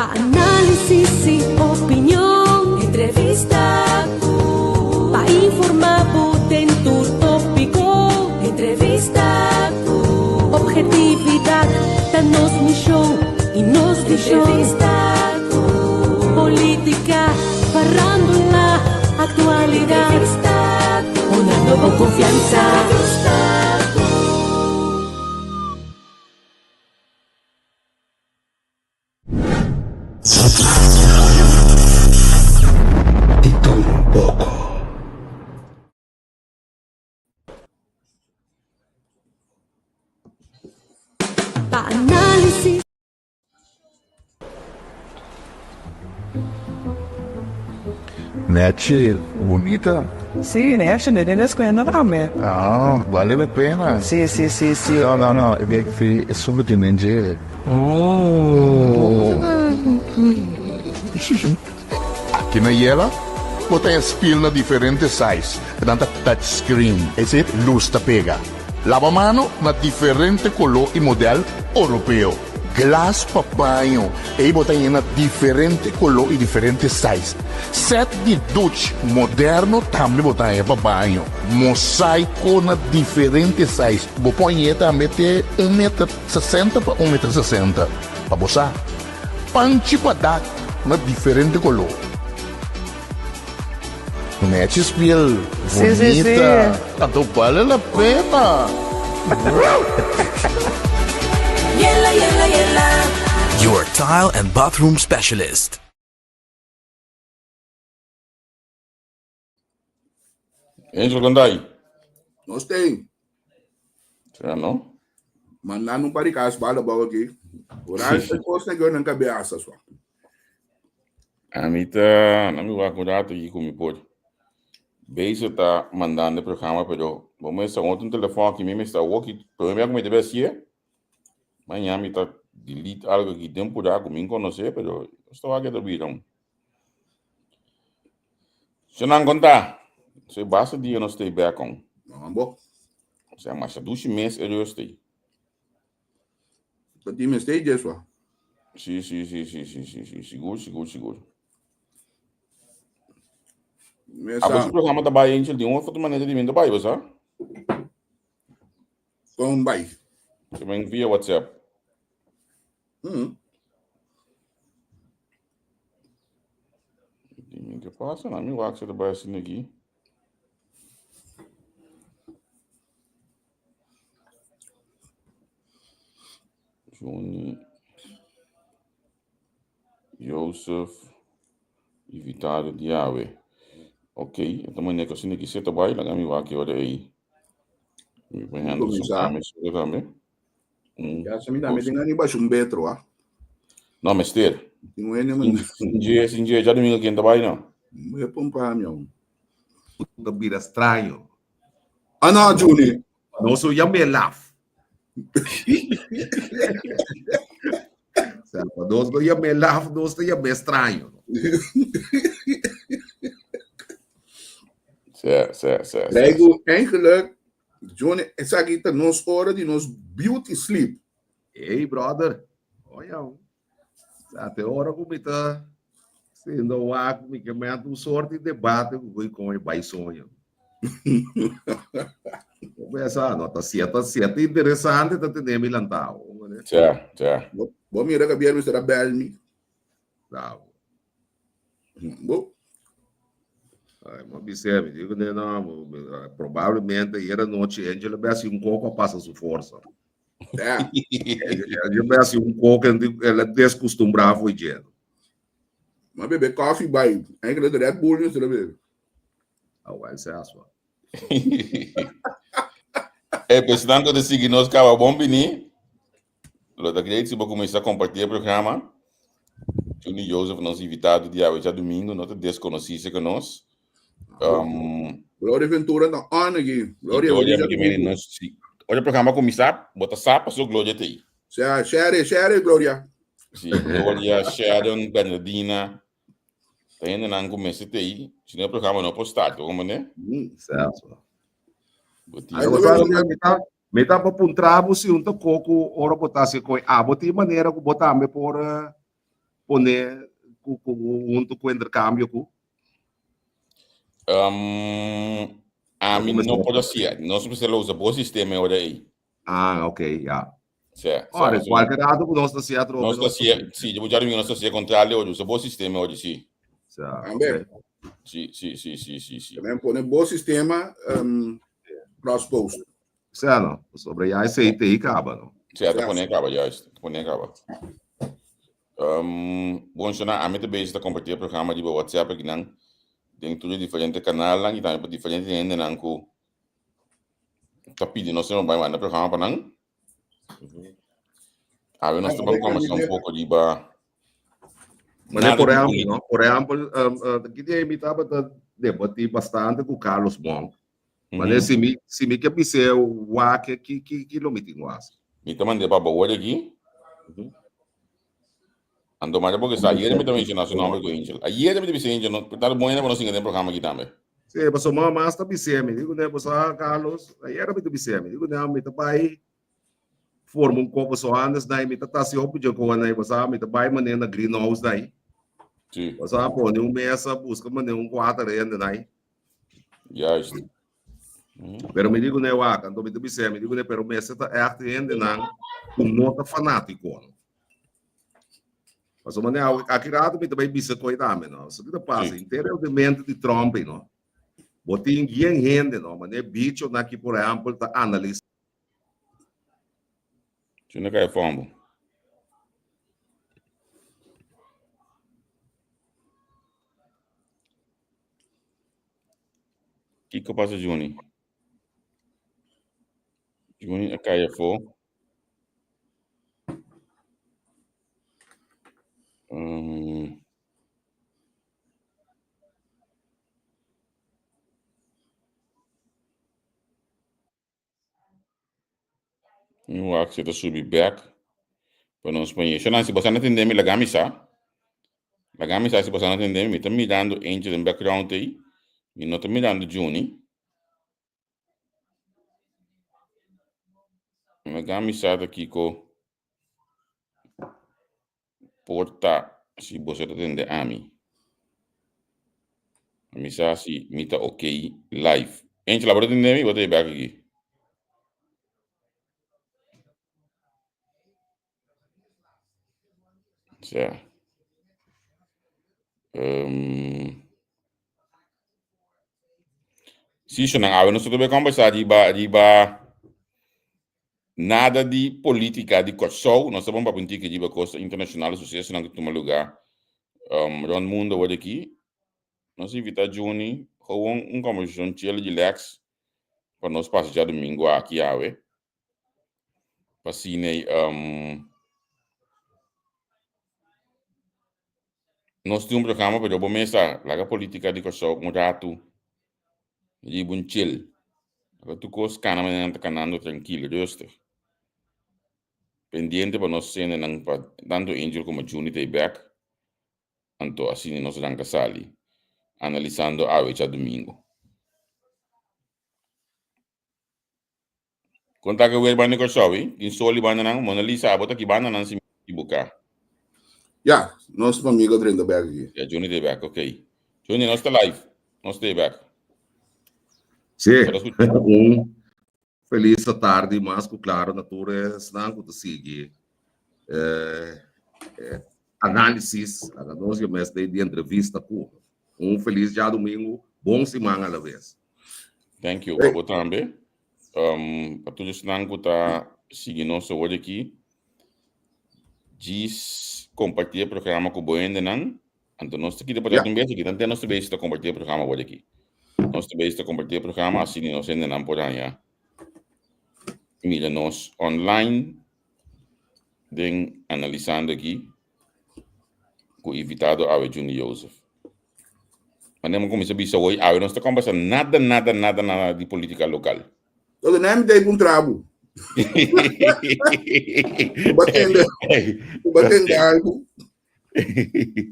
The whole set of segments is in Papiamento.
Pa análisis y opinion. Entrevista cu. Pa informa bo den tur tópico. Entrevista cu. Objetividad ta nos mision y nos vision. Entrevista cu. Política, farándula, actualidad. Entrevista cu. Honrando bo confianza. Entrevista cu. Di tur un poko. Pa análisis. Nechi, bunita. Sí, nechi, ne den escuela tambe. Ah, vale la pena. Sí, sí, sí, sí. No, no, no, e e esun ku tin den dje. Oh. Aki na Yela, bo ta spil na diferente size, nan ta touch screen, es decir, luz ta pega. Laba mano na diferente color y model Oropeo. Glas pa baño, ei bo ta yena diferente color y diferente size. Set di duch moderno tambe bo ta haña pa baño. Mosaico na diferente size, bo por hañ'é tambe te un meter sesenta pa un meter sesenta, pa bo sa. Panchi pa dak na diferente color. Nechi spiel Sí, sí, sí. bonita. Anto bale la pena. Yela, yela, yela. Your tile and bathroom specialist. Angel Gonday. Nos tem. Será no? Mandando um para casa bala bala aqui. Oral e coisa que eu não cabeça só. A mi ta, no mi wak un rato aquí ku mi por. Bezig ta mandando e programa, pero bo mester otro un telefon aki, mi mester awoki, pero mi mi debe hacié. Mañana mi ta delete algo aki den pura ku mi conoce, pero esto wak ta bira. Shonan konta. Se basta dia no stay back on. No, bo. O sea, masha dushi mes e rust ei. Pa ti mester jeswa. Si, sigur, sigur, sigur. Mesa. Abo su programa ta bai Angel di un of otro manera di mi ta bai, bo sa? Kon bai? Se men via WhatsApp. Di mi ke pasa? Na mi wak se ta bai asina aki. Johnny, Joseph, invitado di awe. Ok, esta manera ku asina ki se ta bai, laga mi wak e ora ei. Mi por handle su Kuminsá. tambe, su tambe. Un Ya sa mi tambe kos. tin gana di basha un betro, ah. No, mester. Tin un hende man. Sin dje, djadumingu ken ta bai no? Voy a pompa mi aun. Ta bira straño. Ah no, Juni. Nos so yam'é laf. Sea, pa nos no yam'é laf, nos ta yam'é straño. Sea, sea, sea, sea. Traigo eigenlijk, Johnny, esaki ta nos ora di nos beauty sleep. Hey, brother. Oye, sea, te ora ku mi ta siendo wak, mi ke mete un soort di debate ku koe kon e bai soño. Pensa, no, ta siete, siete interesante ta tene mi lantao. Sea, sea. Bo mira que biernes será bel mi. Bravo. Bo. Ay, ma bisé, mi digo, no, no, probablemente ayer anoche Angel a hasi un koko a pasa su forsa. Ja. Angel a hasi un koko en el a descostumbrá foi dje. Ma bebe koffie bai. Eigenlijk de Red Bull is er bebe. Ah, wel, se aswa. Eh, pues nan ku ta sigui nos kaba bon bini. Lo ta great si bo kuminsá kompartí e programa. Juni Joseph, nos invitado di awe djadumingu, no ta deskonosí serka nos. Gloria Ventura ta on aki. Gloria, Gloria, bo porque mire, nos, si, ora e programa kuminsá, bo ta sa pasobra Gloria ta ei. Sea, share, share, Gloria. Sí, Gloria, Sharon, Bernardina, ta hendenan ku mester ta ei, si no e programa no por start, bo komprendé? Cierto. Bo tin Ay, Bo sa, mi ta, mi ta pa puntra bo si un ta koko ora bo ta hasi koi. Abo tin manera ku bo tambe por eh. pone ku ku huntu ku interkambio ku? Um, ami no por hacía. Nos mester lo usa bo sistema e ora ei. Ah, ok, ya. Sí, sí, Ora, nos- kualke rato ku nos ta hacía atrobe. Nos ta hacía, sí, yo ya nos ta hacía contrale ora, usa bo sistema ora, sí. Sí, Tambe. ok. Sí, sí, sí, sí, sí, sí. También pone bo sistema cross post. Sí, no. Sobre ya esei te i kaba, no. Sí, ta pone kaba, juist. Ta pone kaba. Um, bon, shona, ami ta bezig ta compartir e programa riba WhatsApp akinan den tur e diferente kanalnan i tambe pa diferente hendenan ku ta pidi nos pa bai manda programa pa nan. Awe nos ta ban conversa un poco riba Mane, nada por di ehempel, política. no? Por ehempel, um, uh, ki dia mi tabata debatí bastante ku Carlos Monk. Mane, si mi, si mi ke bis'é wak ki, ki, ki lo mi tin wak? Mi ta mand'é pa bo word aki. Anto manda porque sa ayer mi ta menciona su nomber cu Angel. Ayer mi ta bisa Angel, no, tal bon hende pa nos singa den programa aki tambe. Sí, pasobra mama mas ta bis'é mi. Digo, ne, pasobra Carlos, ayer mi ta bis'é mi. Digo, ne, mi ta bai forma un kopo so antes dai, mi ta tasi hopi dje koe nai, pasobra mi ta bai manera na greenhouse dai. Sí. Pasobra pone un mesa, busca manera un kuater hende nai. Juist. Pero mi digo ne wak, anto mi ta bis'é, mi digo ne, pero mester ta echt hendenan ku no ta fanátiko. No? Pasobra ne, aki rato mi ta bai bisa koi tambe, no? So ki ta pasa? Sí. Inter e mente di Trump, no? Bo tin yen hende, no? Mane bichonan ki, por ehempel, ta analisa. Tuna kai fombo. Kiko pasa Juni? Juni a kai afó. Um, Mi wak si ta subi bek pa nos pañe. Sho Nancy, boso a tende mi? Laga mi sa. Laga mi sa si boso a tende mi. Mi ta mirando Angel den background ei. Mi no ta mirando Juni. Laga mi sa ta kiko por ta si boso ta tende ami. Mi sa si mi ta ok live. Angela, bo ta tende mi? Bo ta bek aki. Sa. Um, si, so nan awe nos ta conversa riba riba Nada di politica di Kòrsou, nos ta bon papia un tiki riba kos internashonal, susesonan ku tuma lugá rònt mundu awor aki. Nos invitá Juni gewoon un kòmbersashon chill, relax pa nos pasa djadumingu aki awe. Pa asina nos tin un programa pero bo mes ta laga politica di Kòrsou un ratu Riba un chill. Laga tur kos kana manera nan ta kanando trankilo, rustig. Pendiente pa nos sendenan pa tanto Angel komo Juni ta e bek, anto asina nos ranka sali, analisando awe djadumingu. Kon ta ke wer banda di Kòrsou ei? Tin sol di bandanan? Mona Lisa, abo ta ki bandanan si mi ekiboká? Ya, nos amigo a drenta bek aki. Ya, Juni ta e bek, ok. Juni, nos ta live. Nos ta e bek. Sí, Bo ta skucha? un felis tardi mas ku klaro na tur esnan ku ta sigui e análisis, laga nos yo mes di entrevista ku. Un felis djadumingu, bon siman alaves. Thank you, pa bo tambe. Um, pa tur esnan ku ta sigui nos awor aki, djis kompartí e programa ku bo hendenan. Anto nos ta kita pa un bes aki, tante nos ta bezig ta kompartí e programa awor aki. Nos ta bezig ta kompartí e programa asina nos hendenan por haña mira nos online den analisando aki ku invitado awe Juni Joseph. Manera mi kuminsá bisa hoy, awe nos ta kombersa nada, nada, nada, nada di polítika lokal. Todo nem dei un trago. Batende, batende algo.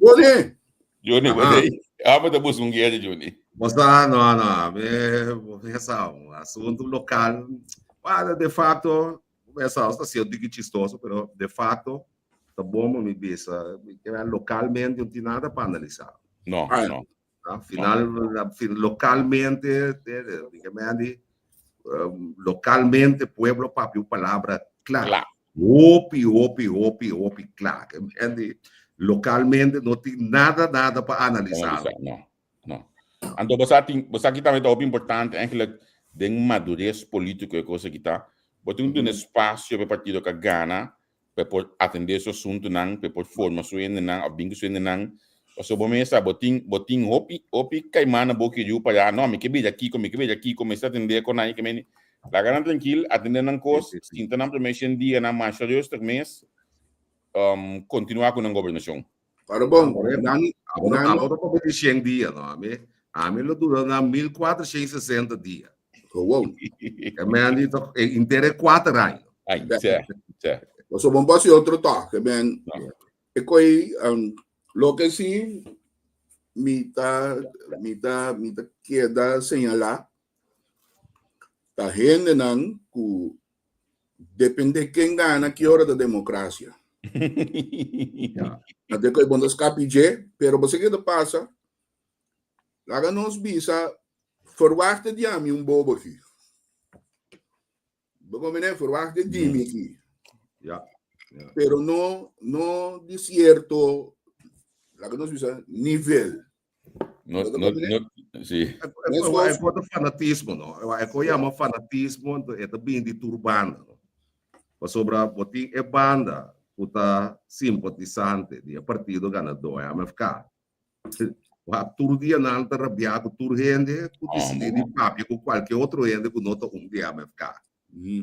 Joni. Joni, batei. Ah, mas ta busca un guia de Joni. Mosa, no, no, me, me sa, un asunto local. Bueno, de facto, esa está siendo chistoso, pero de facto. Ta bon pa mi bisa, localmente no tin nada pa analisa. No, no. Final, localmente, localmente pueblo papia un palabra cla. Cla. Hopi, hopi, hopi, hopi cla. Localmente no tin nada, nada pa analisa. Analisa, no, no. Anto bo sa tin, bo sa ki tambe ta hopi importante eigenlijk den madurez politico e cosa ki ta, bo tin un duna espacio pa e partido ka gana pa e por atendé su asuntunan, pa e por forma su hendenan òf bin ku su hendenan. Pasobra bo mes sa, bo tin, bo tin hopi, hopi kaimán na boki riu pa ya, no, mi ke bira kiko, mi ke bira kiko, mester atendé kon nan, ke meni. Laga nan trankil, atendé nan kos, sinta nan promé shen dianan masha rustig mes, kontinuá ku nan gobernashon. Pero bon, nan, Abo nan, abo ta papia di shen dia, no? Ami, ami lo dura na 1460 dia. Gewoon. E men di to, e intere kuater aña. Ai, tse, tse. So bon pasi otro toque, ben. No. E koi, um, loke si mi ta, mi ta, mi ta keda señalá, ta hendenan ku Depende ken gana ki ora ta democracia. Ja. Ate koe bon ta skapi dje, pero bo sa ke ta pasa? Laga nos bisa, verwachte di ami un bobo aki. Bo komprende? Verwachte di mi aki. Ja. Ja. Pero no, no di cierto, laga nos bisa, nivel. No, no, no, sí. É contra fanatismo, no? É que chama fanatismo, então é também de turbanda, no? Pasobra botin e banda que tá simpatizante de partido ganador, é MFK. Wa tur dia nan ta rabia ku tur hende ku decidi di papia ku qualquer otro hende ku no ta un di MFK.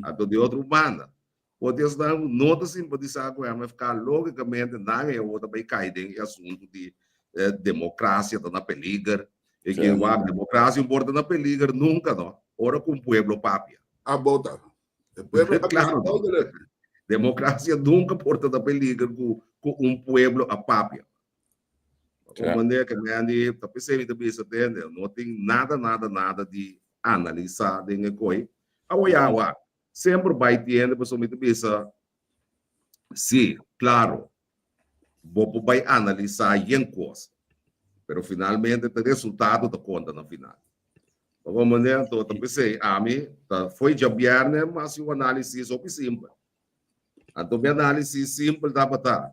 Anto di otro banda, Poti esnan ku no ta simpatisá ku MFK, lógikamente nan e awor ta bai kai den e asuntu di demokrasia ta na peliger. E ke wak demokrasia no por ta na peliger nunka no, ora ku un pueblo papia. A bota. E pueblo a Klaro no. Demokrasia nunka por ta na peliger ku un pueblo a papia. Un manera ke mi a ta p'esei mi ta bisa tende, no tin nada nada nada di analisá den e koi. Awor ya wak, Semper bai tiende pasobra mi ta bisa, sí, claro, bo por bai analisa yen cos, pero finalmente ta resultado ta conta na final. Bo comprende? Anto ta pesey ami ta fo'i djabierne mas un analisis hopi simpel. Anto mi analisis simpel tabata,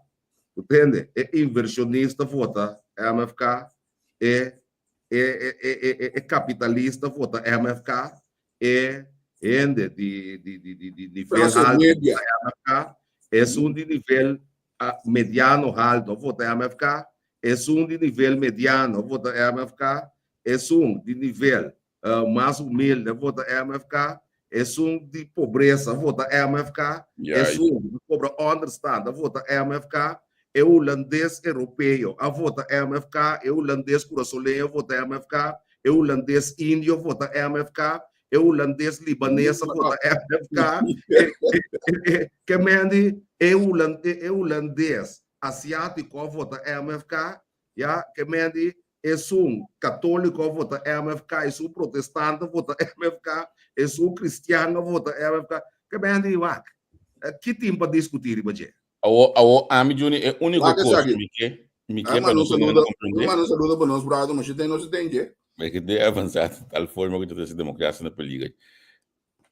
bo tende, e inversionista vota MFK, e e e e capitalista vota MFK, e hende di di di di di nivel Clase alto media. vota MFK, esun di nivel ah, mediano alto vota MFK, esun di nivel mediano vota MFK, esun di nivel eh, mas humilde vota MFK, esun di pobresa vota MFK, esun di cobra onderstand a vota MFK, e hulandes europeo a vota MFK, e hulandes curasoleño a vota MFK, e hulandes indio a vota MFK, e hulandes libanes a vota MFK, e, e, e, ke mendi e hulan, e hulandes asiatico a vota MFK, ya, ke mendi esun católico a vota MFK, esun protestante a vota MFK, esun cristian a vota MFK, ke mendi wak, ki tin pa discuti riba dje? Awo, awo, ami Juni, e único Wak kos esaki. ku mi ke, mi ke Ah, pa mano, nos hende saludo. komprendé, Mano, saludo pa nos brother, ma si ten, no si ten, je. e ke de avansá di tal forma ku ta trese demokrasia na peliger.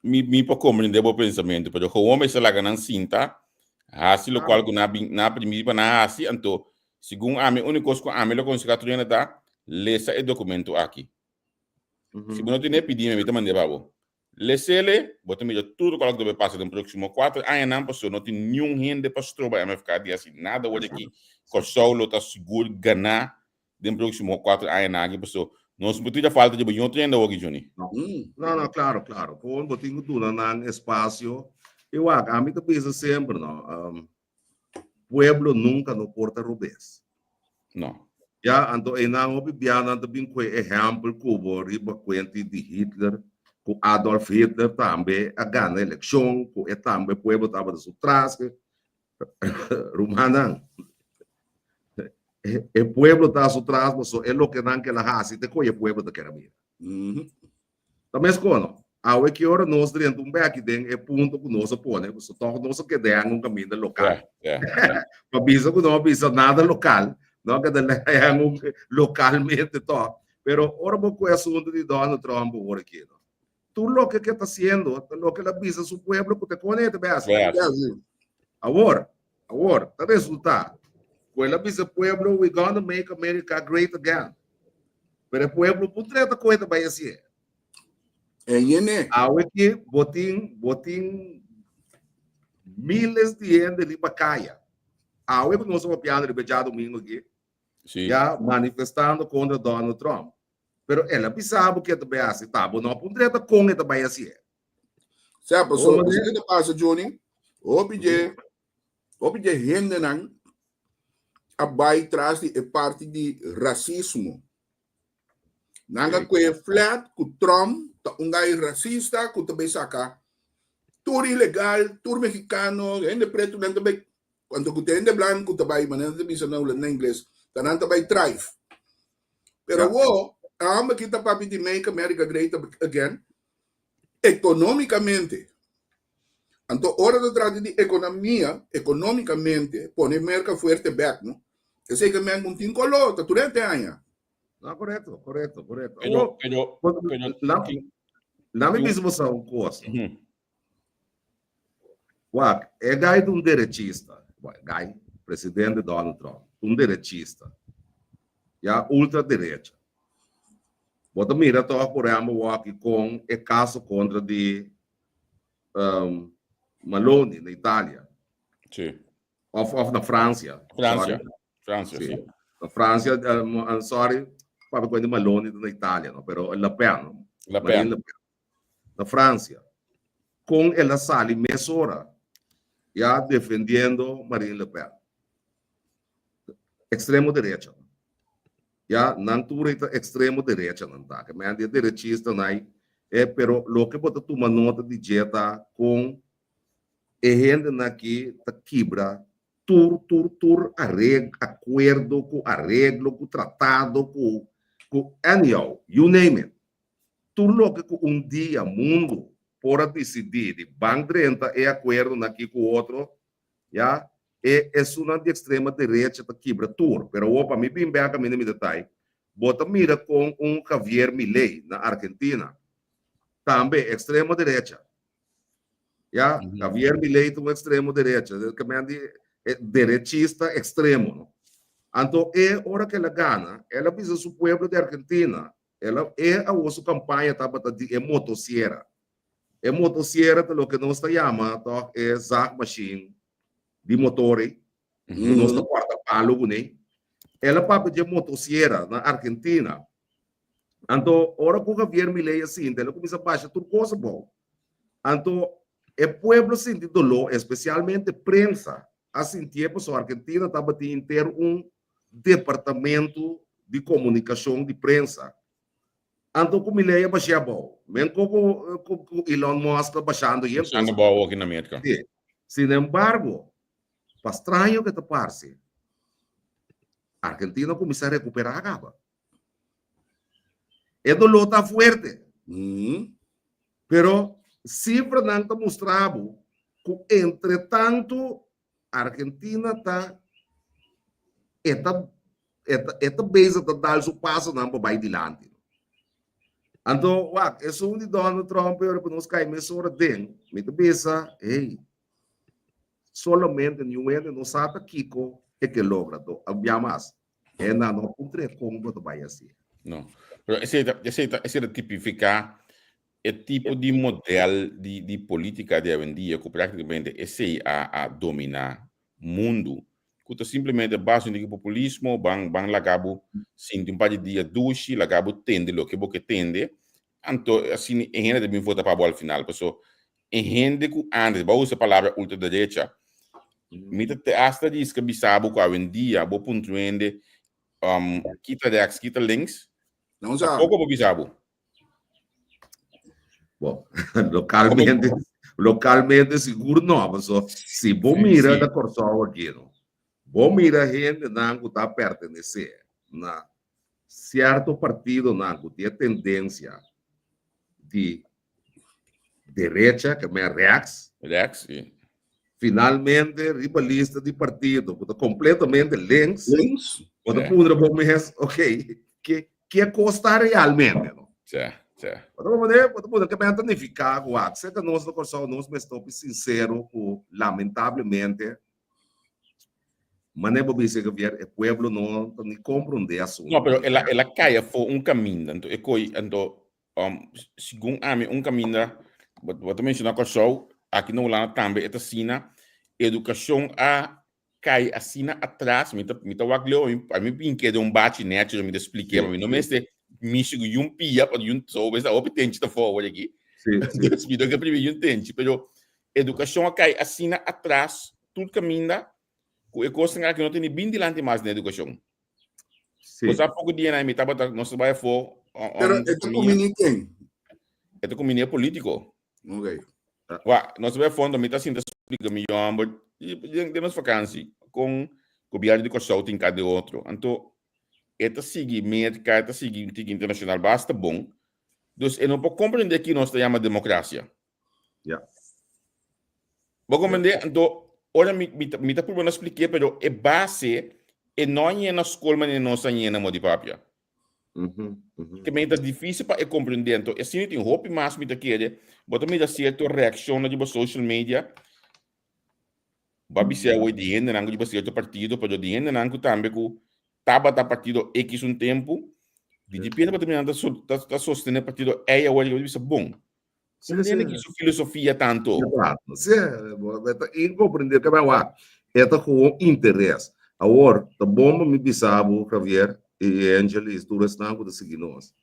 Mi, mi por komprendé bo pensamentu, pero gewoon mester laga nan sinta, hasi lokual ku nan a bin, nan a primí pa nan hasi, anto segun ami, úniko kos ku ami lo konsehá tur hende ta, lesa e dokumento aki. Si bo no tene, pidi mi, mi ta mand'é pa bo. Lesele, bo ta mira tur lokual ku ta bai pasa den próksimo kuater añanan pasobra no tin niun hende pa stroba MFK di hasi nada wor aki. Kòrsou lo ta sigur ganá den próksimo kuater añanan aki pasobra nos no tin falta di bo niun otro hende awor aki, Johnny. No, no, no, klaro, klaro. Kon bo tin ku duna nan espasio. I wak, ami ta bisa semper, no, pueblo nunka no por ta robes. No. Ya, anto einan hopi bianan ta bin ku e ehèmpel ku bo riba kuenti di Hitler, ku Adolf Hitler tambe a gana elekshon, ku e tambe pueblo tabata su tras. Rumannan, e pueblo ta su tras, paso e loke nan ke la hasi te koe e pueblo ta kere mira. Ta meskos no? Awe ki ora nos drenta un beki den e punto ku nos a pone, pasobra tòg nos a keda en un kaminda lokal. Pa bisa ku no a bisa nada lokal, no a keda en un lokalmente tòg. Pero ora bo ku e asuntu di Donald Trump awor aki, no, tur loke ke ta hasiendo ta loke el a bisa su pueblo ku ta kone e ta bai hasi. Awor, awor, ta resulta ku el a bisa e pueblo we gonna make America great again. Pero e pueblo puntra e ta koe ta bai hasié. Eñene. Awe ki bo tin, bo tin miles di hende riba kaya. Awe ku nos a papiando riba e djadumingu aki, Sí. ya manifestando kontra Donald Trump. Pero el a bisa bo ke ta bai hasi, ta bo no a puntra ta kon e ta bai hasié. Sea, paso, Oye. paso ke ta pasa, Johnny? Hopi dje, hopi dje hendenan a bai tras di e parti di rasismo. Nan a kue flat ku Trump ta un gai rasista ku ta bai saka tur ilegal, tur mexicano, hende pretu nan ta bai, cuanto ku ta hende blanco ta bai, manera nan ta bisa na na ingles, ta nan ta bai thrive. Pero wo, a homber ki ta papia di Make America Great Again, economicamente. Anto ora ta trata di economia, economicamente, pone Merca fuerte bek, no? Esei ke men un tin kolo, ta tur hende haña. No, correcto, correcto, correcto. Pero, Oh, pero, but, pero, la, tin- la mi tin- bisa bosa un cosa. Ujú. Wak, e guy ta un derechista. Bueno, guy, presidente Donald Trump, un derechista. Ya, ultraderecha. Bo ta mira toch, por ejemplo, wak, con e caso contra di Maloni na Italia. Of na Francia. Francia. Sorry. Francia, Sí. sí. Na Francia, I'm sorry, papia cu di Maloni na Italia, no? Pero Le Pen, no? Le Pen. Marine Le Pen. Na Francia. Con el a sali mesora, ya defendiendo Marine Le Pen. Extremo derecha. Ya, nan tur ta extremo derecha nan ta. Ke men di derechista nai, pero loke bo ta tuma nota di dje ta con e hendenan aki ta kibra tur tur tur areg acuerdo cu areglo cu tratado cu cu anyhow, you name it. Tur loke cu un dia mundo por a dicidi di ban drenta e acuerdonan aki cu otro, ya, e esunnan di extrema derecha ta kibra tur. Pero awor pa mi bin bek a mi na mi detay, bo ta mira con un Javier Milei na Argentina, tambe extrema derecha. Ya, Javier Milei ta un extremo derecha, ke men di derechista extremo, no? Anto e ora ke el a gana, el a bisa su pueblo di Argentina, el a, e awor su campaña tabata di e motosierra. E motosierra ta loke nos ta yama toch e zaagmachine di motor ei, ku nos ta corta palo kuné. El a papia dje motosierra na Argentina. Anto ora ku Javier Milei a sinti, el a kuminsá basha tur kos abou. Anto e pueblo sinti doló, espesialmente prensa a sintié pasobra Argentina tabatin henter un departamento di komunikashon di prensa. Anto ku Milei a bash'é abou, men ku ku Elon Musk ta bashando yen kos. Bashando abou aki na Merka. Si. Sinembargo, pa straño ke ta parse, Argentina a kuminsá rekuperá kaba. E doló ta fuerte. Pero sifranan ta mustra bo ku entretantu Argentina ta e ta e ta e ta bezig ta dal su pasonan pa bai dilanti. Anto wak esun di Donald Trump e ora ku nos kai mesora den mi ta bisa hey solamente niun hende no sa ta kiko e ke logra do a mas. E nan no puntra e kon bo ta bai hasi. No. Pero esei ta, esei ta, esei ta tipifiká e tipo di model di, di polítika di awendia ku práktikamente esei a, a dominá mundu. Ku ta simplemente base di populismo, ban, ban laga bo sinti un par di dia dushi, laga bo tende loke bo ke tende, anto asina e hende ta bin vota pa bo al final. Paso e hende ku antes, bo a usa e palabra ultraderecha, mi ta te hasta riska bisa bo ku awendia bo puntra un hende kita rechts, kita links, No sa. tampoco bo bisa bo. Bo, localmente, localmente sigur no, paso si bo mira na Kòrsou aki, no, bo mira hendenan ku ta pertenesé na sierto partidonan ku tin e tendensia di. derecha, ke men rechts. Rechts, si. Finalmente riba lista di partido ku ta kompletamente links. Links. Bo ta puntra bo mes, ok, ke ke kos ta realmente, no? Sí, sí. Bo ta komprende? Bo ta puntra ke men ta nifiká ku wak. Serka nos na Kòrsou nos mester hopi sinsero ku lamentablemente manera bo bisa Javier e pueblo no ta ni komprondé asuntu. No, pero el a el a kai afó un kaminda, anto e koi anto Um, segun ami, un kaminda, bo ta menshoná Kòrsou, aki na Hulanda tambe e ta asina, edukashon a kai asina atras, mi ta, mi ta wak leu, a mi bin keda un bachi nèchi, mi ta splik'é, ma mi no mester mishi ku yun pia, pa yun, so mester hopi tenchi ta forward aki. Dus mi no ke primi yun tenchi, pero edukashon a kai asina atras, tur kaminda, ku e kosnan aki no ta ni bin dilanti mas den edukashon. Sí. Bo sa poko dia na mi tabata nos bai afó. Pero e ta kumini ken? E ta kumini e polítiko. Ok. Wa, nos bai afó, mi ta sinta splika mi yòmber den den nos vakansi kon gobièrnu di Kòrsou tin ka de otro. Anto e ta sigui Merka, e ta sigui un tiki internashonal basta bon. Dus e no por komprendé ki nos ta yama demokrasia. Ja. Bo comprende? Anto, ora mi, mi, mi ta purba na spliké, pero e base, e no a yena skol manera nos a yena mo di papia. Ke men ta difícil pa e comprende. Anto, asina tin hopi mas mi ta kere, bo ta mira cierto reaccionnan riba social media, Bo a bisa awor di hendenan ku riba sierto partido, pero di hendenan ku tambe ku tabata partido X un tempu, di dipende bo ta mira nan ta ta sostené partido Y awor, bo ta bisa bon. Sí, Kon sí. hende ki su filosofia tanto? Exacto. Sí, bo ta incomprender ke wak. E ta gewoon interes. Awor, ta bon pa mi bisa bo, Javier i Angel i tur esnan ku ta sigui nos.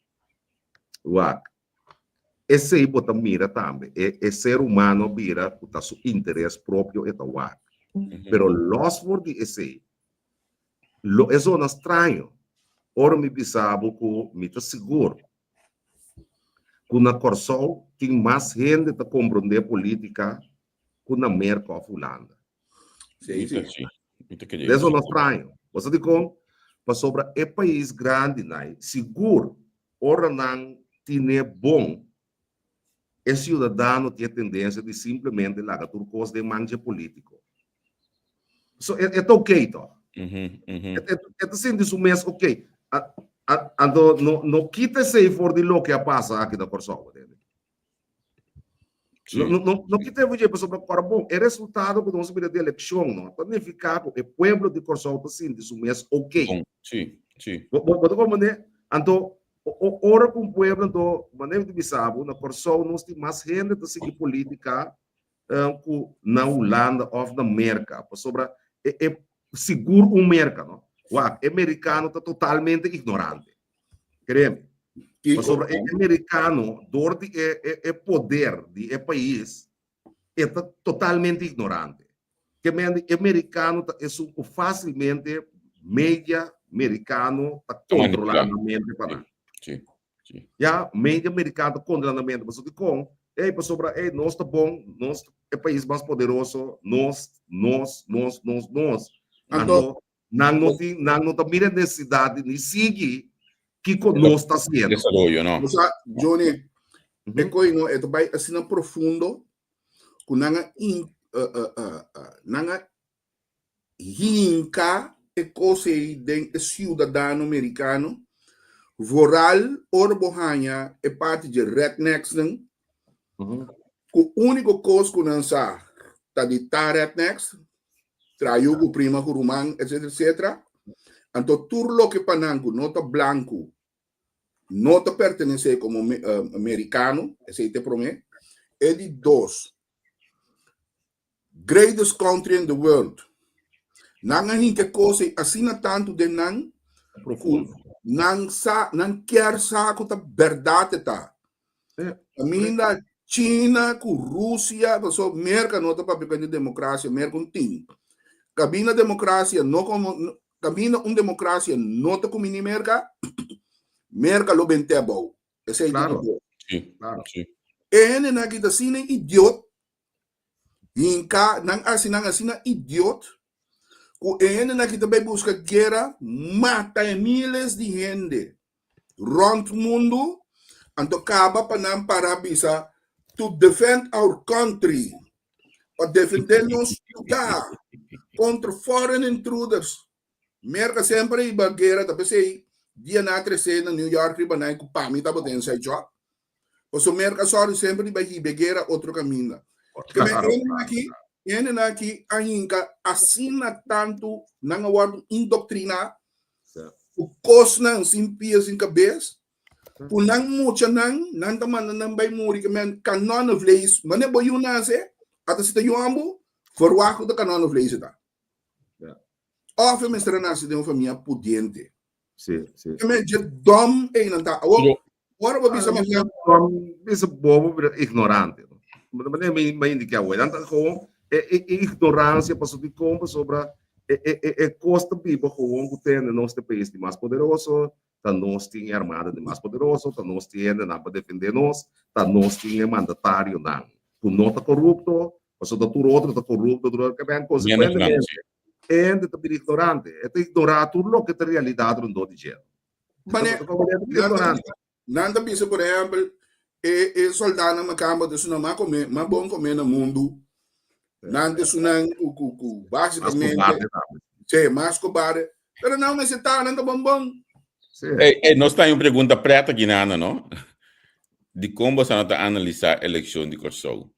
Wak, Esei bo ta mira tambe, e e ser humano a bira ku ta su interes propio e ta wak. Pero los for di esei, lo e zona straño ora mi bisa bo ku mi ta sigur ku na Kòrsou tin mas hende ta komprondé polítika ku na Merka òf Hulanda. Sí, sí. Lo e zona straño. Bo sa dikon? Pasobra e pais grandinan sigur Ora nan tine bon, e ciudadano tin e tendencia di simplemente laga tur cos den man dje politico. So, e, e ta ok toch? E ta sinti su mes ok. Anto, no, no kita esei for di loke a pasa aki na Kòrsou, entende? No, no, no, no kita e pasobra kòrda bon, e resultado ku nos mira di elekshon no ta nifiká ku e pueblo di Kòrsou ta sinti su mes ok. Bon, sí, sí. Bo, bo, bo ta komprendé? Anto, ora ku un pueblo anto, manera mi ta bisa bo, na Kòrsou nos tin mas hende ta sigui polítika ku na Hulanda òf na Merka, pasobra e, e sigur un Merka, no? Wak, e merikano ta totalmente ignorante. Kreme. Pasobra e americano, door di e, e, e poder di e pais, e ta totalmente ignorante. Ke men e americano ta esun ku fácilmente media americano ta controla na mente pa nan. Sí, sí. Ya, media americano ta controla na mente. Pasobra dikon? Ey, pasobra, ey, nos ta bon, nos e pais mas poderoso, nos, nos, nos, nos, nos. Anto, Nan no tin, nan no ta mira necesidad di ni sigui kiko nos ta haciendo. Desaroyo, no. O sea, Johnny, e koi no, e ta bai asina profundo ku nan a in, uh, uh, uh, uh, nan a hinka e kos ei den e ciudadano mericano, vooral ora bo haña e parti dje rednecks-nan, ku úniko kos ku nan sa ta di ta rednecks, traha yu ku prima ku ruman etcetera etcetera anto tur loke pa nan ku no ta blanku no ta pertenese komo merikano esei ta e prome e di dos greatest country in the world nan a hinka e kos ei asina tantu den nan ku nan sa nan kier sa ku ta bèrdat e ta Caminda China cu Rusia, paso Merca no ta papia di democracia, Merca un tin. Caminda democracia no como caminda un democracia no ta cumini Merca, Merca lo bente abou. Esey ta Claro. di dos. Sí, Claro. sí. E hendenan aki ta asina idiot, hinka nan hasi nan asina idiot, cu e hendenan aki ta bay busca guera, mata e miles di hende. rònt mundu, anto kaba pa nan para bisa. To defend our country. Pa defendé nos lugá kontra foreign intruders. Merka semper a hiba guera, ta p'esei dia nan a kresé na New York riba nan ku pa mi tabata inside job. Pasobra Merka sòru semper di bai hiba e guera otro kaminda. Keme hendenan aki, hendenan aki a hinka asina tantu nan a wòrdu indoktriná ku kosnan sin pia sin kabes ku nan muchanan nan ta manda nan bai muri ke men kanonnenvlees mane bo yu nase ata si ta yu ambu verwacht ku ta kanonnenvlees e ta. Of e mester a nase den un famia pudiente. Sí, sí. Ke men dje dom einan ta. Awor, ora bo bisa mas Dom bisa bobo pero ignorante. Mane mi mi indica awor. Nan ta gewoon e e e ignorancia paso di kon pasobra e e e e kos ta biba gewoon ku tende nos ta e pais di mas poderoso, ta nos tin e armada di mas poderoso, ta nos tin hendenan pa defende nos, ta nos tin e mandatarionan ku no ta korupto, pasobra tur otro ta korupto, tur otro, kebien konsekuentemente e hende ta bira ignorante, e ta ignorá tur loke ta realidat rondó di dje. Mane, nan ta bisa por ehèmpel e e sòldánan makamba ta esunnan mas kome, mas bon kome na mundu, nan ta esunnan ku ku ku básikamente sí, mas kobarde, pero nan mester ta, nan ta bon bon. Ey, ey, nos ta un pregunta prèt aki nana, no? Dikon boso no ta analisá elekshon di Kòrsou?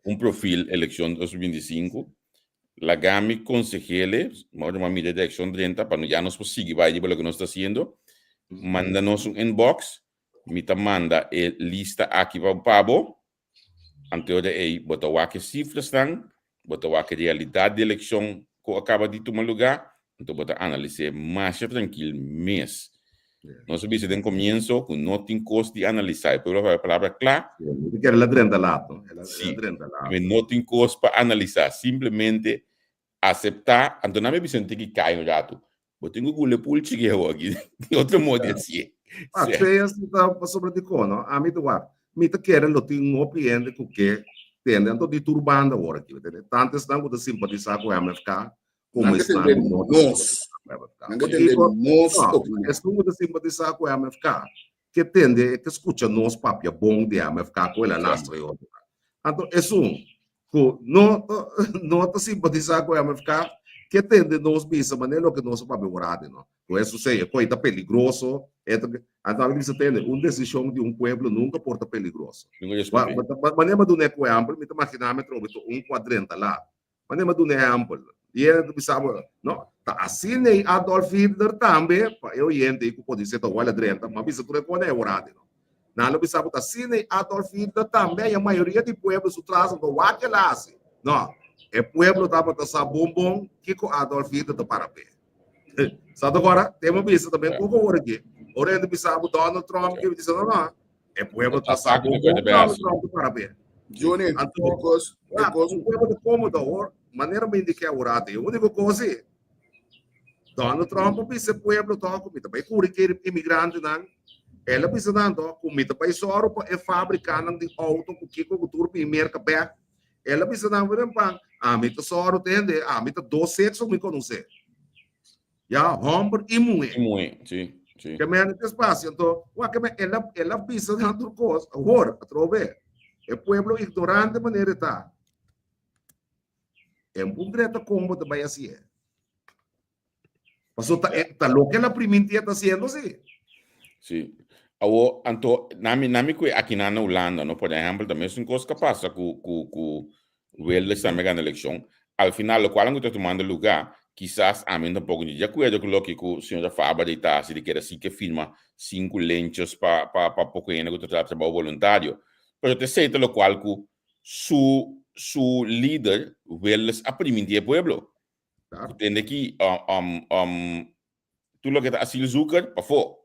Un profil elekshon 2025. Laga mi konsehele, mor mi a mira e direkshon drenta pa ya nos por sigui bai riba loke nos ta hasiendo. Manda nos un inbox, mi ta manda e lista aki pa bo. Anto ora ei bo ta wak e sifrasnan, bo ta wak e realidat di elekshon ku a kaba di tuma lugá, anto bo ta analis'é masha trankil mes. Nos a bisa den komienso ku no tin kos di analisá. E pueblo a papia palabra kla. Sí, no tin kos pa analisá. Simplemente aseptá. Anto nan mi bisa tin ki kai un ratu. Bo tin ku gule pulchi ki awor aki. Tin otro modo di hasié. Ah, sea si ta pasobra dikon, no? Ami ta wak. Mi ta kere lo tin hopi hende ku ke tende. Anto di tur banda awor aki, tende. Tantu esnan ku ta simpatisá ku MFK, komo esnan ku no ta simpatisá ku MFK. Nan ke tende nos opinion. Esun ku ta simpatisá ku MFK, ke tende, ke skucha nos papia bon di MFK ku el a lastra i otro. Anto esun ku no no ta simpatisá ku MFK, ke tende nos bisa manera loke nos a papia wor no. Ku e susei, e koi ta peligroso, e ta, anto ami bisa tende, un desishon di un pueblo nunka por ta peligroso. Manera mi a duna e ehèmpel, mi ta maginá mi atrobe ta un ku a drenta lat. Manera mi a duna ehèmpel, i e ta bisa bo, no, ta asina ei Adolf Hitler tambe, pa e oyente ei ku podisé ta wòrdu drenta, mi a bisa tur e kos na e ora no. Nan lo bisa bo ta asina ei Adolf Hitler tambe i e mayoria di pueblo su tras no wak el a hasi. No, e pueblo tabata sa bon bon kiko Adolf Hitler ta para p'e. Sa ta kòrda? Te mi a bisa tambe poko ora aki. Ora hende bisa bo Donald Trump, ke mi bisa no, no, E pueblo ta sa bon bon Donald Trump ta para p'e. Johnny, Anto, e kos, e ah, kos, un pueblo ta kómodo awor, manera mi indiké awor ate. E úniko kos ei, Donald Trump a bisa e pueblo tòg ku mi ta bai kuri ke imigrantenan. El a bisa nan tòg ku mi ta bai sòru pa e fábrikanan di outo ku kiko ku tur bin Merka bèk. El a bisa nan, miren pan, ami ta sòru tende, ami ta dos sekso mi konosé. Ya, hòmber i muhé. I muhé, sí, sí. Ke men ta espasio, anto, wak ke men, el a, el a bisa nan tur kos, awor, atrobe, e pueblo ignorante manera e ta. E un greta kon bo ta bai hasié. Paso ta, e, ta loke el a priminti e ta hasiendo, sí. Sí. Awor, anto, nami, nami ku aki nan na Hulanda, no, por ehèmpel, ta mesun kos ka pasa ku, ku, ku Wilders tambe gana elekshon. Al final, lokual ku ta tumando lugá, kisas ami tampoko no ta di akuerdo ku loke ku señora Faber di ta hasi di keda si ke firma sinku lenchos pa pa pa poko hende ku ta traha trabou boluntario. Pero ta esei ta lokual ku su su lider Wilders a priminti e pueblo. Ku tende ki Tur loke ta asielzoeker, pafó.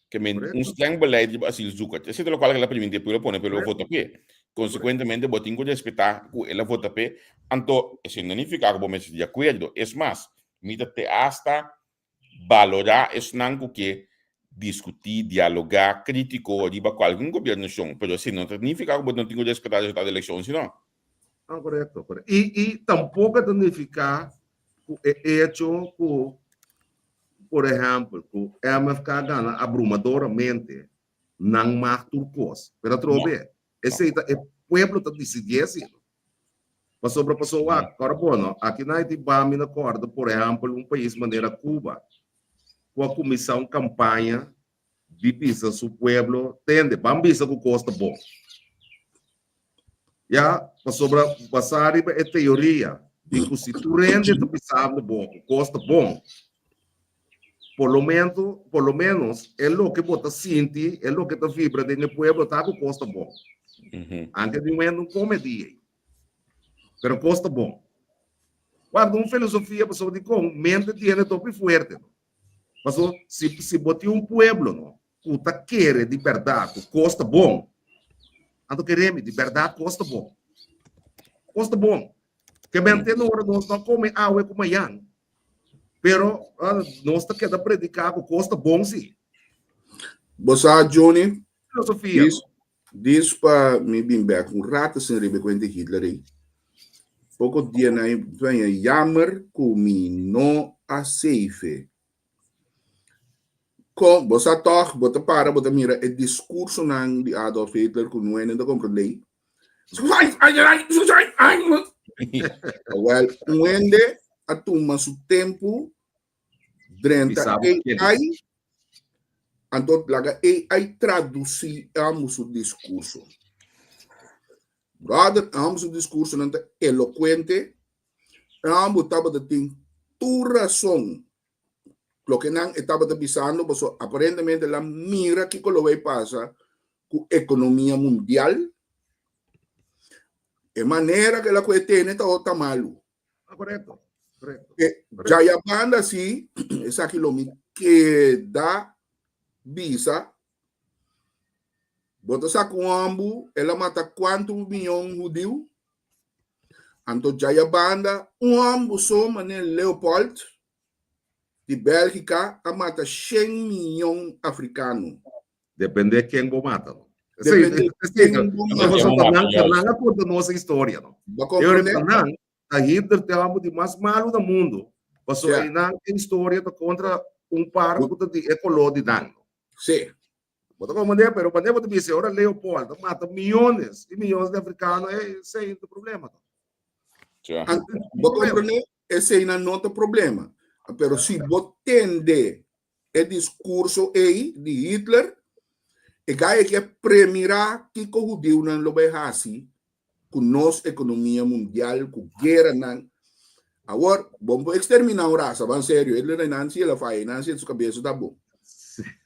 Ke men un streng beleid riba asielzoeker. Esei ta lokual ke el a primintí e pueblo pone pueblo vota p'e. Konsekuentemente bo tin ku respetá ku el a vota p'e. Anto esei no nifiká ku bo mester di akuerdo. Es mas, mi ta te asta balorá esnan ku ke diskutí, dialogá, krítiko riba kualke un gobiernashon. Pero esei no ta nifiká ku bo no tin ku respetá resultado di elekshon, sino. No, korekto, korekto. I i tampoko ta nifiká ku e echo ku, por ehèmpel, ku MFK gana abrumadoramente. nan mag tur kos. Pero atrobe, esei ta e pueblo ta disidí asina. Pasobra paso wak, kòrda bo no, aki na Haiti ba mi na kòrda por ehèmpel un pais manera Cuba ku a kuminsá un kampaña di bisa su pueblo, tende, ban bisa ku kos ta bon. Ya, pasobra basá riba e teoria di ku si tur hende ta bisando bo ku kos ta bon, por lo mento, por lo menos e loke bo ta sinti, e loke ta vibra den e pueblo ta ku kos ta bon. Anke di un hende un kome di ei. Pero kos ta bon. Wak, un filosofia pasobra dikon mente di hende ta hopi fuerte. Paso si si bo tin un pueblo no ku ta kere di bèrdat ku kos ta bon, anto kere mi di bèrdat kos ta bon. Kos ta bon. Ke men te ora nos no kome awe ku mayan, pero nos ta keda prediká ku kos ta bon si. Bo sa Johnny, Filosofia. Dis, dis pa mi bin bek un rato sin riba e kuenta Hitler ei. Poko dia na venha jammer ku mi no a seife. Kon, bo sa tòg, bo ta para bo ta mira e diskursonan di Adolf Hitler ku nuenen ta komprendé. Wel, un hende a tuma su tempu drenta AI, anto laga AI tradusí ambos su diskurso. Brother, ambos su diskursonan ta elokuente, ambos tabata tin tur rason loke nan e tabata bisando, pasobra aparentemente el a mira kiko lo bay pasa ku ekonomia mundial. E manera ku el a kohe tene tabata malu. Ah, korekto, korekto. E djayabanda si, esaki lo mi keda bisa, bo ta sa ku un hòmbu el a mata kuantu miyon hudiu? Anto djayabanda un hòmbu so manera Leopold di Bèlgika a mata shen miyon afrikano. Depende ken bo mata, no? Depende ken bo mata. Nan a konta nos e historia, no? Bo komprende? Nan, ta Hitler te hòmber di mas malu na mundu, pasobra einan e historia ta kontra un par ku ta di e koló di nan, no? Sí. Bo ta komprende? Pero wanneer bo ta bisa ora Leopold ta mata miyones i miyones di afrikano, esei ta problema. Bo komprende? Eseinan no ta problema. Pero si bo tende e diskurso ei di Hitler, e gai a kier premirá kiko hudiunan lo bai hasi ku nos ekonomia mundial, ku gueranan. Awor, bo no por eksterminá un rasa, ban serio, Hitler ei nan si el a faya, ei nan si su kabesa ta bon.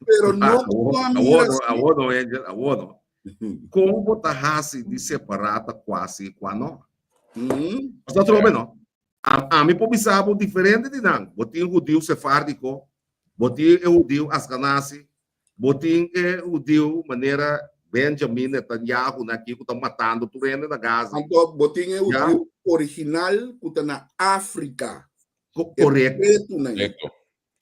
Pero no Awor, por mira awor no, si. awor no, Angel, awor no. Kon bo ta hasi di separá ta kua si i kua no? Bo sa trobe no? Ami por bisa bo diferente di nan. Bo tin hudiu sefárdiko, bo tin e hudiu askanasi, bo tin e hudiu manera Benjamin Netanyahu na aki ku ta matando tur hende na Gaza. Anto bo tin e hudiu original ku ta na Afrika. Korekto. E pretunan. Korekto.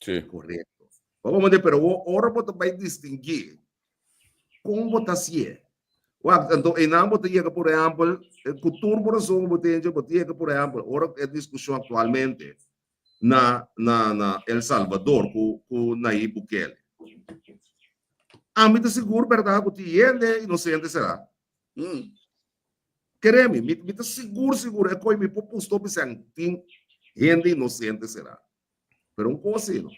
Sí. Korekto. Bo komprende? Pero ora bo ta bai distinguí kon bo ta hasié. Wak, anto einan bo ta yega por ehèmpel, ku tur bo rason ku bo tin, bo ta yega por ehèmpel, ora e diskushon aktualmente na na na El Salvador ku ku Nayib Bukele. Ami ta sigur bèrdat ku tin hende inosente será. Kere mi, mi ta sigur sigur e koi mi por pusta hopi sèn tin hende inosente será. Pero un kos si no.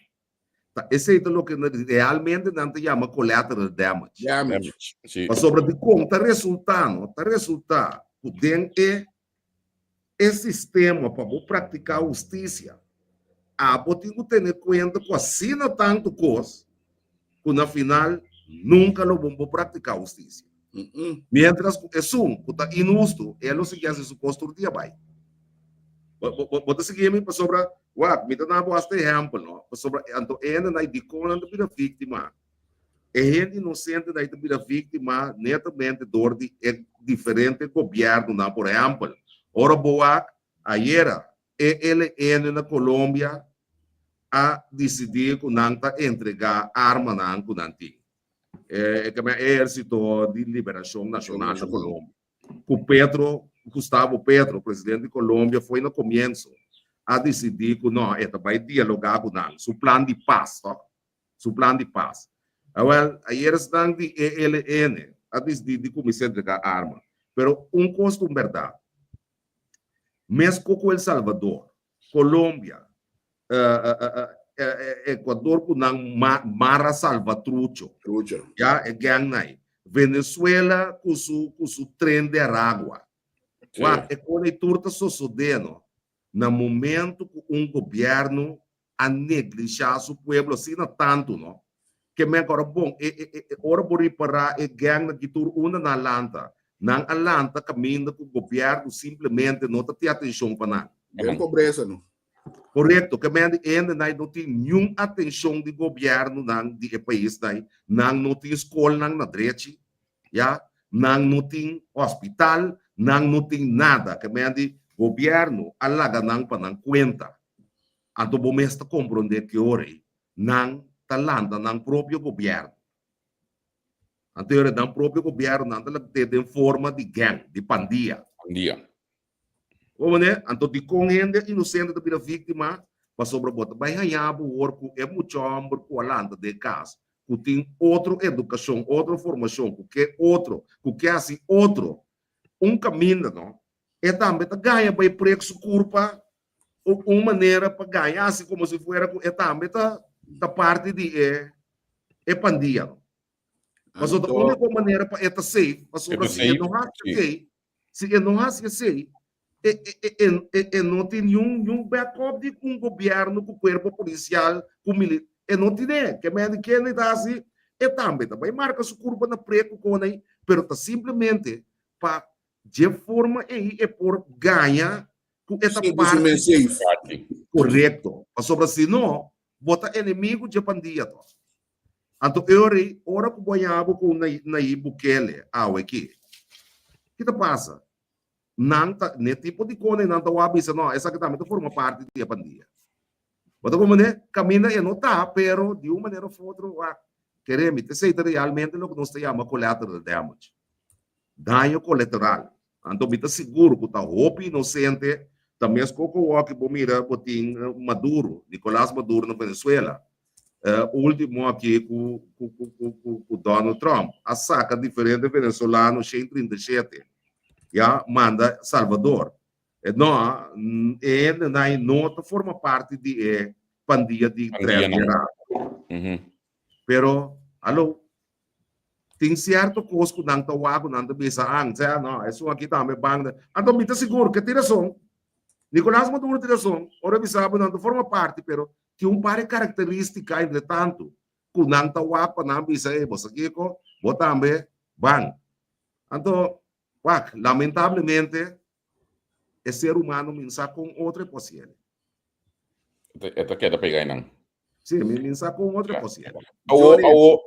Ta esei ta loke realmente nan ta yama collateral damage. Damage. Sí. Pasobra dikon ta resultá no? Ta resultá ku den e e sistema pa bo praktiká hustisia, abo tin ku tene kuenta ku asina tantu kos ku na final nunka lo bo por praktiká hustisia. Miéntras ku esun ku ta inhustu, e lo sigui hasi su kos tur dia bai. Bo ta sigui mi? Pasobra, wak, mi ta na bo hasta ehèmpel, no? Pasobra anto e hendenan ei dikon nan ta bira víktima? E hende inosentenan ei ta bira víktima netamente dor di e diferente gobièrnunan. Por ehèmpel, ora bo wak ayera ELN na Colombia a disidí ku nan ta entregá armanan ku nan tin. E Ehérsito di Liberashon Nashonal na Colombia, ku Petro, Gustavo Petro, presidente di Colombia foi na komienso a disidí ku no, e ta bai dialogá ku nan, su plan di pas, tòg? Su plan di pas. Awel, ayer esnan di ELN a disidi di kuminsá entregá arma. Pero un kos ta un bèrdat, Mesko ku El Salvador, Colombia, Ecuador ku nan Mara Salvatrucho, ya, e gang nan ei, Venezuela ku su ku su tren de Aragua. Wak, e kos ei tur ta sosodé no na momento ku un gobièrnu a neglishá su pueblo asina tantu no ke men kora bon e e e ora bo ripará e gang nan ki tur unda nan a lanta nan a lanta kaminda ku gobièrnu simplemente no ta tin atenshon pa nan. Den pobresa no. Korekto, ke men di hende nan no tin niun atenshon di gobièrnunan di e pais nan, nan no tin skolnan na drechi, ya, nan no tin hospital, nan no tin nada, ke men di gobièrnu a laga nan pa nan kuenta. Anto bo mes ta komprondé ke ora ei nan ta lanta nan propio gobièrnu. Anto e ora nan propio gobièrnu nan ta lant'é den forma di gang, di pandia. Pandia. Bo manera? Anto dikon hende inosente ta bira víktima? Pasobra bo ta bai haña bo wor ku e mucha hòmber ku a lanta den kas, ku tin otro edukashon, otro formashon, ku ke otro, ku ke hasi otro, un kaminda no, e tambe ta gaña bai prek su kurpa un manera pa gaña hasi komo si fuera ku e tambe ta ta parti di e e pandia no. Pasobra ta úniko manera pa e ta safe, pasobra si e no hasi esei, si e no hasi esei, e e e e no tin niun niun backup di un gobièrnu ku kuerpo polisial ku mili e no tine. Ke men di kende ta hasi e tambe ta bai marka su kurpa na preku kon ei, pero ta simplemente pa dje forma ei e por gaña ku e ta parti korekto. Pasobra si no, bo ta enemigu dje pandia to. Anto e ora ei, ora ku bo haña bo ku Nayib Bukele awe aki, ki ta pasa? Nan ta, n'e tipo di kos ei nan ta wak bisa, no, esaki tambe ta forma parti di e pandia. Bo ta komprendé? Kaminda e no ta, pero di un manera òf otro wak kere mi ta esei ta realmente loke nos ta yama collateral damage. Daño kolateral. Anto mi ta sigur ku ta hopi inosente ta mes koko wòki bo mira bo tin Maduro, Nicolas Maduro na Venezuela. Ultimo aki ku ku Donald Trump a saka diferente venezolano 137 ya manda Salvador. No, e hendenan no ta forma parti di e pandia di Tren de Aragua. Pero, alo, Tin cierto cos cu nan ta wak cu nan ta bisa, ah, sea, no, esun aki tambe banda. Anto mi ta sigur ke tin rason. Nicolas Maduro tin rason ora bisa bo nan ta forma parti, pero tin un par di caracteristica entre tanto cu nan ta wak pa nan bisa, ey, bo sa kico, bo tambe ban. Anto, wak, lamentablemente e ser humano min sa con otro e por haciele. E ta keda pega einan. Sí, mi min sa con otro por haciele. Awo, awo,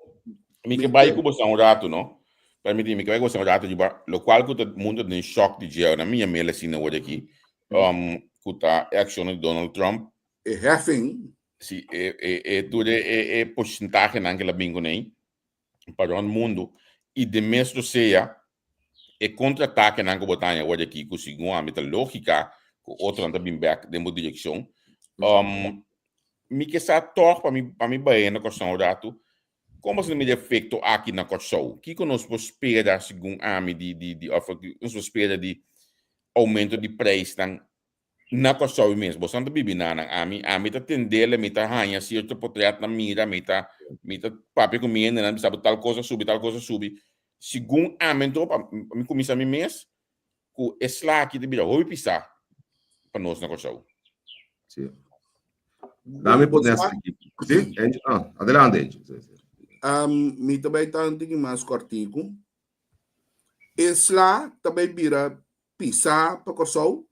mi ke bai ku boso un rato, no? Permiti, mi ke bai ku boso un rato, riba lokual ku ta mundu den shock di dje, na mi mele asina awor aki, um, ku ta e akshonnan di Donald Trump. E heffing. Sí, e, e, e tur e, e, e porcentahenan ke el a bin kuné pa rònt mundu, i den mes lo sea e kontratakenan ku bo ta haña awor aki ku segun ami ta lógika ku otronan ta bin bèk den bo direkshon. Um, mi ke sa tòg pa mi pa mi bai na Kòrsou un ratu, kon bo ta mira efekto aki na Kòrsou? Kiko nos por spera segun ami di di di òf nos por spera di oumento di preisnan Na Kòrsou mes, boso ta bibi na nan. Ami, ami ta tendele, mi ta haña sierto potretnan mira, mi ta, mi ta papia ku mi hendenan, bisa bo tal kos a subi, tal kos a subi. Segun ami anto, pa mi kuminsá mi mes, ku e sla aki ta bira hopi pisá pa nos na Kòrsou. Sí. Dame pone hasta aquí. Sí, Angie? Ah, adelante, Angie. Sí, sí. Um, mi ta bai tantu ki mas kòrtiku. E sla ta bai bira pisá pa Kòrsou,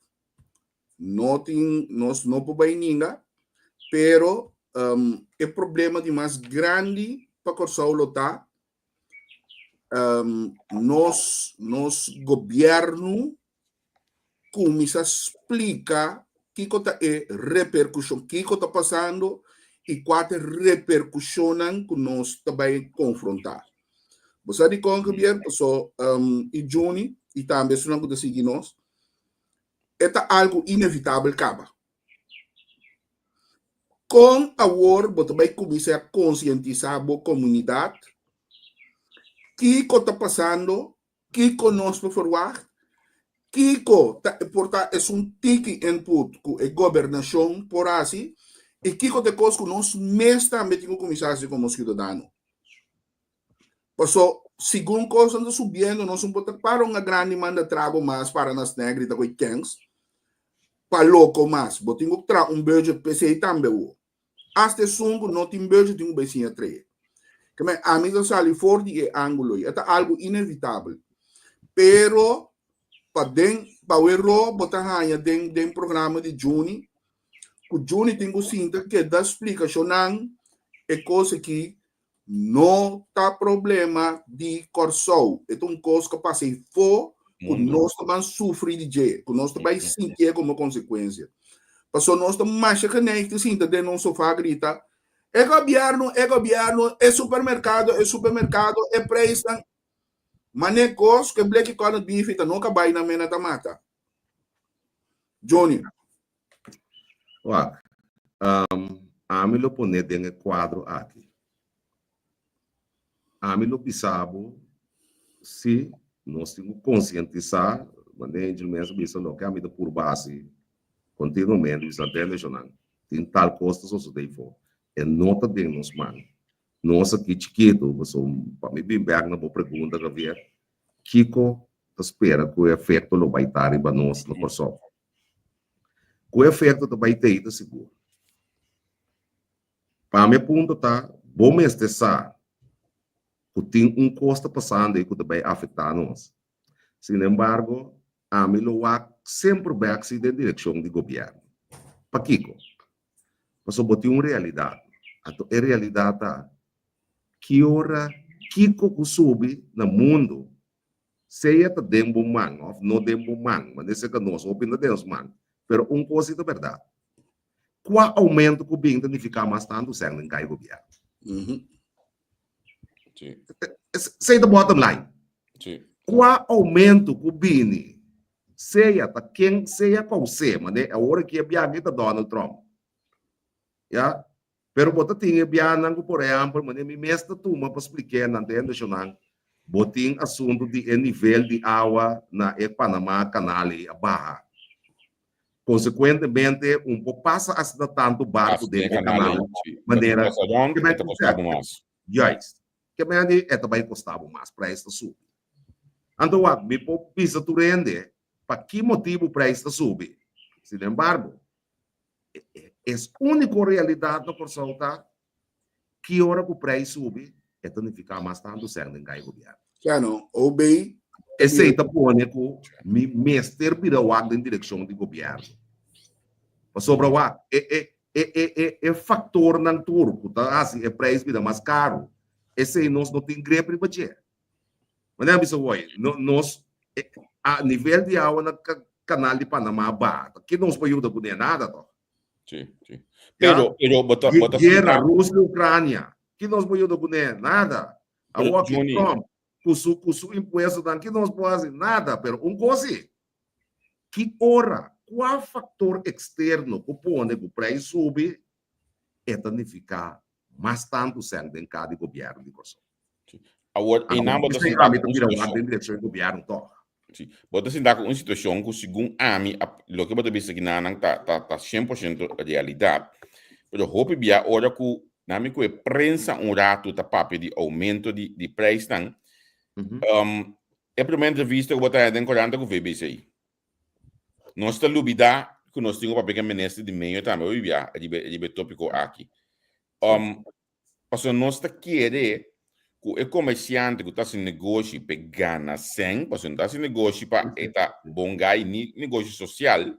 no tin, nos no por bai ninga, pero um, e problema di mas grandi pa Kòrsou lo ta um, nos, nos gobièrnu kuminsá splika kiko ta e reperkushon, kiko ta pasando i kua ta e reperkushonnan ku nos ta bai konfrontá. Bo sa dikon, Javier? Paso um, i Juni i tambe esunnan ku ta sigui nos, e ta algu inevitabel kaba. Kon awor bo ta bai kuminsá konsientisá bo komunidat? Kiko ta pasando? Kiko nos por ferwagt? Kiko ta e por ta esun tiki input ku e gobernashon por hasi? I kiko ta e kos ku nos mes tambe tin ku kuminsá hasi komo siudadano? Paso, segun kosnan ta subiendo, nos no por ta para un grandi manda trago mas para na snack grita ku e kens pa loko mas. Bo tin ku traha un budget p'esei tambe wo. Asta esun ku no tin budget tin ku bai siña trae. Ke men ami ta sali for di e ángulo ei. E ta algu inevitabel. Pero pa den pa wero bo ta haña den den programa di Juni ku Juni tin ku sinta keda splikashonnan e kos aki no ta problema di Kòrsou. E ta un kos ku a pasa ei fo ku nos ta ban sufri di dje, ku nos ta bai sintié komo konsekuensia. Pasobra nos ta masha geneig di sinta den nos sofá grita, E gobièrnu, e gobièrnu, e supermerkado, e supermerkado, e preisnan. Man'e kos ku e bleki kòrned bifi ta no ka bai na mena ta mata. Johnny. Wak, ami lo pone den e kuadro aki. Ami lo bisa bo si nos tin ku konsientisá, manera Angel mes a bisa loke ami ta purba hasi kontinuamente, bisa tende shonnan, tin tal kos ta sosodé afó, e no ta den nos man. Nos aki chikitu, pasobra pa mi bin bèk na bo pregunta, Javier, kiko ta spera ku e efekto lo bai ta riba nos na Kòrsou? Ku efekto ta bai tei ta sigur. Pa mi punto ta, bo mester sa ku tin un kos ta pasando ei ku ta bai afektá nos. Sin embargo, ami lo wak semper bèk si den direkshon di gobièrnu. Pakiko? Pasobra bo tin un realidat. Anto e realidat ta, ki ora kiko ku subi na mundu Sea ta den bo man of no den bo man, ma nesei ta nos hopi no den nos man, pero un cos si ta berdad, cua aumento cu bin ta nifica mas tanto sèn den cay gobierno. Esei ta bottom line. Cua aumento cu bini, sea ta ken sea caus'é, manera awor aki e biaha ta Donald Trump, ya, Pero bo ta tin e bianan ku por ehèmpel manera mi mes ta tuma pa splik'é nan den endeshonnan, bo tin asuntu di e nivel di awa na e Panama Kanal ei a baha. Konsekuentemente un por pasa asina tantu barku den e kanal manera Juist. Ke mende e ta bai kosta bo mas, prijs ta subi. Anto wak, mi por bisa tur hende pa ki motibu prijs ta subi. Sinembargo, Es úniko realidat na Kòrsou ta ki ora ku preis subi e ta nifiká mas tantu sèn den kai gobièrnu. Ya no, OB. Esei ta pone ku mi mester bira wak den direkshon di gobièrnu. Pasobra wak, e e e e e e faktornan tur ku ta hasi e preis bira mas karu, esei nos no tin grep riba dje. Manera a bisa hoy, no, nos a nivel di awa na canal di Panama baha. Ke nos por yuda kuné? Nada toch. Sí, sí. Pero, pero, bota, bota Guerra Rusia Ucrania. Ke nos por yuda kuné? Nada. Awor ki Trump, ku su, ku su impuestonan, ke nos por hasi? Nada. Pero un kos sí, ki ora, kua faktor eksterno ku pone ku preis subi, e ta nifiká mas tantu sèn den ka di gobièrnu di Kòrsou. Awor, einan bo ta sinta ku un situashon. Den direkshon di gobièrnu tòg. Si. Bo ta sinta ku un situashon ku segun ami, loke bo ta bisa kinanan ta ta ta 100% realidat. Pero hopi bia ora ku nami ku e prensa un ratu ta papia di oumento di di preisnan, e promé entrevista ku bo ta haña den korant ta ku VBC. Nos ta lubida ku nos tin ku papia ku e minister di medio tambe hopi bia riba riba e topiko aki. Um, pasobra nos ta kere ku e komersiante ku ta hasi negoshi pa e gana sèn, pasobra no ta hasi negoshi pa e ta bon gai ni negoshi sosial,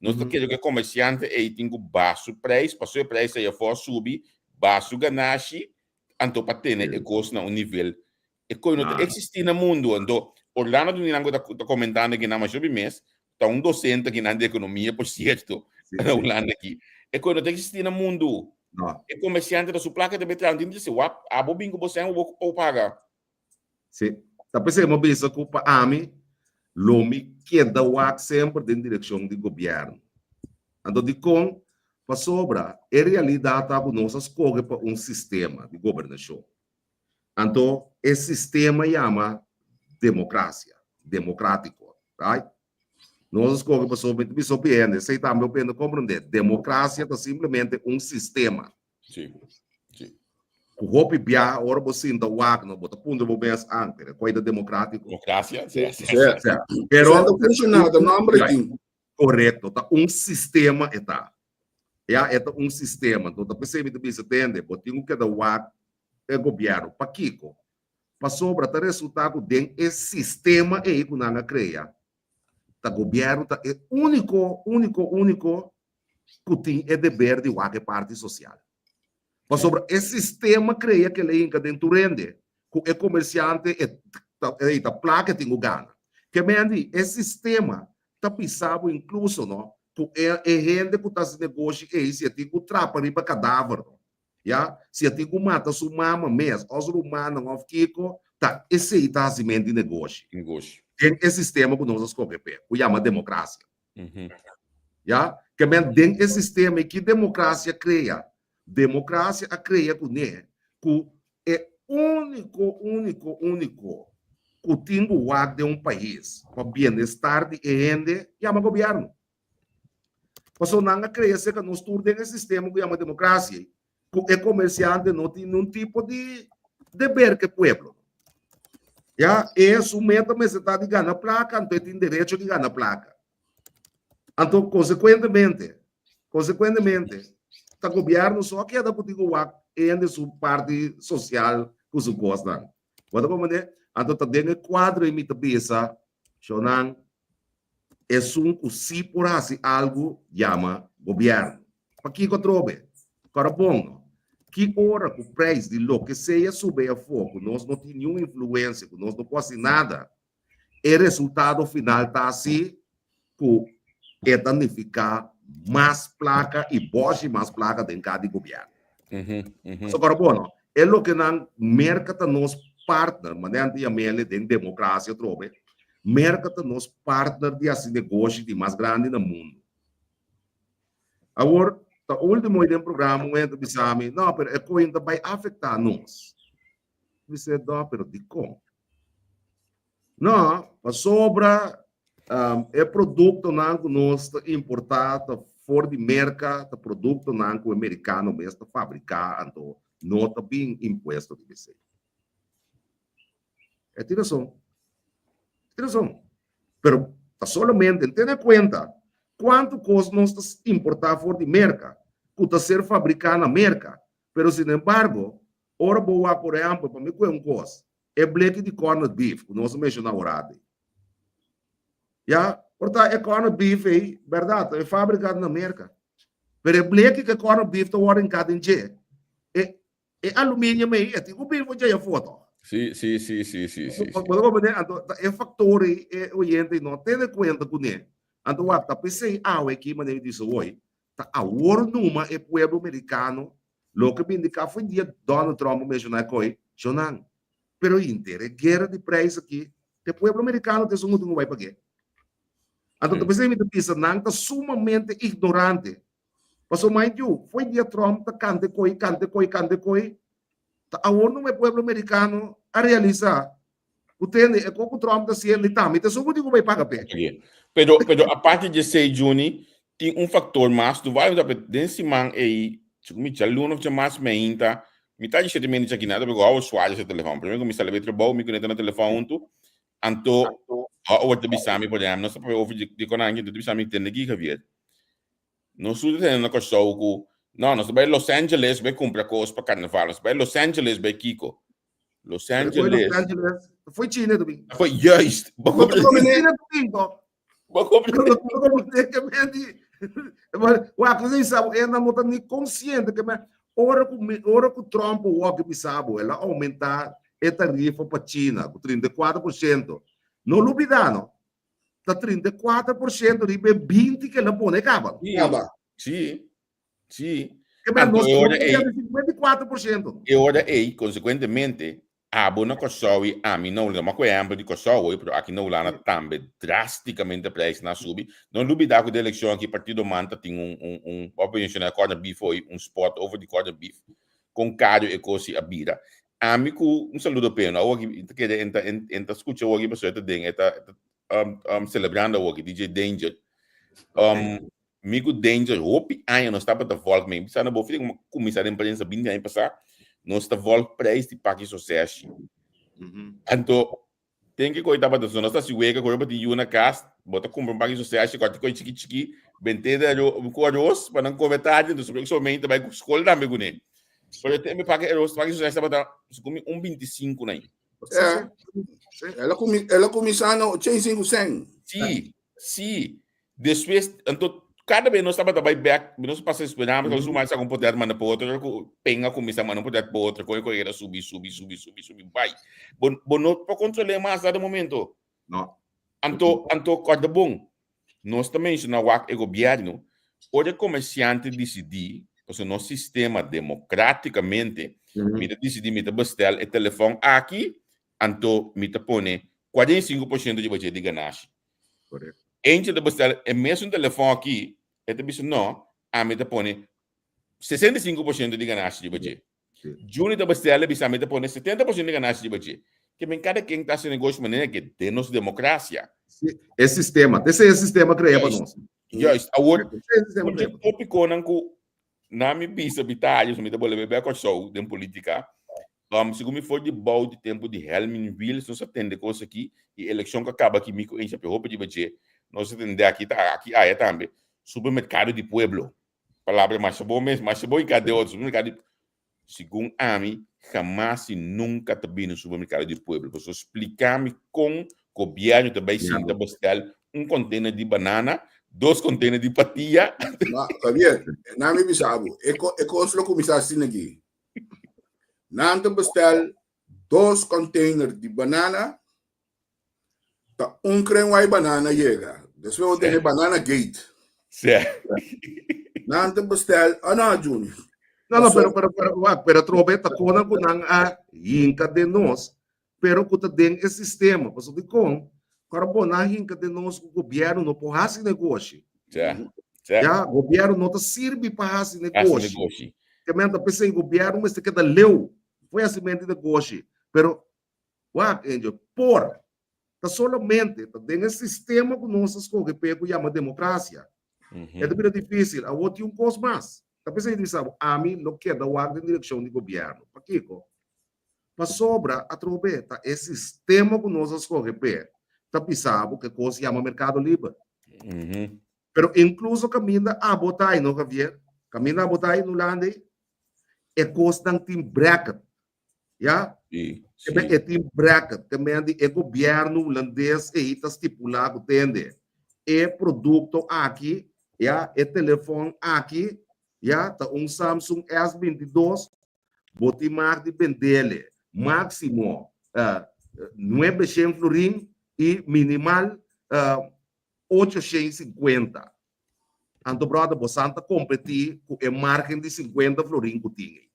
nos ta kere ku e komersiante ei tin ku baha su preis, pasobra e preis ei afó a subi, baha su ganashi, anto pa tene e kos na un nivel E koe no ta existi na mundo. Anto, Orlando Dunilango ta, ta comentando aki na mashopi mes, ta un docente aki nan di economia, por cierto, na Hulanda aki. E koe no ta existi na mundo. No. E comerciante ta su placa ta betra, anto dice, wap, abo bin ku bo sen, bo bo paga. Si. Ta p'esei mi a bisa ku pa ami lo mi keda wak semper den direkshon di gobièrnu. Anto dikon? Pasobra e realidat ta ku nos a skohe pa un sistema di gobernashon. Anto e sistema yama demokrasia, demokratiko, right? Nos a skohe pasobra mi ta bisa hopi hende, esei tambe hopi hende komprendé, demokrasia ta simplemente un sistema. Sí, sí. Ku hopi biaha ora bo sinta wak no, bo ta puntra bo mes an, pero koi ta demokratiko? Demokrasia? Sí, sí, Sí. sí. Pero Pero funciona, ta nombre tin. Korekto, ta un sistema e ta. Ya, e ta un sistema. Anto ta p'esei mi ta bisa tende, bo tin ku keda wak e gobièrnu. Pakiko? Pasobra ta resultá ku den e sistema ei ku nan a krea, ta gobièrnu ta e úniko, úniko, úniko ku tin e deber di wak e parti sosial. Pasobra e sistema krea ke lei hinka den tur hende, ku e komersiante e ta ei ta plaka e tin ku gana. Ke men di e sistema ta bisa bo inkluso no ku e e hende ku ta hasi negoshi ei si e tin ku trapa riba kadaver no ya si e tin ku mata su mama mes òf su rumannan òf kiko ta esei ta hasimentu di negoshi Negoshi. den e sistema ku nos a skohe p'e ku yama demokrasia. Ya, ke men den e sistema i ki demokrasia krea? Demokrasia a krea kuné ku e úniko, úniko, úniko ku tin ku wak den un pais pa bienestar di e hende yama gobièrnu. Pasobra nan a krea serka nos tur den e sistema ku yama demokrasia ku e komersiante no tin niun tipo di deber ku e pueblo. Ya, e su meta mester ta di gana plaka, anto e tin derecho di gana plaka. Anto konsekuentemente, konsekuentemente, ta gobièrnu so a keda ku tin ku wak hende su parti sosial ku su kosnan. Bo ta komprendé? Anto ta den e kuadro ei mi ta bisa, shownan, Esun ku sí por hasi algu yama gobièrnu. Pakiko atrobe? Kòrda bon no. Ki ora ku preis di loke sea sube afó ku nos no tin niun influensia, ku nos no por hasi nada, e resultado final ta si ku e ta nifiká mas plaka i bòshi mas plaka den ka di gobièrnu. So kòrda bon no. E loke nan Merka ta nos partner, manera nan ta yam'el den demokrasia atrobe, Merka ta nos partner di hasi negoshi di mas grandi na mundu. Awor, ta ultimo den programa un hende ta bisa mi, no, pero e koin ta bai afektá nos. Mi bisa, no, pero dikon? No, pasobra e produktonan ku nos ta importá ta for di Merka, ta produktonan ku e merikano mes ta fabriká, anto no ta bin impuesto riba esei. E tin rason. E tin rason. Pero ta solamente tene kuenta kuantu kos nos ta importá for di Merka ku ta ser fabriká na Merka. Pero sinembargo, ora bo wak por ehèmpel, pa mi kue un kos, e bleki di corned beef ku nos a menshoná ora ei. Ya, por ta e corned beef ei, bèrdat, ta e fabriká na Merka. Pero e bleki ku e corned beef ta wòrdu hinká den dje, e E aluminium ei, e tin ku bin for djei afó tòg. Sí, sí, sí, sí, sí, sí. Bo ta comprende? Anto ta e factor ei e oyente no tene cuenta kuné. Anto wak ta p'esei awe aki manera mi bisa hoy, ta awor numa e pueblo mericano loke bin di ka for dia Donald Trump a menciona e koe, shonan. Pero hinter e guera di prijs aki, e pueblo mericano ta esun ku tin ku bai pag'é. Anto ta p'esei mi ta bisa nan ta sumamente ignorante. Paso mind you, fo'i dia Trump ta kante koi, kante koi, kante koi, ta awor numa e pueblo merikano a realisa ku tende e kos ku Trump ta hasiendo i tambe ta esun ku tin ku bai paga p'e. Pero, pero aparte di esei, Juni, tin un factor mas, tu vai ta den siman ei, segun mi djaluna of djamas meinta, mitad di shete meinta djaki nada, porque hou suave e telefon. Primero ku mi sali bai trabou, mi konekta na telefon huntu, anto hou ta bisa mi, por ehempel, nos ta papia over di konanki, anto ta bisa mi, tende ki Javier, Nos tur ta tende na Kòrsou ku, no, nos ta bai Los Angeles bai kumpra kos pa karnaval, nos ta bai Los Angeles bai kiko. Los Angeles. Los Angeles. Foi China tu bin. Foi juist. Bo comprende? China tu bin to. Bo comprende? Bo comprende ke men di. Wa ku se sabe, enda no ta ni consciente ke men ora ku ora ku Trump wak bisabo, el a aumenta e tarifa pa China ku 34%. No lubida no. Ta 34% riba e 20 ke el a pone kaba. Kaba. Sí, sí. Ke men Anto nos e ora no ei, 54%. e ora ei, konsekuentemente, Abo na Kòrsou i ami na Hulanda. M'a ku ehèmpel di Kòrsou hoy, pero aki na Hulanda tambe drástikamente prijsnan a subi. No lubidá ku den elekshon aki Partido man ta tin un un un bo a menshoná e corned beef hoy, un spot over di corned beef, kon karu e kos a bira. Ami ku un saludo p'e, no awor aki ta kere en ta en ta skucha awor aki pasobra e ta den e ta selebrando awor aki, DJ Danger. Mi ku Danger hopi aña nos tabata volg mi bisa na bo fia como kuminsá den prensa 20 aña pasá nos ta volg prijs di paki soseshi. Anto ten ke koi tabata so nos ta hasi wega ku ora yu na kas bo ta kumpra un paki soseshi kòrta koi chiki chiki bent'é den ku aros pa nan kome tardi anto somente bai ku skol tambe kuné. Pero e tempu paki aros paki soseshi tabata suponé un 25 na. É. Ela kumi, ela kuminsá na 85 sen. Sí, sí. Despues, anto, kada vez nos tabata bai bek, nos pasa esperando, mm -hmm. suma un poder manda pa otro, ku penga kuminsá manda un poder pa otro, koi koi era subi, subi, subi, subi, subi, bai. Bo, bo no por kontrol'é mas dado momento. No. Anto, anto, kòrda bon, nos ta menshoná wak e gobièrnu, ora e komersiante disidí, pasobra nos sistema demokrátikamente, mi ta disidí mi ta bestèl e telefòn aki, anto mi ta pone 45% riba dje di ganashi. Korekto. Eentje ta bestèl e mesun telefòn aki, e ta bisa no, ami ta pone 65% di ganashi riba dje. Juni ta bestèl e bisa ami ta pone 70% di ganashi riba dje. Ke men kada ken ta hasi negoshi manera ke den nos demokrasia. Sí, e sistema. Esei e sistema krea pa nos. Juist. Awor, un dje tópikonan ku na mi bisa bitario, so mi ta bolbe bek Kòrsou den polítika, Um, segun mi for di bou di tempu di Helmin Wiels, nos a tende kos aki, i elekshon ku a kaba aki mi ku Encha Pehope riba dje, nos a tende aki ta aki aya tambe, supermerkado di pueblo. Palabra masha bon mes, masha bon i kade otro, supermerkado di Segun ami, hamas i nunka ta bini un supermerkado di pueblo. Pasobra splika mi kon gobièrnu ta bai sinta bestel un container di banana, dos container di patia. Ma, Javier, na mi bisa bo, e, e kos lo kuminsá asina aki. Nan ta bestel dos container di banana, ta un krenwai banana yega. Despues bo tene banana gate. Sí. Nan ta bestel, ah no, Juni. No, no, pero, pero, pero, wak, pero trobe ta kona ku nan a hinka den nos, pero ku ta den e sistema. Pasobra dikon, kora bo nan hinka den nos ku gobièrnu no por hasi negoshi. Ja, ja. Ja, gobièrnu no ta sirbi pa hasi negoshi. Hasi negoshi. Ke men ta p'esei gobièrnu mester keda leu for hasimentu di negoshi. Pero, wak, Angel, por ta solamente ta den e sistema ku nos a skohe p'e ku yama demokrasia. E ta bira difísil. Awor tin un kos mas. Ta p'esei di bisa bo, ami lo keda wak den direkshon di gobièrnu. Pakiko? Pasobra atrobe ta e sistema ku nos a skohe p'e ta bisa bo ke kos yama merkado liber. Pero inkluso kaminda abo ta ei, no Javier? Kaminda abo ta ei, Nulanda ei, e kosnan tin bracket. Ya? Sí, sí. E tin bracket. Te men di e gobièrnu hulandes ei ta stipulá ku tende e produkto aki, ya, e telefòn aki, ya, ta un Samsung S 22, Bo tin mag di bendele máksimo nuebe shen florin i minimal ocho shen sinkuenta. Anto bròder bo san ta kompetí ku e márgen di sinkuenta florin ku tin ei.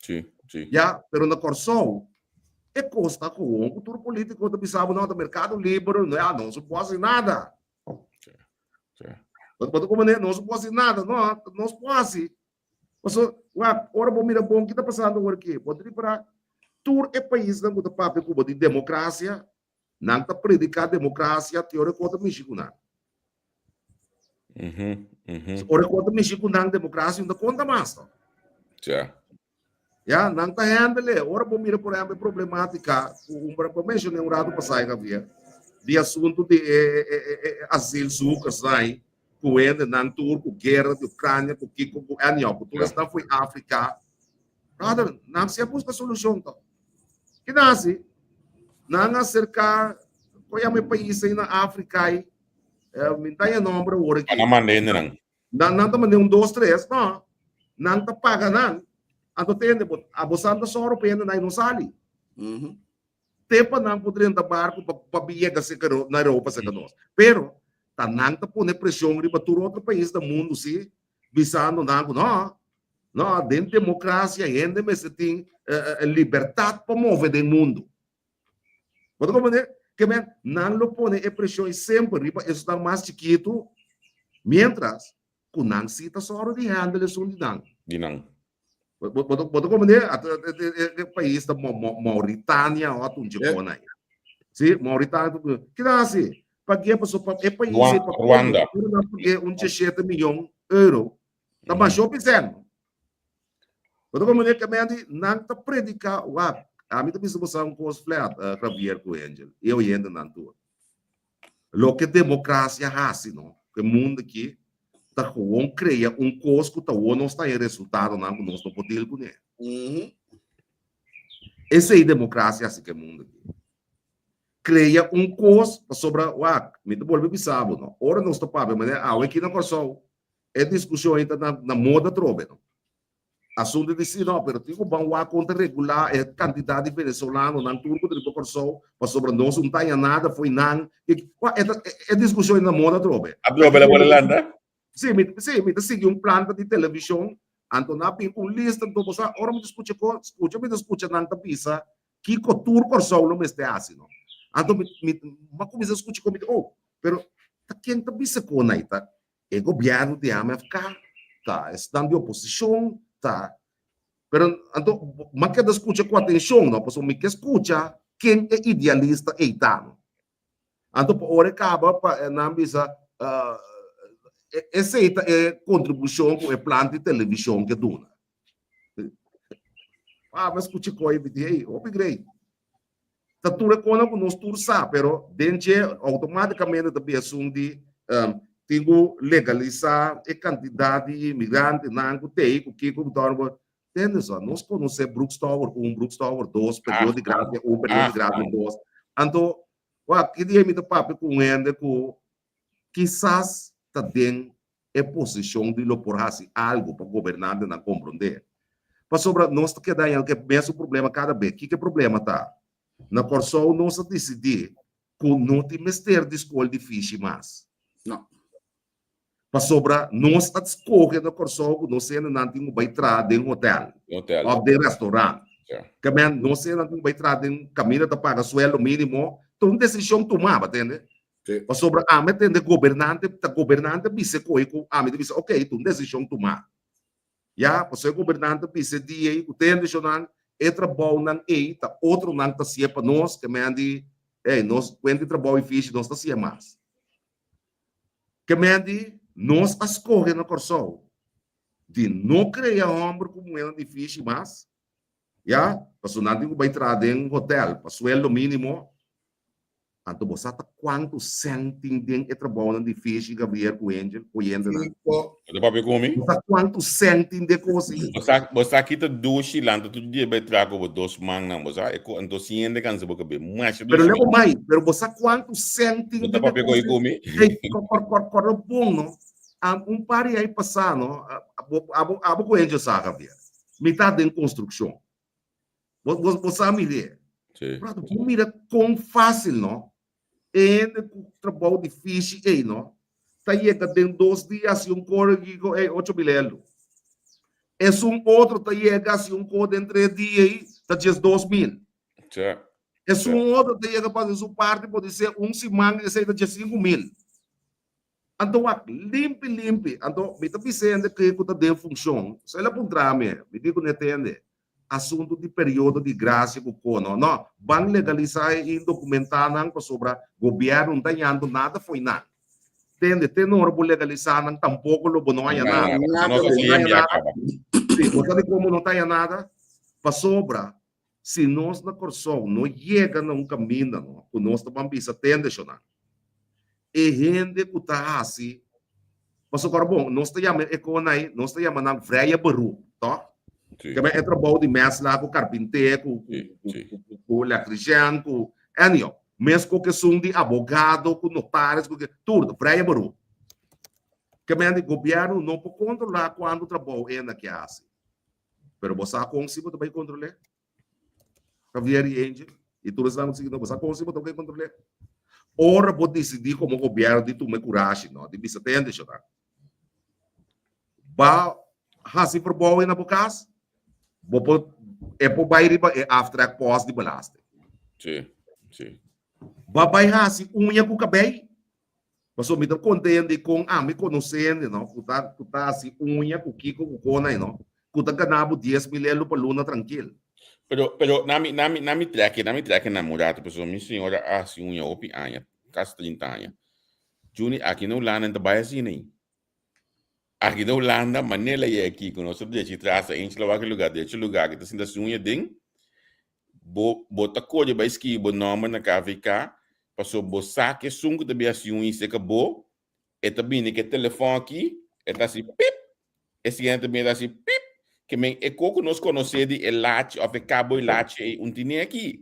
Sí, sí. Ya, pero na Kòrsou e kos ta gewoon ku tur polítiko ta bisa bo no ta merkado liber, no ya nos no por hasi nada. Sí, sí. Bo ta komprendé? Nos no por hasi nada, no, nos por hasi. Paso, wak, ora bo mira bon ki ta pasando awor aki, bo ta ripara tur e paisnan ku ta papia ku bo di demokrasia, nan ta prediká demokrasia te ora ku bo ta mishi ku nan. Ora ku bo ta mishi ku nan, demokrasia no ta konta mas. Ja. Ya, nan ta handle. Ora bo mira, por ehempel, e problematica, ku un bo mencioné un rato pasá, Javier, di asunto di e, e, e, e asielzoekers nan, ku hende nan tur ku guerra di Ucrania, ku kiko, ku anyhow, ku tur esnan foi Afrika. Brother, nan si a buska solushon to. Ki nan hasi? Nan a aserká, kon yama e pais ei na Afrika ei? Eh, mi ta e nombre awor aki. Nan manda hende nan. Nan nan ta manda un dos tres no. Nan ta paga nan. Anto tende bo abo santa sòru pa hende nan no sali. Te pa nan por drenta barku pa pa yega serka na Europa serka nos. Pero ta nan ta pone preshon riba tur otro pais na mundu si bisando nan ku no. No, den demokrasia hende mester tin libertat pa move den mundu. Bo ta komprendé? Ke men, nan lo pone e preshon semper riba esnan mas chikitu, miéntras ku nan si ta sòru di handle esun di nan. Di nan. Bo ta komprendé? E pais ta Mauritania òf un dje kon ai. Si, Mauritania. Ki ta hasi? Pagu'é pasobra e pais ei pa Rwanda. Nan pagu'é un djeshete miyon euro. Ta masha hopi sèn. Bo ta komprendé? Ke men di nan ta prediká wak. Ami ta bisa bo sa un kos flat, Javier ku Angel i e oyentenan tur. Loke demokrasia hasi no, ku e mundu aki ta gewoon krea un kos ku ta wou nos ta haña resultadonan ku nos no por deal kuné. Esei demokrasia hasi ku e mundu aki. Krea un kos pasobra wak, mi ta bolbe bisa bo no, ora nos ta papia manera awe aki na Kòrsou E diskushon ei ta na moda atrobe no. Asuntu di si no, pero tin ku ban wak kon ta regulá e kantidat di venezolanonan tur ku ta riba Kòrsou pasobra nos un ta haña nada fo'i nan. Wak e ta e diskushon ei na moda atrobe. Atrobe la por lanta? Si, mi si, mi ta sigui un planta di televishon, anto nan a bin ku un lista, anto bo sa ora mi ta skucha ko, skucha mi ta skucha nan ta bisa kiko tur Kòrsou lo mester hasi no. Anto mi mi a kuminsá skucha ku mi di oh, pero ta ken ta bisa kon ei ta E gobierno di MFK ta esnan di oposicion ta pero anto m'a keda scucha cu atencion no pasobra mi ke scucha ken e idealista ey ta no anto pa ora e caba pa nan bisa esey ta e contribucion cu e plan di television ke duna pa mi a scucha e coy mi di hey hopi grei. Ta tur e konan ku nos tur sa, pero den dje outomátikamente ta bin esun di tin ku legalisá e kantidat di imigrantenan ku t'ei ku kiko ku ta ora. Tende so, nos konosé Brooks Tower un, Brooks Tower dos, periodo di gracia un, periodo di gracia dos. Anto, wak, ki dia mi ta papia ku un hende ku kisas ta den e posishon di lo por hasi algu pa gobernantenan komprondé. Pasobra nos ta keda haña e mesun problema kada be. Kiko e problema ta? Na Kòrsou nos a disidí ku no tin mester di skol di fishi mas. No. Pasobra nos a skohe na Kòrsou ku nos hendenan tin ku bai traha den hotèl òf den restaurant. Ke men nos hendenan tin ku bai traha den kaminda ta paga sueldo mínimo. Ta un desishon tumá, bo a tende? Sí. Pasobra ami a tende gobernante, ta gobernante a bisa koe ku ami ta bisa, ok, ta un desishon tumá. Ya, pasobra e gobernante a bisa e dia ei ku tende shonnan, e trabounan ei ta otronan ta hasié pa nos, ke men di, ey, nos kuenta di trabou difísil, nos ta hasié mas. Ke men di, nos a skohe na Kòrsou di no krea hòmber ku muhénan difísil mas, ya, pasobra nan tin ku bai traha den hotèl pa sueldo mínimo. Anto bo sa ta kuantu sèn tin den e trabounan di Fish i Gabriel ku Angel, oyentenan? Bo ta papia ku mi? Bo sa kuantu sèn tin den kos ei? Bo sa, bo sa ki ta dushi lanta tur dia bai traha ku bo dos mannan, bo sa? E ko, anto si hende kansa bo kabes, masha Pero dushi. lebo mai, pero bo sa kuantu sèn tin Bo ta den e papia kos ku ei? mi? Ei, kor, kor, kor, kor lo bon, no? Am, un par di ai pasá, no? Abo, abo, abo ku Angel sa, Gabriel. Mi ta den konstrukshon. Bo, bo, bo sa mir'é. Sí. Brother, bo mira kon fácil, no? E hende ku trabou difícil ei, no? Ta yega den dos dia hasi un koro kiko ei 8000 euro. Esun otro ta yega hasi un koro den tres dia ei ta 12000. Sí. Esun otro ta yega pa hasi su parti por ser un siman esei ta 15000. Anto wak limpi limpi. Anto mi ta bisa hende ke ku ta den funshon. So el a puntra mi, mi di ku no e tende. Asuntu di periodo di grasia ku kono. No, ban legalisá e indokumentanan pasobra gobièrnu no ta hañando nada fo'i nan. Tende, te no ora bo legalisá nan tampoko lo bo no haña nada. Nada, Bo no haña nada. Sí, bo sa di komo no ta haña nada? Pasobra si nos na Kòrsou no yega na un kaminda no ku nos ta ban bisa tende shonnan. E hende ku ta hasi pasobra ora bon nos ta yama e kon ai nos ta yama nan vrije beroep to ke e trabou di mèsla ku karpinté ku ku elektrisian ku anyhow mes ku esun di abogado ku notaris ku tur vrije beroep ke men di gobièrnu no por kontrolá kuantu trabou e hende ke hasi pero bo sa kon si bo ta bai kontrol'é. Javier y Angel y tur esnan cu sigui nos, bo sa con si bo ta bay control'é? Ora bo dicidi como gobierno di tuma e curashi, no, di bisa tende, shota. Ba hasi verbouwing na bo kas, bo por e por bai riba e aftrekpost di belasting. Sí, sí. Bo a bai hasi uña ku kabei? Pasobra mi ta konta hende kon ami konosé hende no ku ta ku ta hasi uña ku kiko ku kona ei no ku ta gana bo 10,000 elo pa luna trankil. Pero pero na mi na mi na mi trek na mi trek na un rato pasobra mi señora a hasi uña hopi aña kasi 30 aña. Juni aki na Hulanda nan ta bai asina ei. Aki na Hulanda manera ei aki ku nos ta drechi tras ta wak e luga drechi luga aki ta sinta hasi uña den Bo bo ta kore bai skibi bo nòmber na KVK, pasobra bo sa ku esun ku ta bin hasi un iseka bo, e ta bini ku e telefòn aki, e ta hasi pip, e siguiente ta bini e ta hasi pip, ke men e ko ku nos konosé di e lachi òf e kabo i lachi ei un tine aki.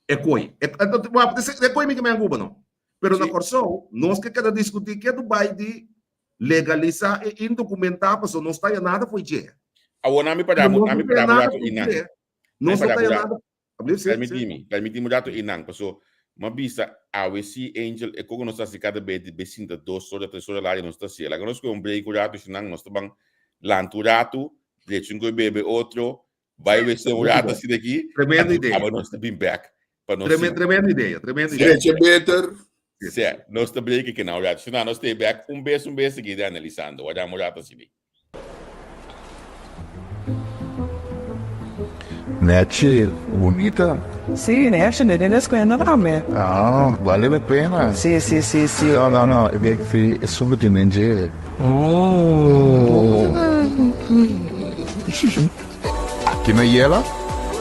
E koi. E e koi mi ke men Aruba no. Pero na Kòrsou nos ke keda diskutí ke tu bai di legalisá e indokumentá pasobra nos ta haña nada fo'i dje. Awor nan mi para Nos nan mi no para ta haña nada rato fo'i einan. dje. Nos no ta llamado. Permití mi, permití mi un rato einan, paso m'a bisa awe sí Angel e koko nos ta hasi kada bes di bes sinta dos ora, tres ora larga nos ta hasié. Laga nos kohe un break un rato esnan nos ta ban lanta un rato, drecha un koe bebe otro, bai wc un rato asina aki, Tremendo idea. aba nos ta bin bek pa nos Tremendo, tremendo idea, tremendo idea. Drecha beter. Sí, nos ta break aki na un rato. Esnan nos ta bek un bes un bes sigui analisando. Wardamos un rato asina. Nechi, bunita. Sí, nechi, ne den escuela tambe. Ah, vale la pena. Sí, sí, sí, sí. No, no, no, e si, esun cu tin den dje. Oh. Aki na Yela,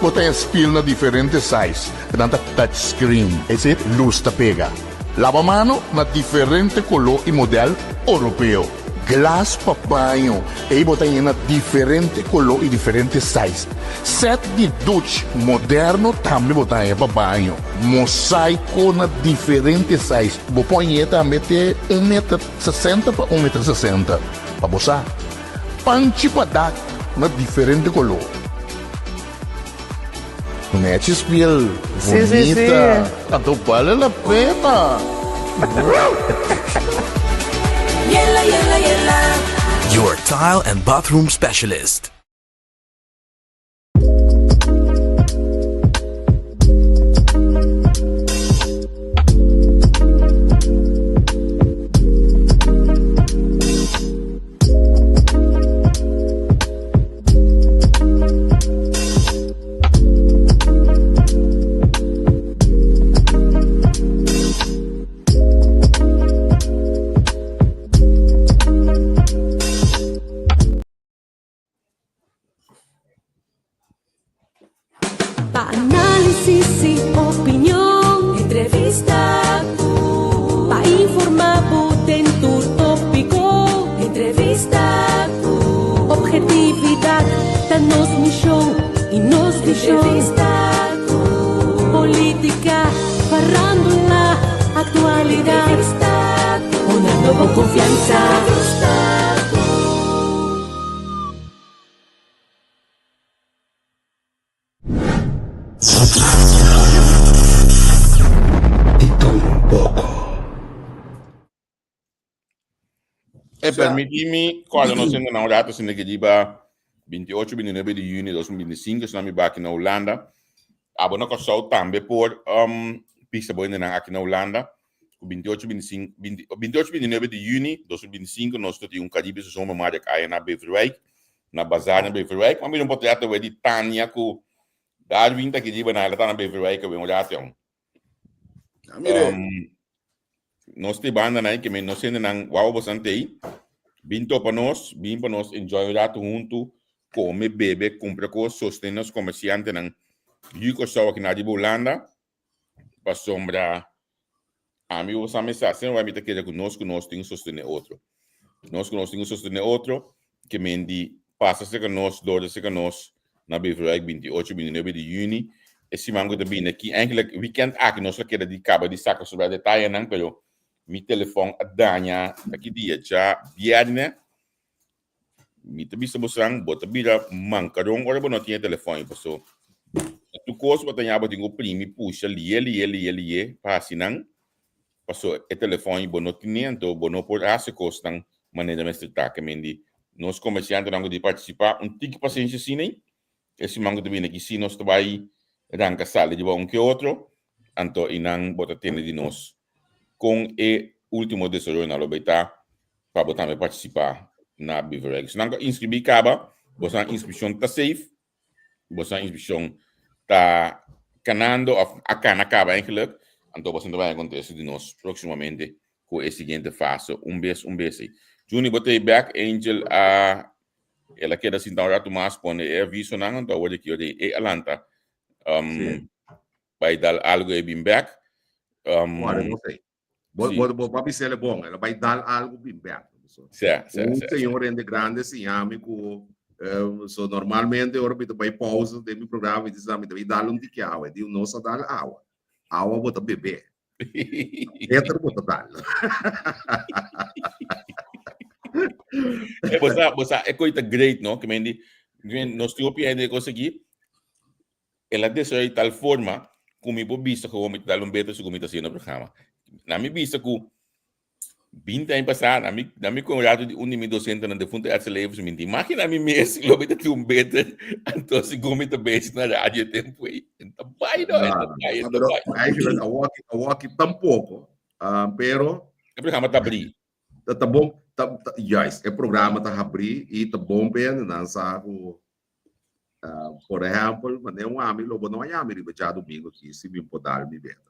bo ta espil na diferente size, nan ta touch screen, ese luz ta pega. Laba mano na diferente color y model Oropeo. Glas pa baño, ei bo ta yena diferente koló i diferente size. Sèt di duch moderno tambe bo ta haña pa baño. Mosaiko na diferente size. Bo por hañ'é tambe te un meter sesenta pa un meter sesenta, pa bo sa. Panchi pa dak na diferente koló. Nechi spiel bunita anto bale la pena. Your tile and bathroom specialist. Pa análisis y opinion, entrevista cu. Pa informa bo den tur tópico, entrevista cu. Objetividad ta nos misión y nos visión. Entrevista cu. Política, farándula, actualidad. Entrevista cu. Honrando bo confianza. Entrevista cu. Di todo un poco. E permití mi kòrda nos hende nan un rato sinda ke riba 28, 29 di yüni 2025 esnan mi bai aki na Hulanda. Abo na Kòrsou tambe por um, pista bo hendenan aki na Hulanda. Ku 28, 25, 20, 28, 29 di yüni 2025 nos ta tin un Caribische Zomermarkt aya na Beverwijk. Na bazar na Beverwijk. M'a mira un portret awe di Tania ku Darwin ta aki riba nan. El a ta na Beverwijk awe un rato yon. Ah, mire. Nos te banda nan ke men nos hende nan wawa bosan tei. Bin topa nos, bin pa nos enjoy un rato huntu, kome, bebe, kumpra kos, sostené nos komersiantenan. Yu Kòrsou aki na riba Hulanda. Pasobra ami bo sa mester hasi mi ta kere ku nos ku nos tin sostené otro. Nos ku nos tin sostené otro ke men di pasa serka nos, dor serka nos na Beverwijk 28, 29 di yüni. E siman ku ta bini aki, eigenlijk weekend aki nos lo keda di kaba di saka sobra detayenan, pero mi telefòn a daña aki dia dja bièrnè. Mi ta bisa bosan, bo ta bira mankaron ora bo no tin e telefòn ei, paso tur kos bo ta ña bo tin ku primi, pusha, lié, lié, lié, lié pa hasi nan, paso e telefòn ei bo no tine, anto bo no por hasi kosnan manera mester ta. Ke men di. Nos komersiantenan ku di partisipá, un tiki pasensia asina ei. E siman ku ta bini aki si nos ta bai ranka sali riba un ke otro, anto einan bo ta tende di nos kon e último desaroyonan lo bai ta pa bo tambe partisipá na Beverwijk. Esnan ku a inskribí kaba, boso nan inskripshon ta safe, boso nan inskripshon ta kanando òf a kana kaba eigenlijk, anto boso ta bai kontesta di nos próksimamente ku e siguiente fase un bes un bes ei. Juni bo ta ei bèk, Angel a el a keda sinta un ratu mas pone e avisonan, anto awor di ki ora e a lanta um, bai dal algo e bin bèk. Um, Ora, no sei. Bo, Sí. bo, bo papi sele bon, el a bai dal algo bin bèk. So, Sí, sí, un sí, sí. señor hende grande siñami ku eh, so normalmente ora mi ta bai pausa den mi programa mi ta mi ta bai dal un tiki awa. E di no sa dal awa. Awa bo ta bebe. Beter bo ta dal. Eh, bo sa, bo sa, e koi ta great, no? Ke men di, nos tin hopi hende kos aki, el a desaroya di tal forma ku mi por bisa gewoon mi ta dal un beter segun mi ta haciendo programa. Na mi bisa ku 20 aña pasá, na mi, na mi kon rato di un di mi docentenan defunto Edsel Levers, mi tin imagina mi mes lo mi ta tin un beter, anto segun mi ta bezig na radio e tempo ei. En ta bai no, en ta bai, en ta Pero bai. eigenlijk awaki, awaki tampoco. Ah, pero E programa ta abrí. ta, ta bon, ta, ta, juist, e programa ta habrí i ta bon pa hende nan sa ku Ah, por ehempel, wanneer un ami lo bo no a yami riba djadomingo aki si mi por dal mi beta.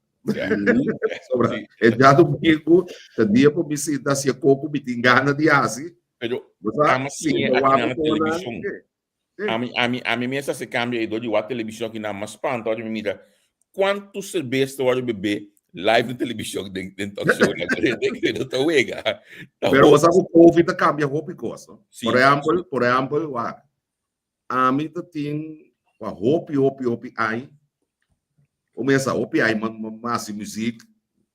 Sobra, e djadomingo ta dia pa mi sinta hacia koko mi tin gana di hasi. Pero Bo sa, ama si siña bo aki wak na kona, televishon. eh, eh. Ami, ami, ami mes hasi cambio ei door di wak televishon aki na mas spanta ora mi mira kuantu serbes ta wòrdu bebé live na televishon den den talk show nan. Den den ta wega. Ta Pero bo hopi. sa ku COVID a kambia hopi kos, no? Sí. Por ehempel, por ehempel, wak, Ami ta tin pa hopi hopi hopi ai, o mesa hopi ai ma ma hasi muziek,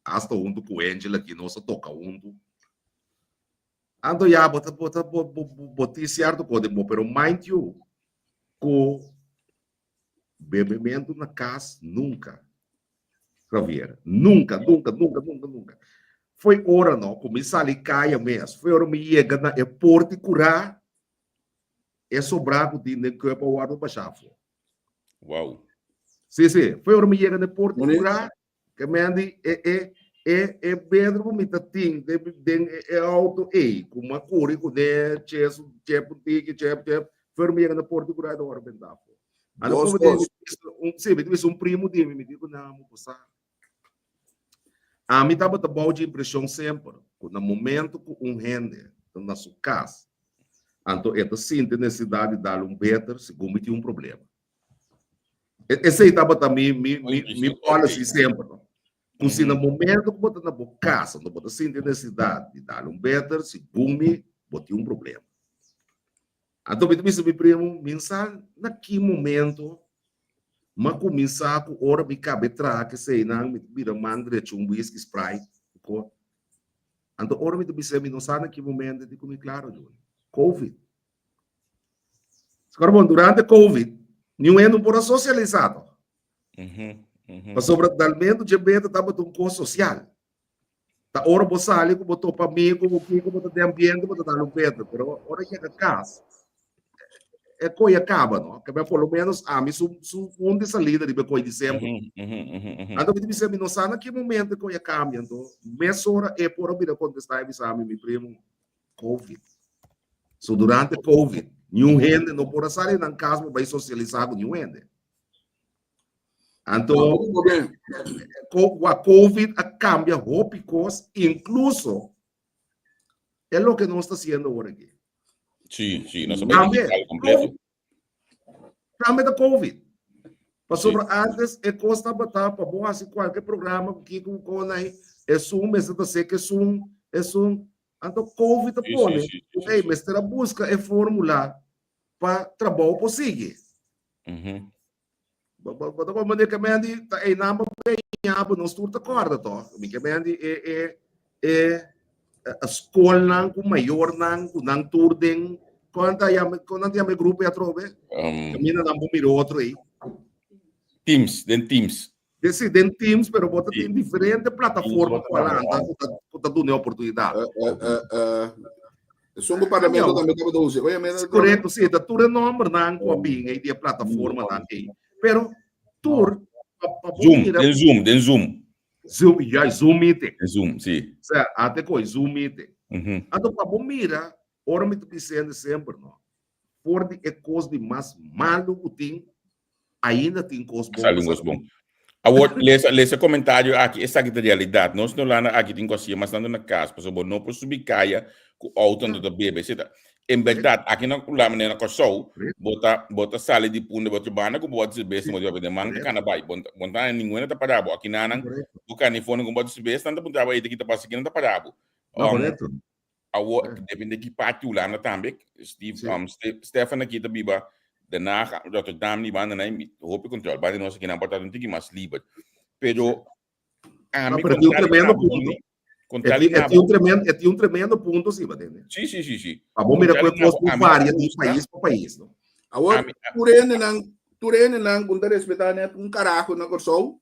hasta huntu ku Angel aki nos a toka huntu. Anto ya bo ta bo ta bo bo bo tin sierto kos den bo, pero mind you ku bebementu na kas nunka Javier, nunka nunka nunka nunka nunka. Foi ora no ku mi sali kaya mes, foi ora mi yega na e porti kurá E sobrá ku tin den keup a wòrdu bashá afó. Wow. Sí, sí. Foi ora mi yega na e porta kurá, ke men di e e e e bedro ku mi ta tin den den e e auto ei, ku mi a kuri kuné, che su che puntiki, che che, foi ora mi yega na e porta kurá e ta wòrdu bentá afó. Anto Dos mi tin kos. un sí, mi tin bisa un primo di mi, mi di ku nan amo bo sa. Ami tabata bou dje impreshon semper ku na momento ku un hende ta na su kas, anto e ta sinti nesesidat di dal un beter segun mi tin un problema. Esei tabata mi mi mi mi policy semper, no? Ku si na momento ku bo ta na bo kas, anto bo ta sinti nesesidat di dal un beter segun mi bo tin un problema. Anto mi ta bisa mi primo, mi sa na ki momento m'a kuminsá ku ora mi kabe traha keseinan mi ta bira man drecha un whisky Sprite ku kos. Anto ora mi ta bis'é mi no sa na ki momento e di ku mi, klaro Juni, Covid. Skor bon, durante Covid niun hende no por a sosialisá tòg. Pasobra dalmentu dje beta tabata un kos sosial. Ta ora bo sali ku bo topa amigo, bo kiko, bo ta den ambiente, bo ta dal un beter. Pero ora yega kas, e koi a kaba, no? Ke por lo menos ami su, su un di salida riba e koi di semper. Anto mi ta bisa, mi no sa na ki momento e koi a kambia. Anto mesora e por a bira kontestá i bisa mi, mi primo, Covid. So durante Covid, niun hende no por a sali nan kas pa bai sosialisá ku niun hende. Anto, wa COVID a cambia hopi cos, incluso e loke nos ta haciendo awor aki. Sí, sí, nos a bai digital completo. Tambe ta COVID. Pasobra antes e cos tabata pa bo haci cualke programa cu kiko cu con ahí, esun mester ta sek esun, esun. Anto COVID a pone cu ey mester a busca e formula pa trabou por sigui. Bo ta comprende ke men di ta einan bo peña bo nos tur ta korda to. Mi ke men di e e e skolnan ku mayornan ku nan tur den kon nan ta yama kon nan ta yama e grupo ei atrobe? Kaminda nan por mira otro ei. Teams, den teams. Den si, den teams, pero bo ta tin diferente plataforma ku a lanta ku ta ku ta duna e oportunidat. Esun ku parlamento tambe tabata usa. Oye, mira. Korekto, sí, ta tur e nòmbernan ku a bin ei di e plataformanan ei. Pero tur, pa pa bo Zoom, mira. den Zoom, den Zoom. Zoom, ja, Zoom meeting. Den Zoom, sí. Sea, ate koi, Zoom meeting. Mhm. Anto pa bo mira, ora mi ta bisende semper, no, for di e kos di mas malu ku tin, ainda tin kos bon. Sali un kos bon. Awor, lesa, lesa komentario aki, esaki ta realidat. Nos na Hulanda aki tin ku hasié mas tantu na kas, pasobra bo no por subi kaya ku outo anto ta bebe, etcetera. En bèrdat, aki na Hulanda, manera na Kòrsou, bo ta, bo ta sali di punda bo otro banda ku bo bòt serbes, bo ta papia den man ta kana bai. Bo bo ta haña ningun hende ta para bo. Aki nanan, bo kana i fondo ku un bòt serbes, nan ta puntra bo, ey, ta ki ta pasa aki? Nan ta para bo. No, korekto. Awor, depende ki parti Hulanda tambe. Steve, Sí. Stefan aki ta biba Den Haag, Rotterdam, ni banda na hopi control. Banda nos aki nan por ta un tiki mas liber. Pero No, ami pero tiene un contrali tremendo na bo, punto. Tony, contrali E na tiene un bo. tremendo, e tiene un tremendo punto, sí, batende. Sí. Pa bo mira Contrali ku e na kos bo, ku ami varia di gusta. pais pa pais, no? Awor, Ami, tur hendenan, tur hendenan ku ta respetá net un karajo na Kòrsou.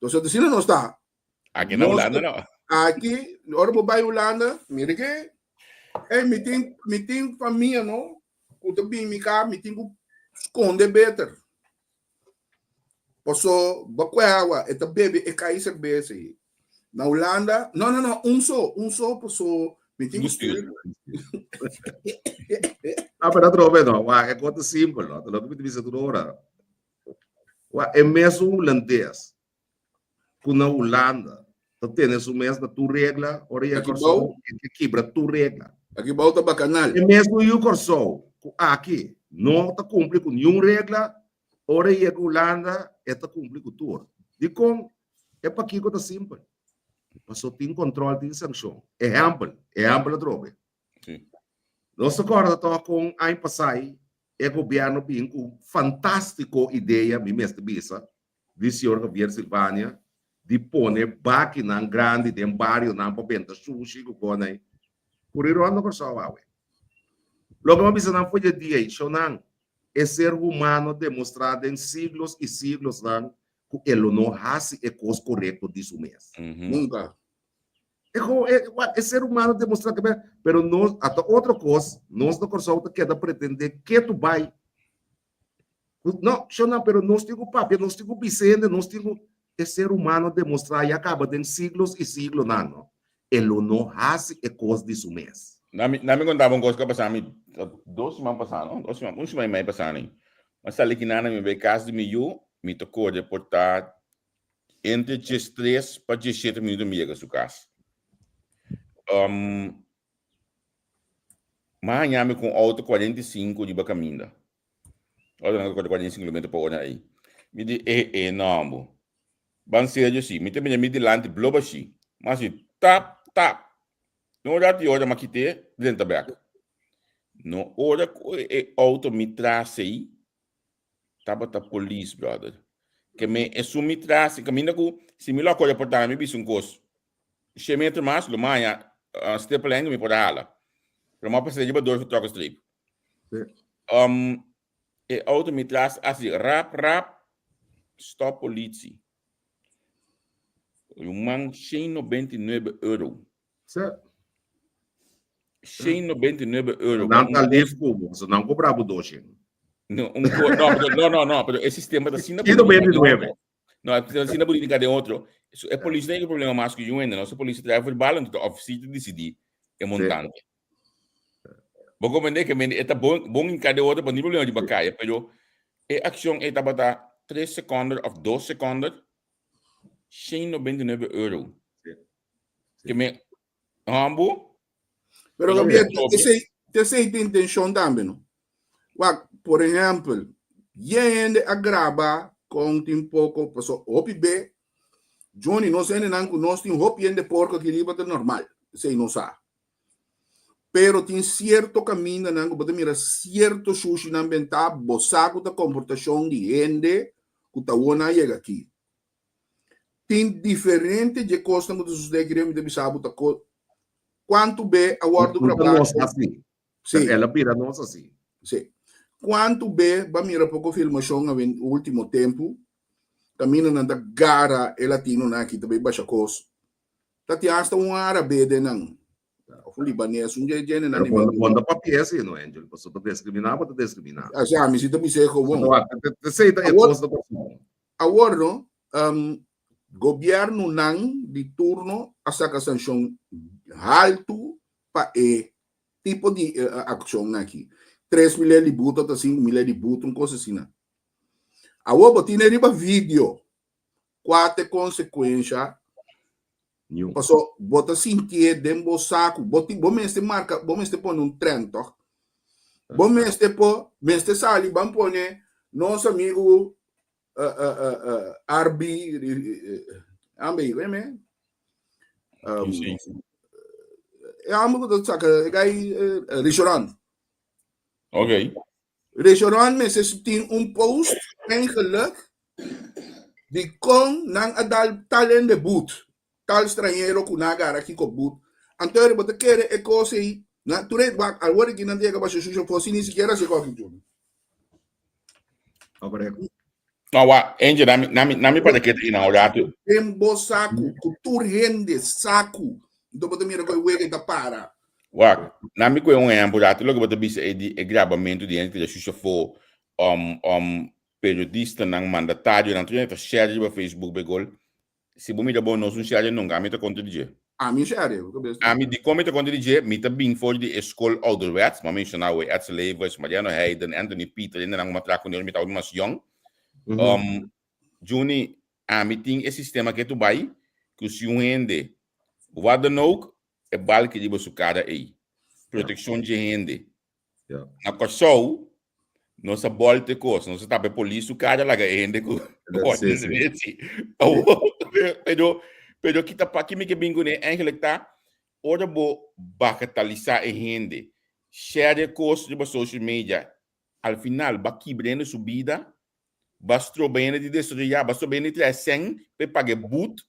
Entonces, asina nos ta. Aki na Nos Hulanda no. Aki, ora bo bai Hulanda, mira ke, hey, mi tin, mi tin famia no, ku ta bin mi ka, mi tin ku skonde beter. Paso, bo kue awa, e ta bebe e kai serbesa ei. Na Hulanda, no, no, no, un so, un so, paso, mi tin ku stuur. Ah, pero atrobe no, wak, e kos ta simpel, no, ta loke mi ta bisa tur ora. Wak, e mesun hulandes ku na Hulanda ta tene su mes na tur regla, ora yega Aki Kòrsou bou. e ke kibra tur regla. Aki bou ta bakanal. E mesmu yu Kòrsou ku aki no ta kumpli ku niun regla, ora e yega Hulanda e ta kumpli ku tur. Dikon? E pakiko ta simpel. Paso tin kòntròl, tin sankshon. Ehèmpel, ehèmpel atrobe. Sí. Nos ta kòrda tòg kon aña pasai e gobièrnu bin ku fantástiko idea, mi mester bisa, di señor Javier Silvania di pone bakinan grandi den barionan pa benta sushi ku kon ei. Kuri rònt na Kòrsou awe. Loke mi a bisa nan for dje dia ei, shownan, e ser humano demostrá den siglos i siglosnan ku e lo no hasi e kos korekto di su mes. Nunka. E ko e wak e ser humano demostrá ke pero nos ata otro kos, nos na Kòrsou ta keda pretendé ketu bai No, shona, pero nos tin ku papia, nos tin ku bisa hende, nos tin ku... E ser humano demostrá ya kaba den siglos i siglonan, no? E lo no hasi e kos di su mes. Na mi, na mi kontaba un kos ku a pasa mi dos siman pasá, no? Dos siman, un siman i mei pasá ni. Mi a sali kinan mi bai kas di mi yu, mi ta kore por ta entre diestres pa diesshete minuto mi yega su kas. Um, mi a haña mi ku un outo 45 riba kaminda. Ora nan kore 45 kilometer pa ora ei. Mi di, eh, eh, no, bo. Ban serio si. Mi ta mira mi dilanti blo bashi. Ma si, tap, tap. No ora ti ora ma kite, drenta bek. No ora ku e auto mi tras ei, tabata polis, brother. Ke me esun mi tras, kaminda ku si mi lo kore por mi bisa un kos. 100 meter mas, lo maya uh, stippelijn mi por hala. Pero ma pasé riba doorgetrokken streep. Um, e auto mi tras así, rap, rap, stop politie. Ruman, 199 euro. Sí. 199 euro. Nan ta lief ku bo, so nan kobra bo 200. No, un no, pero, no, no, no, pero e sistema ta asina 129. No, e sistema asina bonito den otro. So, e polis no tin problema mas ku yu hende, no? So, polis ta trae verbal, entonces officier ta decidi e montante. Bo comprende que men eta bon bon in cada otro, pa ni problema di bakaya, pero e acción e tabata 3 seconden of 2 seconden, 199 euro. Que me hambo. Pero Gabriel, esei, esei ta intención tambe, no? Wak, por ehempel, hende a graba con tin poco, paso hopi be, Johnny, nos hendenan ku nos tin hopi hende porco aki riba ta normal. Esei no sa. Pero tin cierto camindanan ku bo ta mira cierto shushinan bentá, bo sa ku ta comportacion di hende ku ta wona a yega aki. Tin diferente dje kosnan ku ta sucede aki riba, mi ta bisa bo ta ko kuantu be a wordo No ta grabá. nos así. Sí. El a bira nos así. Sí. Kuantu be ba mira poko filmashon awe ultimo tempu, kamindanan ta gara e latinonan aki ta bai basha kos. Ta tin hasta un árabe den nan. Of un libanes, un dje dje nan. Pero bo no papia así, no, Angel. Paso ta discriminá, bo ta discriminá. Así, mi si ta bis'é gewoon. Esei ta e kos ta pasando. Awor no, um, gobiernonan di turno a saka sanshon haltu pa e tipo di uh, akshon aki. 3 mil di buto ta 5 mil di buto, un kos asina. Awor bo tin riba video kua ta e konsekuensha Niun. Paso bo ta sintié den bo saku, bo tin, bo mester marka, bo mester pone un trend tòg? Bo mester po, mester sali ban pone nos amigu uh, uh, uh, uh, Arbi, ambe, ku yama e? Um, Sí. e ambe ku ta saka, e gai uh, restaurant. Ok. Restaurant mester tin un post eigenlijk di kon nan a dal tal hende boet, tal stranhero ku nan a gara kiko boet. Anto eri bo ta kere e kos ei, nan tur e wak awor aki nan ta yega basha shusha for si ni sikiera si koki juni. No, correcto. No, wa, Angel, nami, nami, nami para que te ina un rato. Den bo saku, ku tur hende saku. Anto bo ta mira ku e wega ta para. Wak, nami ku un ehempel rato loke bo ta bisa e di e grabamentu di hende ku ta shusha for um, um, periodistanan, mandatarionan, tur hende ta share riba Facebook begol. Si bo mira bo no sun share nunca, ami ta kontra di dje. Ami share, bo kabes. Ami di kon mi ta kontra di dje, mi ta bin for di e skol ouderwets, m'a menshoná awe Edsel Levers, Mariano Heiden, Anthony Pieter, hendenan ku m'a traha kuné ora mi tabata mas yòn. Um, Juni, ami tin e sistema ke tu bai, ku si un hende wat dan ook, e balki riba su kara ei. Protekshon dje hende. Na Kòrsou, nos a bòlta e kos, nos a tapa e polis su kara laga e hende ku sí. Pero, pero kita pa ki mi ke bin kuné eigenlijk ta, ora bo bagatalisá e hende, share e kos riba social media, al final ba kibra hende su bida, ba stroba hende di desaroyá, ba stroba hende di traha sèn pa e paga e but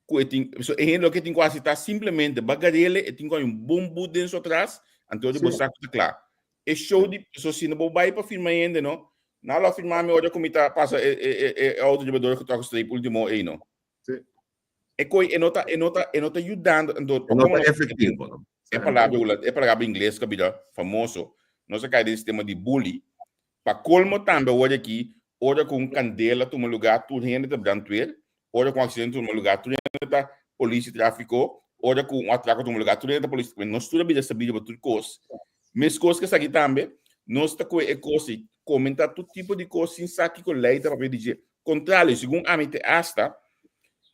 ku e tin, so e hende loke e tin ku hasi ta simplemente ba garele, e tin ku hay un bon but den su atras, anto di bo sa ku ta kla. E show di, so si no bo bai pa firma hende no, nan lo firma mi ora ku mi ta pasa e e e e auto riba dor getrokken streep ultimo ei no. E koi e no ta e no ta e no ta yudando, anto E no ta efectivo no. E palabra e palabra ingles ku a bira famoso, nos a kai den sistema di bully, Pa colmo tambe awor aki, ora cu un candela tuma lugar tur hende ta brandweer, ora cu un accidente tuma lugar tur hende ta polis di trafico, ora cu un atraco tuma lugar tur hende ta polis, nos tur a bira sabi riba tur cos. Mescos cu esaki tambe, nos ta coge e cos y comenta tur tipo di cos sin sa kico ley ta papia di dje. Contrario, segun ami te hasta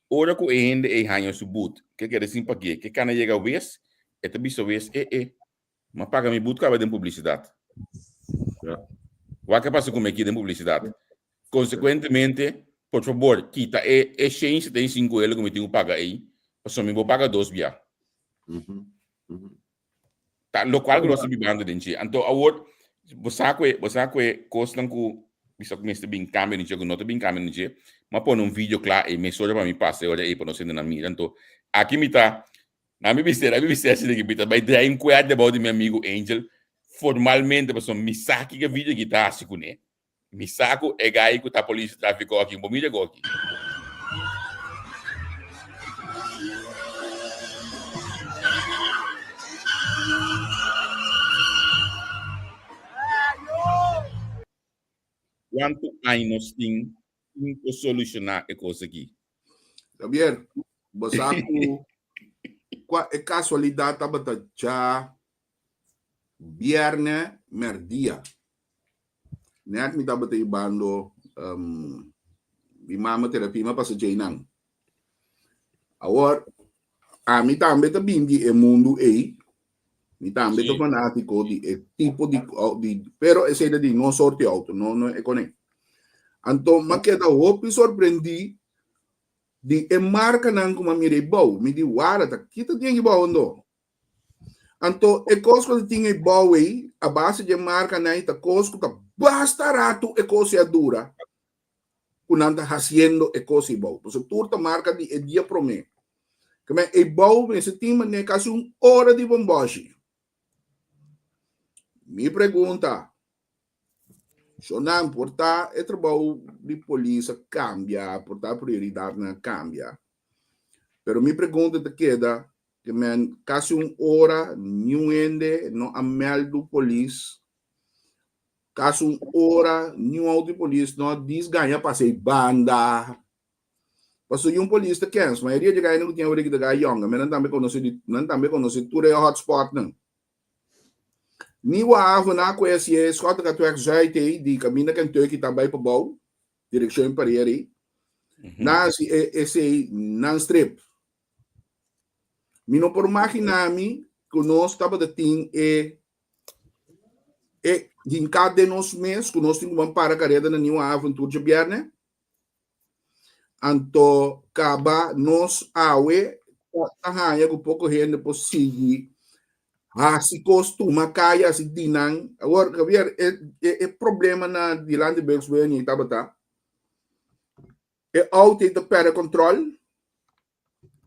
ora cu e hende ey haña su boet, ke kere sin pague, ke cana yega wes, e ta bisa wes, e e, M'a paga mi but kaba den publisidat. Ja. Wak a pasa ku mi aki den publisidat. Konsekuentemente, por fabor, kita e e shen 75 euro ku mi tin ku paga ei, pasobra mi bo paga dos bia. Mhm. Mhm. Ta lokual ku nos ta bibando den dje. Anto awor, bo sa ku e, bo sa ku e kosnan ku bisa ku mester bin kambio den dje, ku no ta bin kambio den dje, m'a pone un video kla ei mesora pa mi pasa e ora ei pa nos hendenan mira. Anto, aki mi ta Na mi bister, na mi bister asina ki mi ta bai draai un kuerda bou di mi amigu Angel formalmente pasobra mi sa kiko e video aki ta hasi kuné. Mi sa ku e gai ku ta polis di trafiko aki, bo mira ago aki. Kuantu aña nos tin tin por solushoná e kos aki? Javier, bo sa ku kua e kasualidat tabata dja bièrnè mèrdia. Nèt mi tabata yibando um, mi mama terapia, mi a pasa djeinan. Awor, ami tambe ta bin di e mundu ei, mi tambe ta fanátiko di e tipo di, di pero esei ta di no sorti auto, no no e koné. Anto m'a keda hopi sorprendí di e markanan ku m'a mira ei bou. Mi di, wara, ta kita tin aki bou anto? Anto e kos ku ta tin ei bou ei, a base di e markanan ei, ta kos ku ta basta ratu e kos ei a dura ku nan ta hasiendo e kos ei bou. Pasobra tur ta marka di e dia promé. Keme ei bou mester tin manera kasi un ora di bomboshi. Mi pregunta, Shonan, por ta e trabou di polis a kambia, por ta prioridatnan a kambia? Pero mi pregunta ta keda. Ke men kasi un ora niun hende no a mèldu polis. Kasi un ora niun outo di polis no a disgaña pasa ei banda. Pasobra un polis ta kens. Mayoria di gainan ku tin awor aki ta gai yònga. Men nan tambe konosé di nan tambe konosé tur e hotspotnan. Nieuwe Haven na ku e si e Schottegatweg Zuid ei di kaminda Kentucky ta bai pabou direkshon Parier ei. Nan hasi e esei nan strip. Mi no por imaginá mi ku nos tabata tin e e hinká den nos mes ku nos tin ku ban para kareda na Nieuwe Haven tur djabièrnè. Anto kaba nos awe ta haña ku poko hende por sigui hasi kos tuma kaya hasi di nan. Awor Javier e e problema na dilanti Bergsweni tabata e auto ei ta pèrdè kòntròl.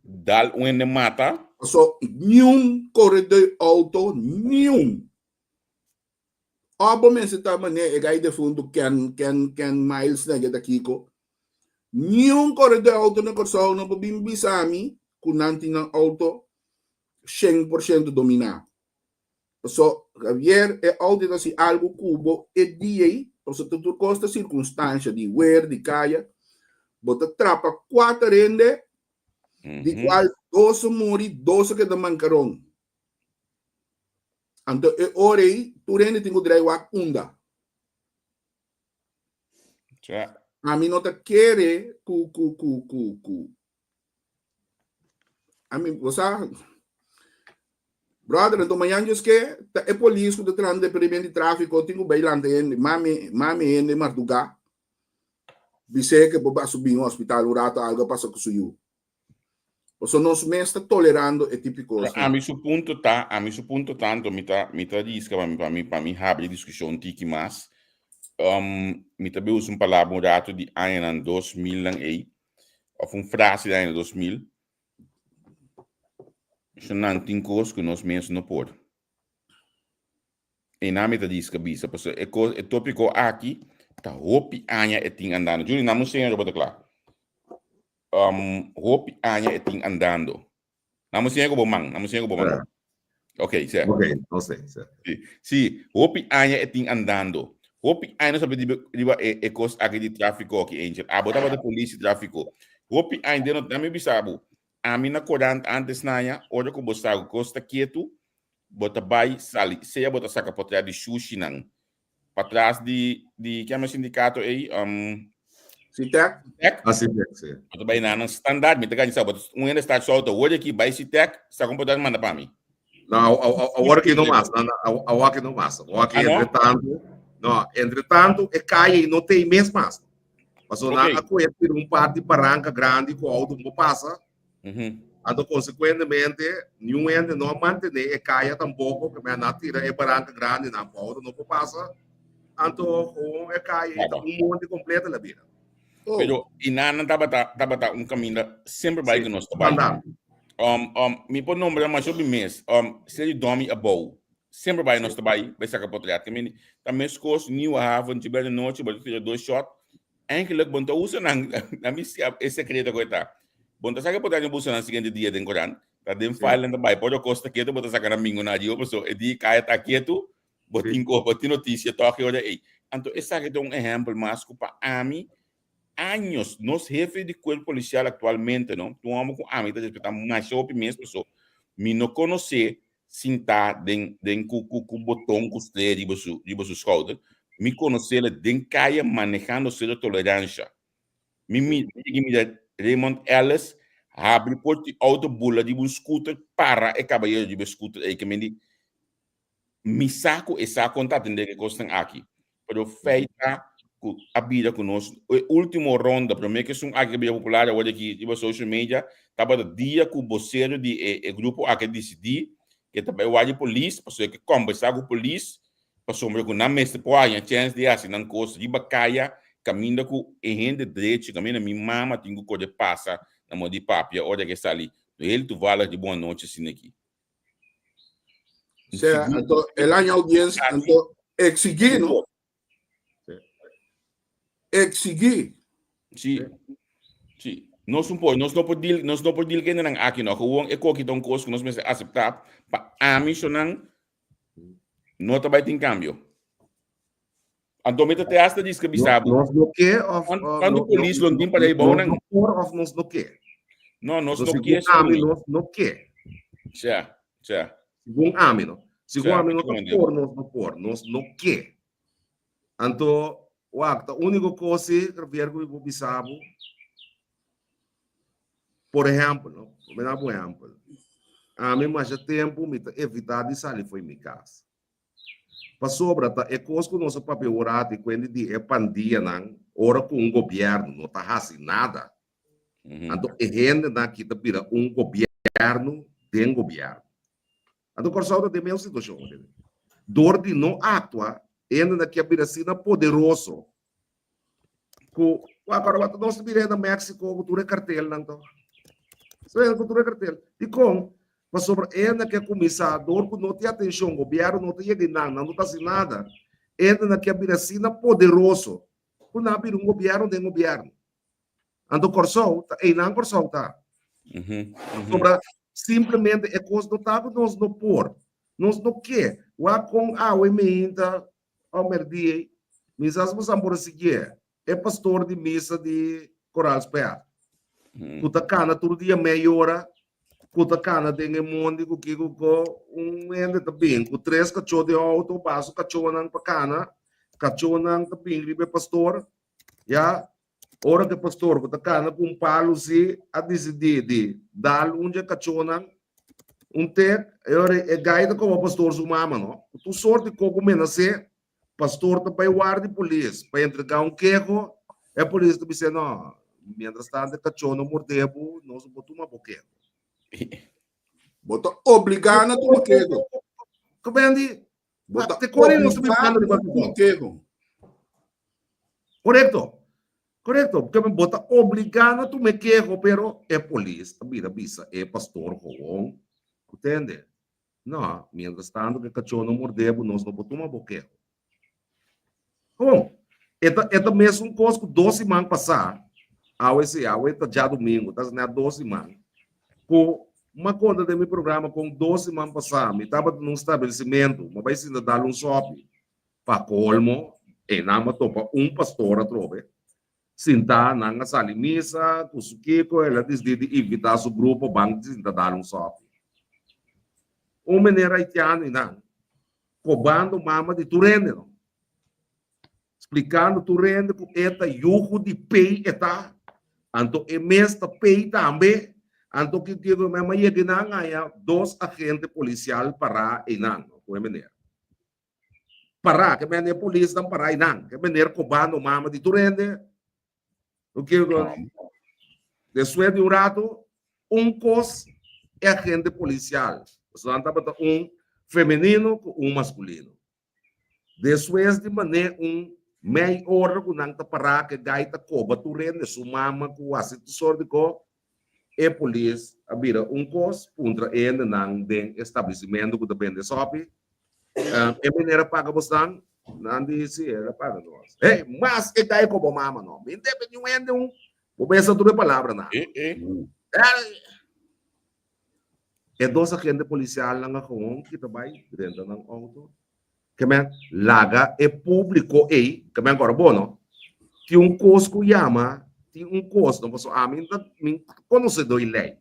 Dal un hende mata. Paso niun koredó auto niun. Òf bo mester ta manera e gai defuntu Ken Ken Ken Miles na ta kiko. Niun koredó auto na Kòrsou no por bin bisa mi ku nan tin nan auto 100% dominá. Paso Javier e auto ta hasi algu ku bo e dia ei, paso ta tur kos ta sirkunstansha di wer, di kaya. Bo ta trapa kuater hende, di kual dos a muri, dos a keda mankaron. Anto e ora ei tur hende tin ku drai wak unda. Ja. Ami no ta kere ku ku ku ku ku Ami, bo sa, brother, anto mañan Dios ke, ta e polis ku ta trahando departamento di tráfiko tin ku bai lanta hende, mami, mami hende mardugá, bis'é ke por basu bin hospital un rato algo a pasa ku su yu. Pasobra nos mes ta tolerando e tipo di Pero kosnan. ami su punto ta, ami su punto ta, anto mi ta, mi ta riska pa mi, pa mi, pa mi habri e diskushon tiki mas. Um, mi ta bai usa un palabra un rato di añanan 2000 nan ei, òf un frase di aña 2000. Nan tin kos ku nos mes no por. Einan mi ta riska bisa, pasobra e kos, e tópiko aki ta hopi aña e tin andando. Juni, nan museña bo ta kla. Um, hopi aña e tin andando. Nan museña ku bo man, nan museña ku bo man. Ok, sè. Ok, no sé, sè. Sí, sí, hopi aña e tin andando. Hopi aña nos a riba, riba e, e kos aki di tráfiko aki, Angel. Abo tabata polis di tráfiko. Hopi aña, den, dame bisa bo, ami na korant antes naña, ora ku bo sa ku kos ta ketu, bo ta bai sali, sea bo ta saka potret di shushinan, patras di, di, ke llama sindikato ei? Um, Sitec? Sitec? Ah, Sitec, sí. Bo ta bai na nan standaard, mi ta ganha sa, bo ta, un hende sta sou ta hoor aki, bai Sitec, saka un potret manda pa mi. No, awor aki no mas, no, no, awor aki no mas. Awor aki Ah, no? entre tanto, no, entre tanto e calle no te mes mas. Paso nan Ok. a coge tira un par di barranca grandi cu auto no pasa. Anto consecuentemente niun hende no a mantene e caya tampoco, que me nan tira e barranca grandi nan cu auto no por pasa. Anto gewoon e calle ta un monte completo la bira. Oh. Pero y nan nan tabata tabata un caminda semper bai Sí, cu nos ta bai. standaard. Mi por nombra masho bi mes, Seri Domi abou. Semper bai nos ta bai, bai saca potret. Ke meni, ta meskos Nieuwe Haven, dje de noche, bo ta tira dos shot. Eigenlijk bon ta usa nan, na mi si e secreto ku e ta. Bon ta saca potret bo usa nan siguiente dia den korant. Ta den file nan ta bai, por kos ta ketu, bo ta saca nan mingo na rio, paso e dia kaya ta ketu, bo tin ko, bo tin noticia toch e ora ei. Anto esaki ta un ehempel mas ku pa ami años nos hefe di cuerpo policial actualmente no, un homber ku ami ta respeta masha hopi mes paso mi no conoce sintá den den ku ku ku boton ku strea riba su riba su schouder, mi konosele den kaya manehando sero toleransha. Mi mi yegi mira Raymond Ellis habri por di outo bula riba un scooter para e kabayero riba e scooter ei ke men di mi sa ku e sa kon ta atende e kosnan aki. Pero feit ta ku a bira ku nos e ultimo ronda prome ku esun aki a bira popular awor aki riba social media tabata dia ku bosero di e e grupo aki a disidí ke ta bai wak di polis pasobra e ke kombersá ku polis pasobra ku nan mester por haña chèns di hasi nan kos riba kaya kaminda ku e hende drechi kaminda mi mama tin ku kore pasa na moda di papia ora ke sali heel toevallig di bon anochi asina aki. Sea, anto el aña audiencia, anto exigí, no? Exigí. Sí. Sí. Nos un por, nos no por deal, nos no por deal ku hendenan aki no. Gewoon e koki ta un kos ku nos mester aseptá pa ami shonan no ta bai tin kambio. Anto mi ta te hasta diska bisa bo. Nos no ke of Cuando polis lo tin para bou nan. Nos no por of nos no ke. No, nos no ke. Ami nos no ke. Tja, tja. Segun ami no. Segun ami no ta por nos no por, nos no ke. Anto wak ta úniko kos si Javier ku mi por bisa bo. Por ehèmpel, no, mi da bo ehèmpel. Ami masha tempu mi ta evitá di sali fo'i mi kas. Pasobra ta e kos ku nos a papia ora di kuenta di e pandianan ora ku un gobièrnu no ta hasi nada. Anto e hendenan aki ta bira un gobièrnu den gobièrnu. Anto Kòrsou ta den mesun situashon. Dor di no aktua, e hendenan aki a bira asina poderoso Ku wak ora wak nos ta bira na Mexico ku tur e kartelnan to. So ku tur e kartel. Dikon? Pasobra hende ke kuminsá dor ku no tin atenshon, gobièrnu no ta yega i nan, nan no ta hasi nada. Hendenan ke a bira asina poderoso ku nan a bira un gobièrnu den gobièrnu. Anto Kòrsou ta einan Kòrsou ta. Pasobra simplemente e kos no ta ku nos no por, nos no ke. Wak kon awe meinta Ao merdí ei, mi sa si bo sa por a siguié, e pastor di misa di Koral Spèr, ku ta kana tur dia mei ora, ku ta kana den e mondi ku kiko ku un hende ta bin ku tres kachó den outo, baha su kachónan pa kana, kachónan ta bin riba e pastor, ya, ora ku e pastor ku ta kana ku un palu si a disidí di dal un dje kachónan un tek, e ora e gai ta koba pastor su mama no, ku tur sort di koko menas'é, pastor ta bai warda di polis pa entregá un keho, e polis ta bis'é no, mientras tanto e kachó no mordé bo, nos no por tuma bo keho. Bo ta obligá na tuma keho. Kubendi, Bo ta Te kore nos ta obligá mirando riba na tuma keho. Korekto. Korekto. Porque bo ta obligá na tuma e keho, pero e polis ta bira bisa e pastor gewoon, Kutende? No, mientras tanto ku e kachó no mordé bo, nos no por tuma bo keho. Gewoon. E ta, e ta mesun kos ku dos siman pasá, awe si, awe ta djadumingu, ta asina dos siman, ku m'a konta den mi programa kon dos siman pasá mi tabata na un stablesimentu, m'a bai sinta dal un sòpi. Pa kolmo, einan a topa un pastor atrobe, sintá, nan a sali misa ku su kiko, el a disdí di invitá su grupo ban sinta dal un sòpi. Un meneer haitiano einan, kobando mama di tur hende no, splikando tur hende ku e ta yugu di pei e ta, anto e mes ta pei tambe, anto ki kiko, mi a yega einan haña dos agente polisial pará einan no ku e meneer. Pará, ke mende e polisnan pará einan, ke meneer kobando mama di tur hende. Oke, despues di un rato, un kos e agente polisial, pasobra nan tabata un femenino ku un maskulino. Despues di manera un mei ora ku nan ta pará, ke gai ta koba tur hende, su mama ku hasi tur sort di kos, E polis a bira un kos puntra e hendenan den establisimentu ku ta bende sòpi. E meneer a paga bosnan? Nan di, Si, el a paga nos. Hey, mas e kai ku bo mama no. Mi debe niun hende un. Bo pensa tur e palabranan. E dos agente polisialnan a gewoon kita bai drenta nan outo. Ke men laga e públiko ei, ke men kòrda bo no, tin un kos ku yama, tin un kos, no pasobra ami ta mi konosedó di lei.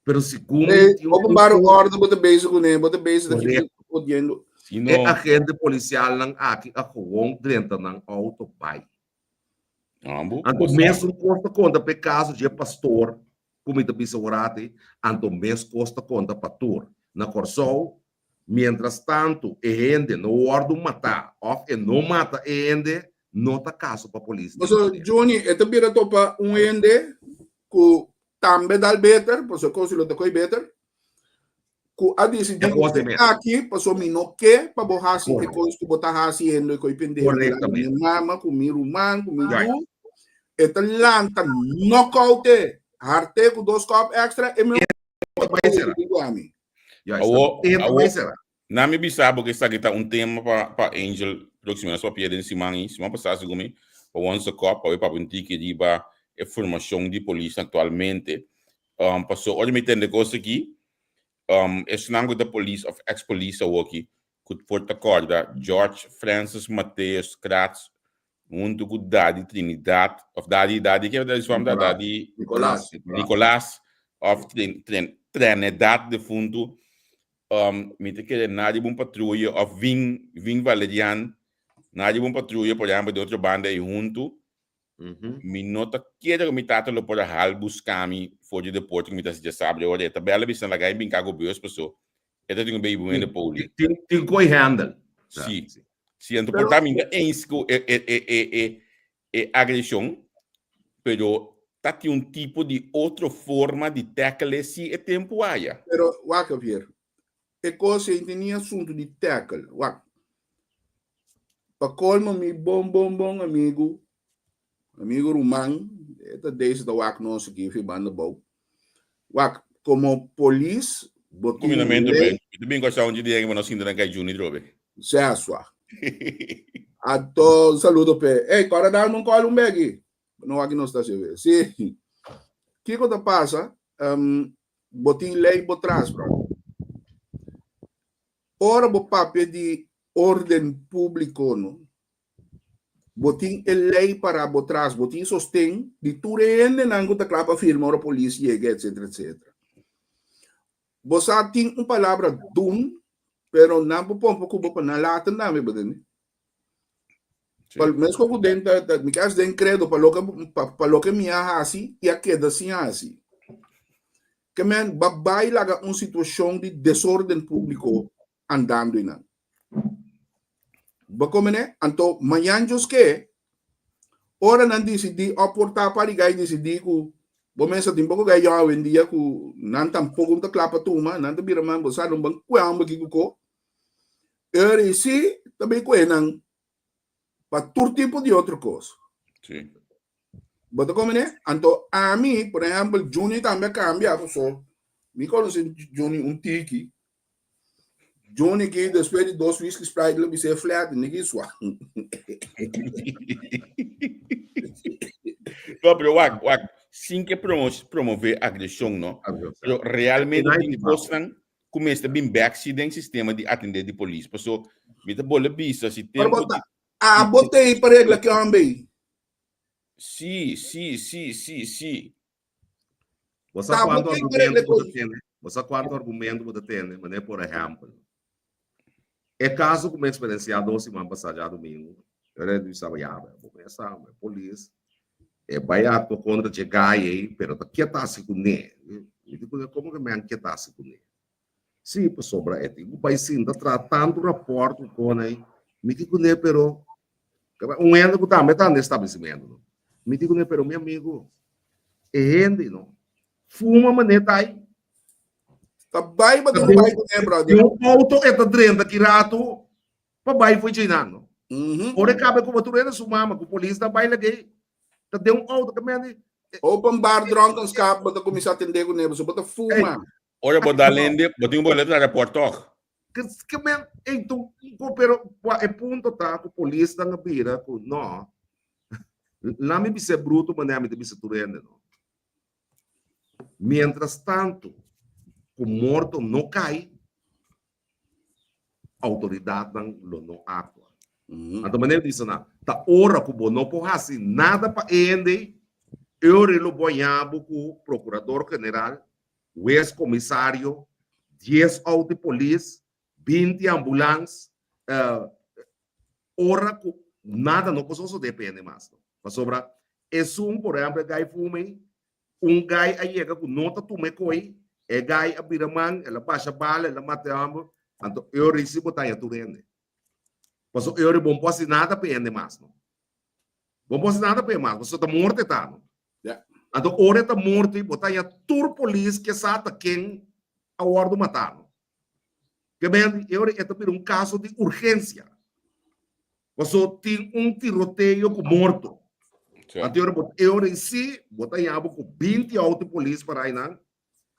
Pero segun mi Hey, tin un openbare kos, orde bo ta bezig kuné, bo ta bezig ta Correcto. odiendo. Si e no, agente polisialnan aki a gewoon drenta nan outo bai. ambo, Anto bo sa. mesun kos ta konta pa e kaso dje pastor ku mi ta bisa orati, anto mes kos ta konta pa tur. Na Kòrsou Mientras tanto e hende no wordo mata of e no mata e hende, no ta caso pa polis Paso, detené. Johnny, e ta bira topa un hende ku tambe dal beter, paso kos lo ta koi beter, ku a disidí E kos ku de mes. aki, paso mi no ke pa bo hasi e Correcto. kos ku bo ta hasi hende koi pendejo. Mi Correctamente. mama, ku mi ruman, ku mi Right. yu, e ta lanta knockout e, harte ku dos kop extra, e mi E bai sera. ami. Juist, Awo, e ta awo, bai sera. na mi bisa bo que esaki ta un tema pa pa Angel próximo nos papia den siman i siman pasá segun mi pa once kop pa we papia un tiki riba e formashon di polis aktualmente. Paso ora mi tende kos aki, esnan ku ta polis òf eks polis awoki ku por ta kòrda George Francis Mateus Kratz huntu ku Dadi Trinidad òf Dadi Dadi ke Dadi su ta Dadi Nicolas Nicolas òf Trenedad defuntu mi ta kere na riba un patruya òf Vin Vin Valerian na riba un patruya por ehèmpel di otro banda ei huntu Mi no ta kere ku mi tata lo por a hal buska mi for di deporte ku mi ta hasi djasabra ora e ta bela bisa laga e binka ku bus paso e ta tin un baby un hende poli. Tin koi handle. Si. Si, anto por ta mi ta eens ku e e e e e e agreshon, pero ta tin un tipo di otro forma di tackle si e tempu aya. Pero wak Javier, e kos ei tin ni asuntu di tackle. Wak, Pa colmo mi bon bon bon amigu, amigu ruman, e ta deze ta wak nos aki fi banda bou. Wak, como polis bo tin Cuminamento ley. be. Mi ta bin gosa un dia que nos sinta nan kai Juni trobe. Sea swa. Anto un saludo p'e. Ey, kòrda dalme un kòl un beki. No wak nos ta sirbi. Si. Kiko ta pasa? Bo tin ley bo tras, brother. Ora bo papia di orden públiko no, bo tin e lei pará bo tras, bo tin sosten di tur e hendenan ku ta kla pa firma ora polis yega etsetera etsetera. Bo sa tin un palabra dun, pero nan por pompa ku bo pa nan laten tambe, bo tende? Pa, mesko ku den ta, ta, mi kas den kredo pa loke pa, pa loke mi a hasi i a keda sin hasi. Ke men ba bai laga un situashon di desorden públiko andando einan. Bo komene? Anto mañan djos ke ora nan disidí òf por ta pariga i disidí ku bo mester tin poko gai yòn awendia ku nan tampoko no ta kla pa tuma, nan ta bira man bo sa no ban kue hòmber ki ku ko. Eri si ta bin kue nan pa tur tipo di otro kos. Sí. Bo ta komprende? Anto ami, por ehèmpel, Juni tambe a kambia, paso mi konosé Juni un tiki. Juni ki despues di dos whisky Sprite lo bis'é flat, ni ki swa. No, pero wak, wak, sin ke promo promové agreshon, no? Pero realmente tin kosnan ku mester bin bek si den sistema di atendé di polis. Paso mi ta bole bisa si Pero tempu bo ta di abo t'ei pa regla ki hòmber ei. Si, si, si, si, si. Bo sa Ta abo kuantu t'ei pa regla argumento bo ta kos. tene? Bo sa kuantu argumento bo ta tene? Manera por ehèmpel, e kaso ku mi eksperensiá dos siman pasá djadumingu, yo a bisa ya, bo mester sa, polis E bai aktua kontra dje gai ei, pero ta ke ta hasi kuné? Mi di kuné, komo ke mi an ke ta hasi kuné? Sí, pasobra e tin ku bai sinta traha tantu rapòrt ku kon ei. Mi di kuné, pero un hende ku tambe ta na establesimentu, no. Mi di kuné, pero mi amigu, e hende, no, fuma manera ta ei. Ta bai pa tin bai kuné, brother. Den un outo e ta drenta ki ratu pa bai fo'i djeinan no. Ora e kaba e koba tur hende su mama ku polis ta bai lag'é ta den un outo ta mende. Openbaar dronkenschap bo ta kuminsá atendé kuné pasobra bo ta fuma. Ora bo dal hende bo tin un boleto na rapòrt tòg. Ke men ey tu pero e punto ta ku polisnan a bira ku no la mi bis'é bruto manera mi ta bisa tur hende no. Mientras tanto ku morto no kai Autoridadnan lo no actua. Anto manera bisa nan, ta ora cu bo no por haci nada pa e hende, e ora lo bo haña bo cu procurador general, huez comisario, dies auto di polis, binti ambulans, ora cu nada no por sosode pa e hende mas. Pasobra esun, por ehempel, e guy fuma ei, Un gai a yega ku no ta tuma e koi, e gai a bira man, el a basha bala, el a mata e hòmber, anto e ora si bo ta haña tur hende. Pasobra e ora bo no por hasi nada pa e hende mas no. Bo no por hasi nada pa e mas, pasobra ta morto e ta no. Anto ora e ta morto bo ta haña tur polis ke sa ta ken a wòrdu matá no. Ke men e ora e ta bira un kaso di urgensia. Paso tin un tiroteo ku morto. Anto ora bo e ora si bo ta yabo ku binti auto polis para einan.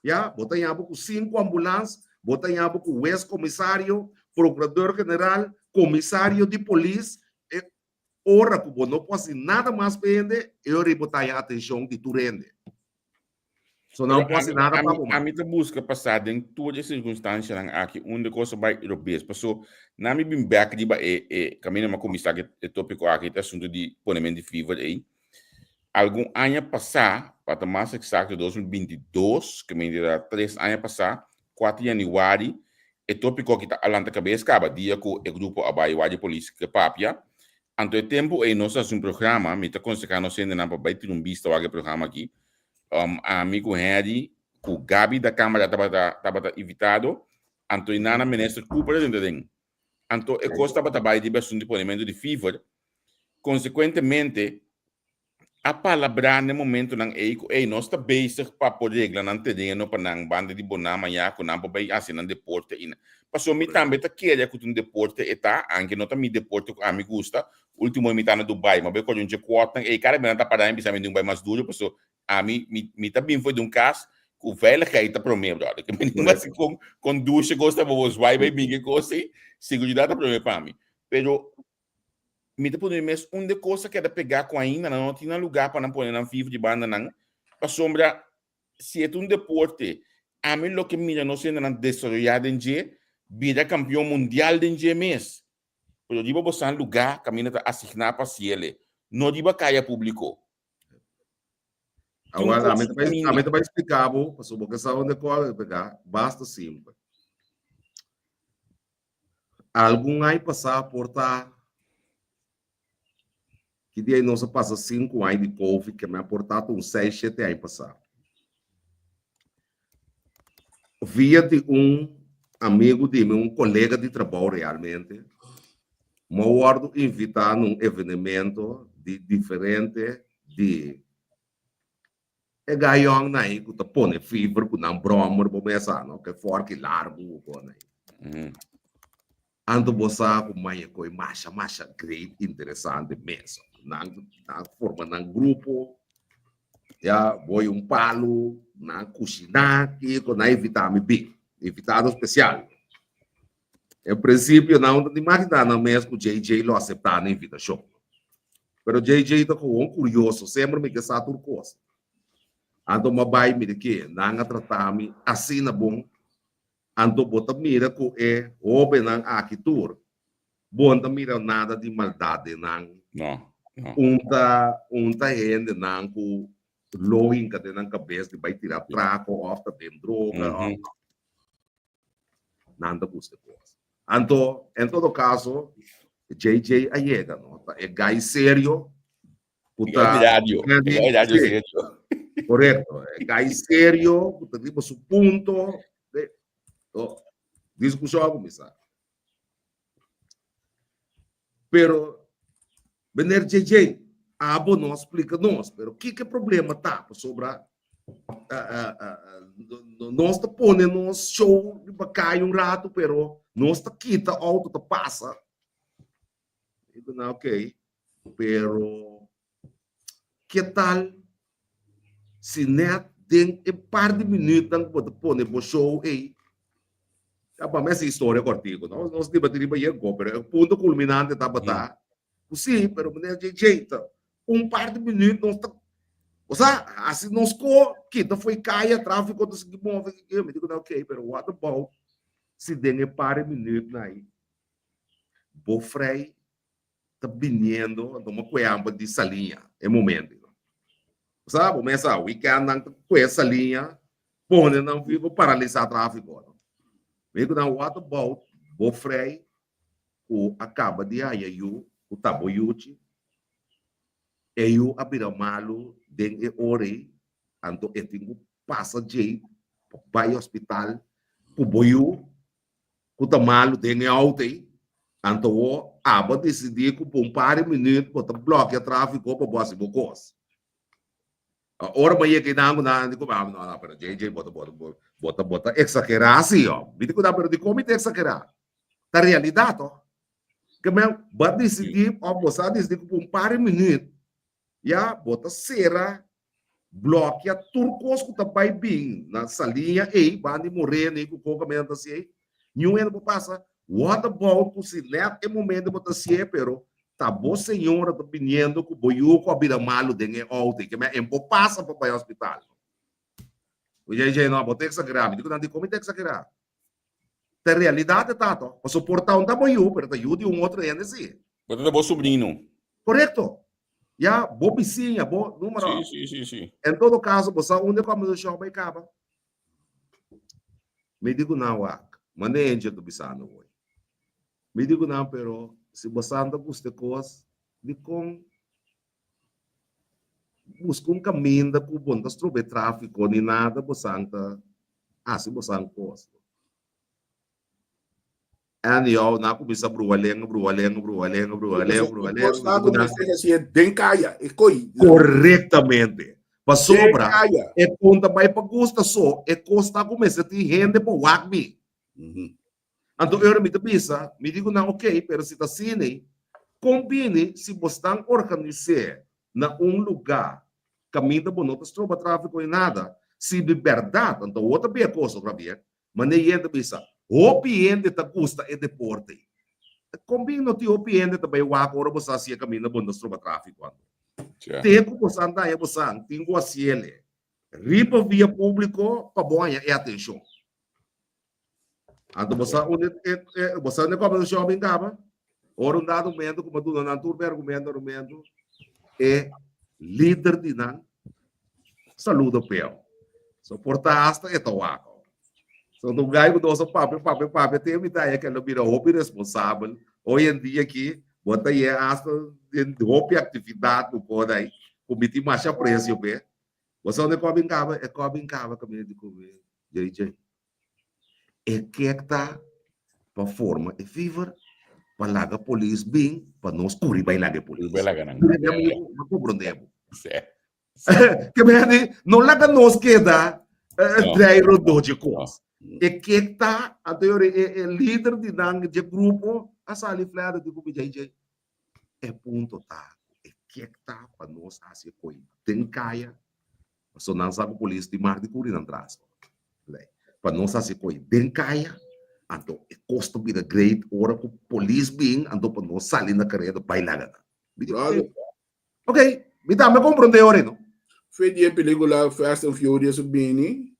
Ya, bo ta yabo ku sinku ambulans, bo ta yabo ku wes komisario, prokurador general, komisario di polis. E. Ora ku bo no por hasi nada mas pa hende, e ora ei bo ta haña atenshon di tur hende. So nan por hasi nada pa bo mas. Ami ta buska pasá den tur e sirkunstanshanan aki unda kos a bai robes. Paso na mi bin bèk riba e e kaminda mi a kuminsá ku e tópiko aki, e asuntu di ponementu di fever ei. Algun aña pasá, pa ta mas eksakto 2022, ke mi ta tres aña pasá, kuater yanüari, e tópiko aki ta a lanta kabes kaba dia ku e grupo a bai wak di polis ke papia. Anto e tempu ei nos a hasi un programa, mi ta konsehá nos hendenan pa bai tira un bista wak e programa aki. Ami ku Henry ku Gaby da Camara tabata tabata invitado, anto e nana Minister Cooper a drenta den. Anto e kos tabata bai riba asuntu di ponementu di fever. Konsekuentemente a palabrá na e momentonan ei ku ei nos ta bezig pa por regla nan tereno pa nan banda di Bonama ya ku nan por bai hasi nan deporte i pasobra mi tambe ta kere ku ta un deporte e ta anke no ta mi deporte ku ami gusta. Ultimo mi ta na Dubai mi a bai kore un dje kuòtnan ei kada bes nan ta pará mi bisa mi tin ku bai mas duru pasobra Ami, mi, mi ta bin for di un kas ku veiligheid ta promé, brother. Ke mi no hasi kon, kon dushe kos ta bo zwai bai bin ke kos ei, seguridat ta promé pa mi. Pero mi ta pone mi mes un de kos a keda pegá ku ainda nan no tin nan lugá pa nan pone nan fifa di banda nan, pasobra si e ta un deporte, ami lo ke mira nos hendenan desaroyá den dje, bira kampion mundial den dje mes. Pero riba bosan lugá kaminda ta asigná pa hasiel, no riba kaya públiko. Awor, ami ta bai, ami ta bai explica bo, pasobra bo ke sa unda ku a pega, basta simpel. Algun ai pasá por ta ki dia nos a pasa sinku ai di Covid, ke me a por ta un seis, shete ai pasá. Via di un amigu di mi, un kolega di trabou realmente, mi a wòrdu invitá na un evenemento di diferente di e gayònnan ei ku ta pone fever ku nan bròmer bo mesa no, ku e fòrki largu ku nan ei. Anto bo sa ku maña koi masha masha great interesante mes. Nan nan forma nan grupo, ya boy un palu, nan kushiná kiko, nan invitá mi bin, invitado spesial. En prinsipio nan no ta imaginá nan mes ku JJ lo aseptá nan invitashon. Pero JJ ta gewoon kurioso, semper mi ke sa tur kos. Anto mi a bai mira ke nan a trata mi asina bon. Anto bo ta mira ku e hóbennan aki tur, bo no ta mira nada di maldat den nan. No, no. Un ta un ta hendenan ku lo hinka den nan kabes di bai tira trako òf ta den droga òf. Nan ta gusta e kos. Anto, en todo kaso, JJ a yega, no? Ta e gai serio ku ta... E radio, e gai radio Sí, serio. Korekto. E gai serio ku ta riba su punto. De, to, diskushon a kuminsá. Pero, meneer JJ, abo no a splika nos, pero kiko e problema ta? Pasobra nos ta pone nos show riba kaya un rato, pero nos ta kita auto ta pasa. Digo, na, ok, pero Ke tal si net den e par di minuutnan ku bo ta pone bo show ei, ya pa mi hasi historia kortiku, no? Nos debati riba yego, pero e punto kulminante tabata ku si, pero meneer JJ ta un par di minuut nos ta, osea, hasi nos ko kita fo'i kaya, trafiko ta sigui move, mi di ku nan ok, pero what about si den e par di minuutnan ei bo frei ta biniendo, anto mi a kue amper di saliña e momento. Bo sa, bo mes sa, weekend nan ta kue saliña, pone nan figo paralisa trafiko. No? Mi ku nan, what about bo frei ku a kaba di haya yu, ku ta bo yuchi, e yu a bira malu den e ora ei, anto e tin ku pasa djei pa bai hospital ku bo yu, ku ta malu den e auto ei, anto bo abo disidí ku pa un par di minüt bo ta blòkia tráfiko pa bo hasi bo kos. Ora bo yega einan ku nan di ku no no pero JJ bo ta bo ta bo ta eksagerá si yo. Mi di ku nan pero dikon mi ta eksagerá? Ta realidat to. Ke men bo a disidí òf bo sa disidí ku pa un par di minüt ya bo ta sera Blòkia tur kos ku ta bai bin na saliña ei, banda di Moreno ei ku Coca mester ta hasi ei, niun hende por pasa. What about ku si nèt e momento bo ta hasié pero. Ta bo señora ta biniendo ku bo yu ku a bira malu den e outo i ke men en bo pasa pa bai hospital. JJ, no, bo ta eksagerá. Mi di ku nan, dikon mi ta eksagerá? Ta realidat e ta to. Pasobra por ta un ta bo yu, pero ta yu di un otro hende si. Bo ta bo sobrino. Korekto. Ya, bo bisiña, bo número. Sí, sí, sí, sí. En todo kaso, bo sa unda e kòmbersashon bai kaba? Mi di ku nan, Wak, manda e angel ta bisa mi hoy. Mi di ku nan, pero si bo sa ta gusta e kos, dikon buska un kaminda ku bo no ta stroba e tráfiko ni nada, bo san ta hasi bo san kos. Anyhow, nan a kuminsá brua lenga, brua lenga, brua lenga, brua lenga, brua lenga. Kos ta ku mester hasié den kaya, e koi. Korektamente. Pasobra e kon ta bai pa gusta so, e kos ta ku mester tin hende pa wak mi. Anto ora mi ta bisa, mi di ku nan ok, pero si ta asina ei, kon bini si bo stan organis'é na un lugá kaminda bo no ta stroba tráfiko ni nada, si di bèrdat, anto awor ta bia kos otra bia, Mane hende ta bisa, hopi hende ta gusta e deporte ei. Kon bin no tin hopi hende ta bai wak ora bo sa hasi e kaminda bo no ta stroba tráfiko anto? Te ku bo san daña bo san tin ku hasiel riba via públiko pa bo haña e atenshon. Anto bo sa unda e bo sa unda e kòmbersashon a bin kaba? Ora un dado momento ku bo a duna nan tur bo argumento argumento e lider di nan saludo p'e. So por ta hasta e ta wak. So un gai ku nos a papia papia papia te mi ta haña ke lo bira hopi responsabel. Hoy en dia aki bo ta haña hasta den hopi aktividat ku por ai ku mi tin masha apresio p'e. Bo sa unda e kò bin kaba? E kò bin kaba kaminda di kume JJ. E kek ta pa forma e fever pa laga polis bin pa nos kuri bai laga e polis. Bai laga nan. Mi amigo, no comprende bo. Ke meni, no laga nos keda drei rondó dje kos. E kek ta, anto yori e e lider di nan dje grupo a sali flèda di ku mi JJ. E punto ta ku e kek ta pa nos hasi e koi den kaya Paso nan sa ku polis tin mag di kuri nan tras. Pa nos hasi koi den kaya, anto e kos ta bira great ora ku polis bin, anto pa nos sali na kareda bai laga nan. Mi di, Brother. Ok, mi tambe komprondé ora no. Fe di e pelikula Fast and Furious a bini,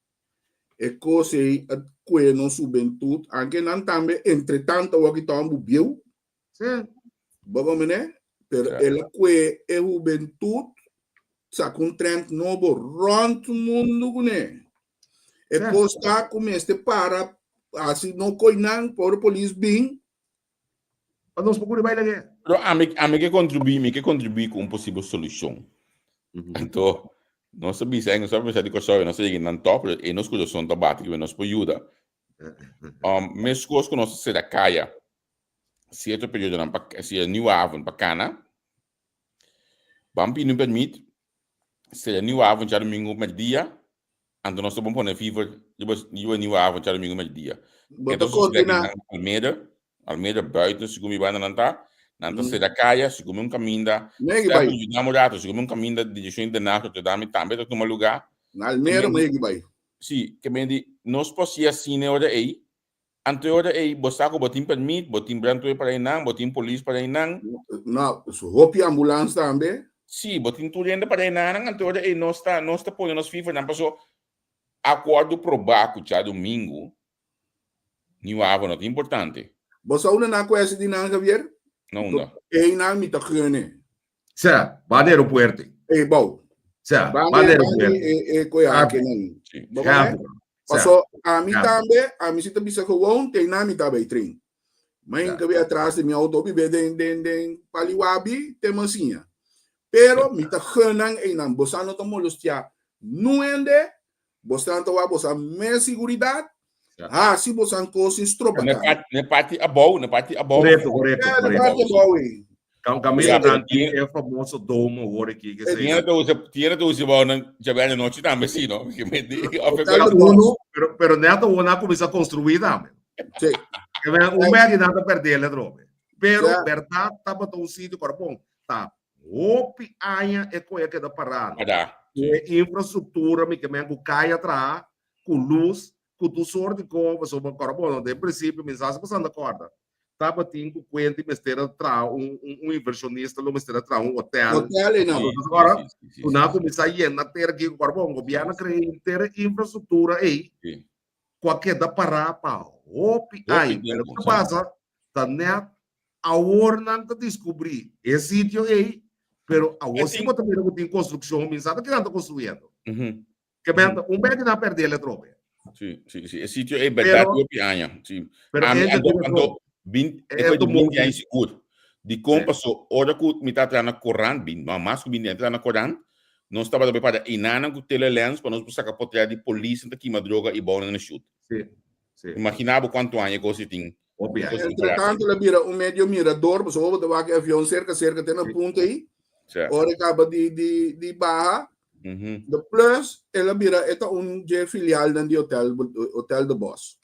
e kos ei a kue nos hubentut, anke nan tambe entretanto awor ki ta un bieu, Sí. Bo komprendé? Pero Ja. el a kue e hubentut saka un trend nobo rònt mundu kuné. E Ja. kos ta ku mester para hasi no koi nan por polis bin. Pa nos por kuri bai lag'é. Pero ami, ami ke kontribuí, mi ke kontribuí ku un posibel solushon. Anto, nos a bisa, nos a bisa di Kòrsou, nos a yega nan tòg, pero e nos kurason ta bati ku nos por yuda. Um, meskos ku nos a sera kaya sierto periodonan pa sera Nieuwe Haven pa kana, ban pidi un permit, sera Nieuwe Haven djadumingu merdia, anto nos ta bon pone fever riba riba Nieuwe Haven djadumingu merdia. Bo ta Entonces sucede coordina. nan Almere, Almere buiten segun mi banda nan ta, nan ta sera kaya segun mi un kaminda, Megi Stef bai. yuda mi un rato, segun mi un kaminda direccion Den Haag Rotterdam i tambe ta tuma luga. Na Almere megi bai. Sí, ke men di, nos por hasi asina e ora ei, anto e ora ei bo sa ku bo tin permit, bo tin brandweer para einan, bo tin polis para einan. No, hopi ambulans tambe. Sí, bo tin tur hende para einanan, anto e ora ei nos ta, nos ta pone nos fifernan paso akuerdo probá ku djadumingu Nieuwe Haven no ta importante. Bo sa unda nan ku hasi di nan, Javier? Na unda? Einan mi ta gene. Sea, ba di aeropuerto. Ei, bou. Sea, Ba ba di di aeropuerto. e e koe Ah, hake nan. Sí. Bo Ja, kone? sea. Paso, a mi Ja. tambe, a mi si ta bisa gewoon, te na mi ta bij train. Maar Ja. in kabe atras de mi auto bibe den den den paliwabi te mansiña. Pero mi ta gunnan einan, bosa no ta molestia nuende, bosa ta wa bosa mes seguridad, Ja. hasi bosa kos sin stroba Ne kan. parti, ne parti abou, ne parti abou. Correcto, correcto, Ja, de correcto. parte abou ei. Camila Ja, dan tiene- e famoso domo hoor aquí que se Tiene te usa, tiene te usa bou nan djabièrnè nochi tambe sí, no? Que me di, of Hotel ik de Bos. Uno, pero pero neto una comienza a construir tambe. Sí. Que me un merdi nada perderle drobe. Pero Ja. verdad taba un sitio corpón. Ta hopi aña e koe queda parado. Ada. E infraestructura mi ke men ku kaya tra, ku luz, ku tu soort di ko, pasobra corpón, den principio mi sa si pasando corda. tabatin ku kuenta i mester a traha un un invershonista lo mester a traha un hotel. Hotel ei nan. Ora ku nan a kuminsá yena tera aki ku Barbon, gobièrnu a krea henter e infrastruktura ei ku a keda pará pa hopi aña. Pero kiko pasa? Ta nèt awor nan ta diskubrí e sitio ei, pero awor si bo ta mira ku tin konstrukshon, mi sa ta kinan ta konstruyendo. Ke men un bek nan perdé el atrobe. Sí, sí, sí. E sitio ei berdad hopi aña. Sí. Pero Ami e anto, ta anto, bin, E e foi ta di 20 aña movi. sigur. Di kon Sí. paso, ora ku mi ta traha na korant, bin, no, mas ku 20 aña traha na korant, nos tabata bai para inanan ku telelens pa nos por saka potret di polis ta kima droga i bounan na shoot. Sí, sí. Imagina bo kuantu aña e kos ei tin. Hopi aña. Kos tin Entre para. tanto la bira un medio mirador, pasobra bo ta wak e avion serka serka te na Sí. punta ei. Sí. Ora e kaba di di di baha, De plus, el a bira e ta un dje filialnan di hotel Hotel de Bos.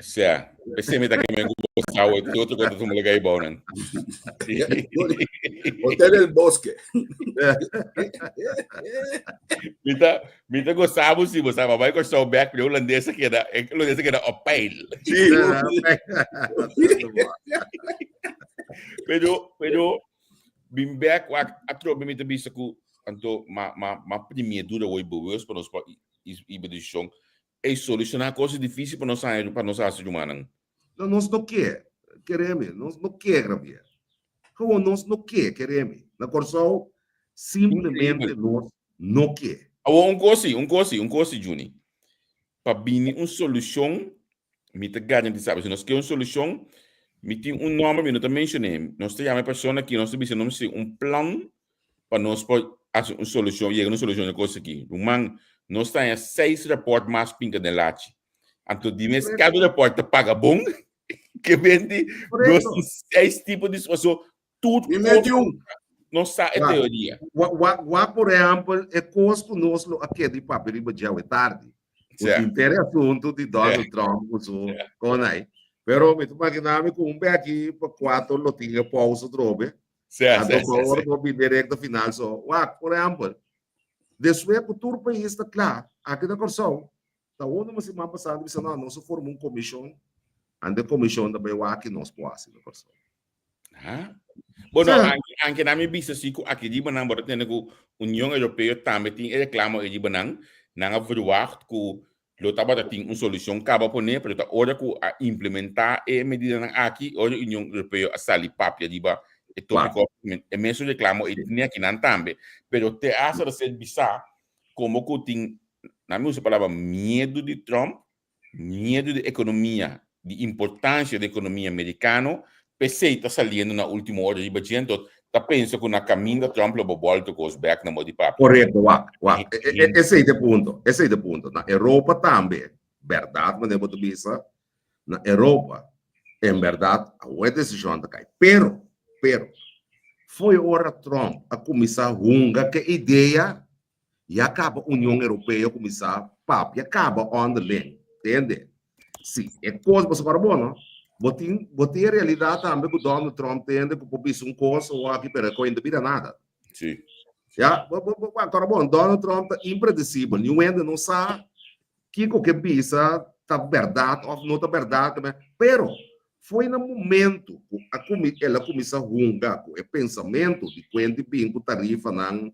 Sea, esei mi ta keme ku bo sa we tur otro kos ta tuma lugar ei nan. Hotel El Bosque. Mi ta mi ta gosa bo si bo sa, ma bai Kòrsou bèk, pero e hulandes a keda e hulandes a keda op peil. Sí. Pero pero Bin bek wak atrobe mi ta bisa ku anto ma ma ma primie dura woi bewust pa nos pa iba desishon ey solushoná kos es difísil pa nos haña pa nos hasi rumannan. No, nos no ke, keremi, nos no ke Javier. Gewoon nos no ke, keremi. Na Kòrsou simplemente nos no ke. Awor un kos si, un kos si, un kos si Juni. Pa bini un solushon Mi ta garantisa bo, si nos ke un solushon, mi tin un nòmber, mi no ta menshoné. Nos ta yama e persona aki, nos ta bisa nos mester un plan pa nos por hasi un solushon, yega na un solushon di e kos aki. Ruman, nos ta haña seis rapòrt mas pinka den lachi. Anto di mes kada rapòrt ta paga bon, ke benti nos tin seis tipo di so tur Mi meti un. Nos sa e teoria. Wak por ehempel e kos ku nos lo a keda di papia riba djawe tardi. Ku tin ter e asuntu di Donald Trump ku su kon ai. Pero mi ta imaginá mi ku un beki pa kuater lo tin e pousa atrobe. Anto pa ora no bin den rekta final so. Wak por ehempel despues ku tur pais ta kla aki na Kòrsou ta unda mi siman pasá mi bisa no nos a forma un komishon anto e komishon ta bai wak ki nos por hasi na Kòrsou. Ha? Bueno, sí. anke, anke na mi bisa si ku aki riba nan bota tende ku Union Europeo tambe tin e reklamo e riba nan. Nan a verwacht ku lo tabata tin un solushon kaba pone, pero ta ora ku a implementá e medidanan aki, ora Union Europeo a sali papia riba e tópiko, e mesun reklamo e tin aki nan tambe. Pero te hasta ta ser bisá komo ku tin, nan mi usa e palabra miedu di Trump, Miedu di ekonomia, di importansia di ekonomia merikano, p'esei ta saliendo na ultimo ora riba dje, anto ta pensa ku na kaminda Trump lo bo bòlta kos bèk na modi papia. Korekto, wak, wak. Esei ta e punto, esei ta e punto. Na Europa tambe, bèrdat manera bo ta bisa, na Europa, en bèrdat awor e desishon ta kai. Pero, pero, fo'i ora Trump a kuminsá hunga ku e idea, Ya kaba Union Europeo kuminsá papia kaba onderling, tende? Si e kos pasobra ora bo no, bo tin bo tin e realidat tambe ku Donald Trump tende ku por bisa un kos o aki pero e kos no ta bira nada. Si. Ya, bo bo bo ora bo Donald Trump ta impredesibel, niun hende no sa kiko ke bisa ta bèrdat òf no ta bèrdat, pero foi na momento ku a kumi el a kuminsá hunga ku e pensamentu di kuenti bin ku tarifanan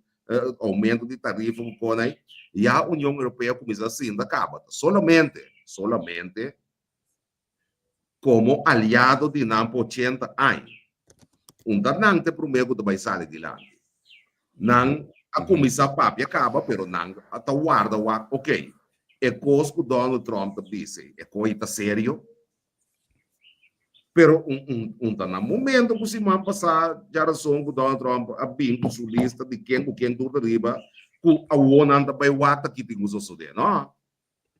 aumento di tarifa ku pone ai, ya Union Europeo kuminsá sinta kaba ta solamente, solamente komo aliado di nan pa ochenta aña. Un ta nan ta e promé ku ta bai sali dilanti. Nan a kuminsá papia kaba pero nan ta warda wak, ok, e kos ku Donald Trump ta bisa ei, e kos ei ta serio? Pero un, un, un ta na momento ku siman pasá djarason ku Donald Trump a bin ku su lista di ken ku ken tur ta riba, ku awor nan ta bai wak ta ki tin ku sosodé, no.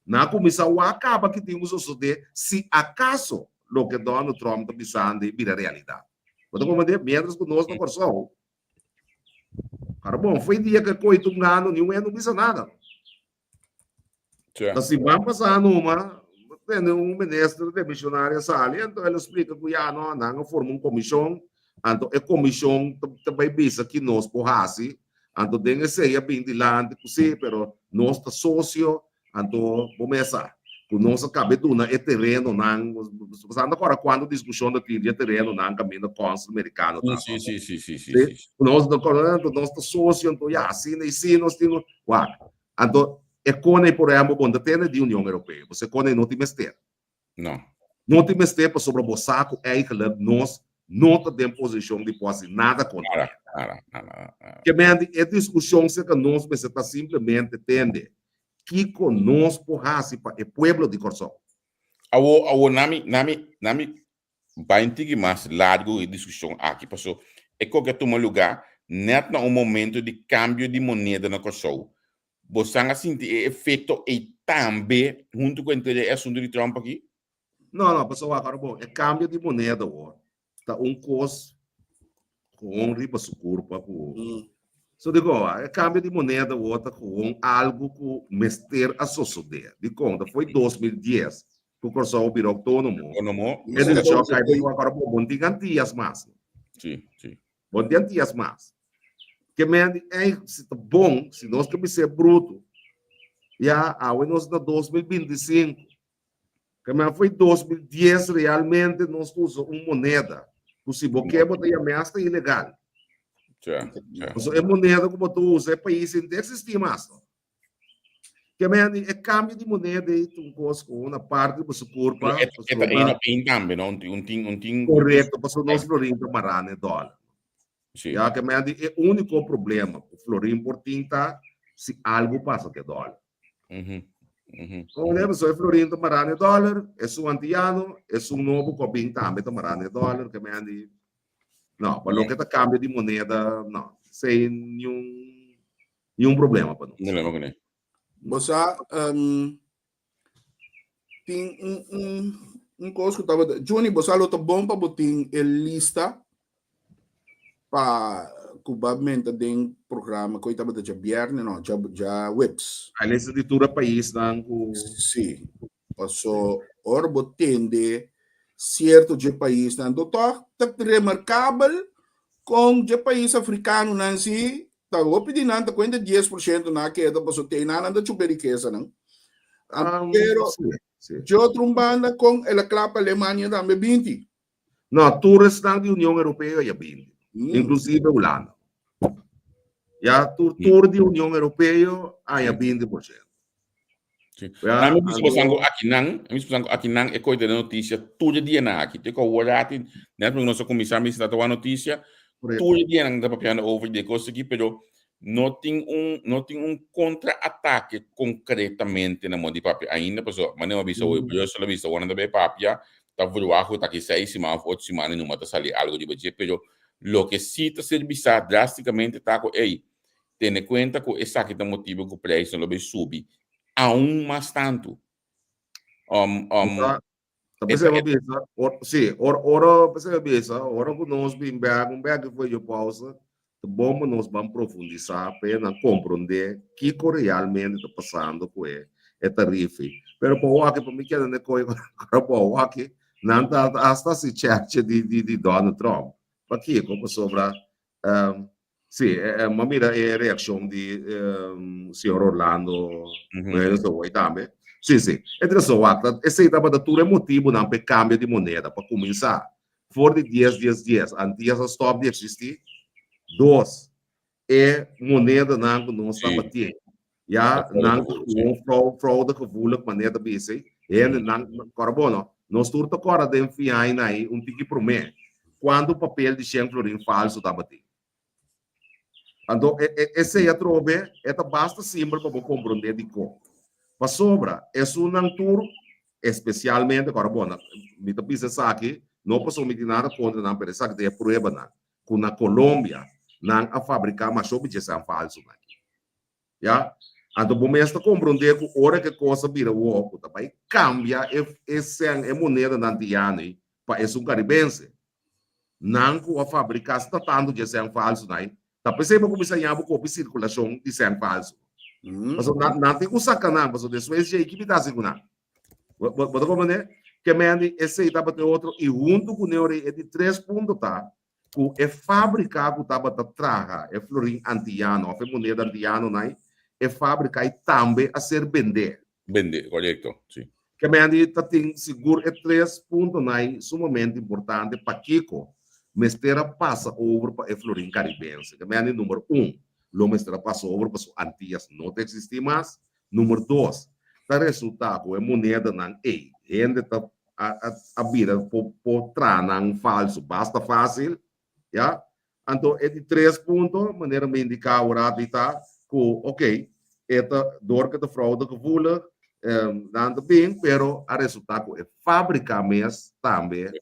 Nan a kuminsá wak kaba ki tin ku sosodé si akaso loke Donald Trump ta bisando ei bira realidat. Bo ta komprendé? Miéntras ku nos na Kòrsou, kara bon, fo'i dia ku e koe tungando niun hende no bisa nada. Ta siman pasá numa, tende un minister demisionario sali, anto el a splika ku ya no, nan a forma un komishon, anto e komishon ta bai bisa ki nos por hasi, anto den esei a bin dilanti ku si, pero nos ta sosio, anto bo mes sa. Ku nos a kaba e duna e terenonan, bo anda kòrda kuantu diskushon ta tin di e terenonan kaminda kònsel merikano ta. Sí, sí, sí, sí, sí, sí. Ku nos ta kòrda, anto nos ta sosio, anto ya, asina i si nos tin, wak. Anto e kone por ehèmpel bo no ta tene di Union Europeo, pasobra e kone no tin mester. No. No tin mester pasobra bo sa ku eigenlijk nos no ta den posishon di por hasi nada kontra Nada, nada, nada, nada. Ke men di e diskushon serka nos mester ta simplemente tende Kiko nos por hasi pa e pueblo di Kòrsou? Awor, awor nami, nami, nami bai un tiki mas largu e diskushon aki, paso e koke a tuma lugá nèt na un momento di kambio di moneda na Kòrsou. Bosan a sinti e efekto ei tambe huntu ku henter e asuntu di Trump aki? No, no, pasobra wak ora bon, e kambio di moneda awor ta un kos gewoon riba su kurpa ku so digo e kambio di moneda awor ta gewoon algu ku mester a sosodé. Dikon? Ta foi 2010 ku Kòrsou a bira outónomo. Outónomo. E desishon a kai pasobra awor bo bon tin Antias mas. Sí, sí. Bon tin Antias mas. Ke men di ei si ta bon si nos ke bis'é brutu ya awe nos na 2025. Kema foi 2010 realmente nos usa un moneda ku si bo ke bo ta yam'é hasta ilegal. Ja, ja. Pasobra e moneda ku bo ta usa e pais ei no ta eksistí mas. Kema e kambio di moneda ei ta un kos ku una parti di boso kurpa. E ta één op één tambe, no? Un tin, un tin. Korekto, pasobra nos florin ta mará na e dòler. Sí. Ya, kema di e úniko problema ku florin por tin ta si algu pasa ku e dòler. Como so e florin ta mará na e dòler, esun antiano, esun nobo ku a bin tambe ta mará na e dòler, ke men di, no, pa loke ta kambio di moneda, no, esei niun, niun problema pa nos. Problema kuné. Bo sa, tin un, un, un kos ku tabata, Juni, bo sa lo ta bon pa bo tin e lista pa ku ba menta den programa ku tabata djabièrnè no dja djaweps. A lista di tur e paisnan ku. Sí, paso ora bo tende sierto dje paisnan do tòg ta remarkabel kon dje pais afrikanonan si ta hopi di nan ta kuenta 10% nan a keda paso te nan nan ta chupa e rikesanan. Pero dje otro un banda kon el a kla pa Alemania tambe 20. No, tur esnan di Union Europeo ya bini, inclusive Hulanda. Ya, tur tur di Union Europeo a ya 20%. Sí. Ya, mi bisa bosan aki nan, mi bisa bosan aki nan e koi de noticia tur dia nan aki. Te ko worati, net mi nos a kuminsá mi sa ta noticia, tur dia nan ta papiando over de kos aki, pero no tin un no tin un kontra-atake konkretamente na moda di papia ainda, pasobra manera mi a bisa hoy, Brussel a bisa ora nan ta bay papia, ta verwacht ku ta aki seis siman òf ocho siman i numa ta sali algu riba dje, pero loke si ta ser bisá drástikamente ta ku ey, tene kuenta ku esaki ta motibu ku preisnan lo bay subi aun mas tantu. Um, um, Ta pensei bo bisa, or, sí, or, ora, pensei bo bisa, ora ku nos bin bek, un bek for yo pausa, ta bon pa nos ban profundisá pa e nan komprondé kiko realmente ta pasando ku e, e tarifa. Pero pa wak, pa mi keda na e koi, ora pa wak, nan ta hasta hasi chèrche di, di, di Donald Trump. Pakiko? Pasobra, um, Sí, m'a mira e reaccion di señor Orlando Bueno hoy tambe. Sí, sí. Entre so wak, esei tabata tur e motibunan pa e cambio di moneda. Pa cuminsa, for di dies dies dies, Antillas a stop di existi. Dos, e monedanan cu nos tabatin, ya nan ta gewoon fraudegevoelig manera ta bisa ei. Hendenan, kòrda bo no, nos tur ta kòrda den fiaina ei un tiki promé, kuantu papel di shen florin falsu tabatin. Anto esei atrobe e ta basta simpel pa bo komprondé dikon. Pasobra esunnan tur, espesialmente, kòrda bo, mi ta bisa esaki no pasobra mi tin nada kontra nan, pero esaki ta e pruebanan ku na Colombia nan a fabriká masho bichesnan falsunan. Ya? Anto bo mes ta komprondé ku ora ku e kos a bira wou ku ta bai kambia e e sèn, e monedanan di yano pa esun karibense. Nan ku a fabriká sta tantu dje sèn falsunan ei, ta p'esei bo kuminsá haña bo kopi sirkulashon di sèn falsu. Pasobra nan nan tin ku saka nan, pasobra despues dje ei ki mi ta hasi ku nan? Bo bo ta komprondé? Ke men di esei tabata e otro i huntu ku neo rei e di tres punto ta ku e fábrika ku tabata traha e florin antiyano òf e moneda antiyano nai, e fábrika ei tambe a ser bendé. Bendé, korekto, si. Ke men di ta tin sigur e tres puntonan sumamente importante pakiko mester a pasa over pa e florin karibense. Ke men di number un, lo mester a pasa over pasobra Antias no ta eksistí mas. Number dos, ta resultá ku e monedanan ei hende ta a bira por traha nan falsu basta fásil, ya. Anto e di tres punto, manera mi indiká awor di ta ku ok, e ta dor ku e ta fraudegevoelig, nan ta bin, pero a resultá ku e fábrika mes tambe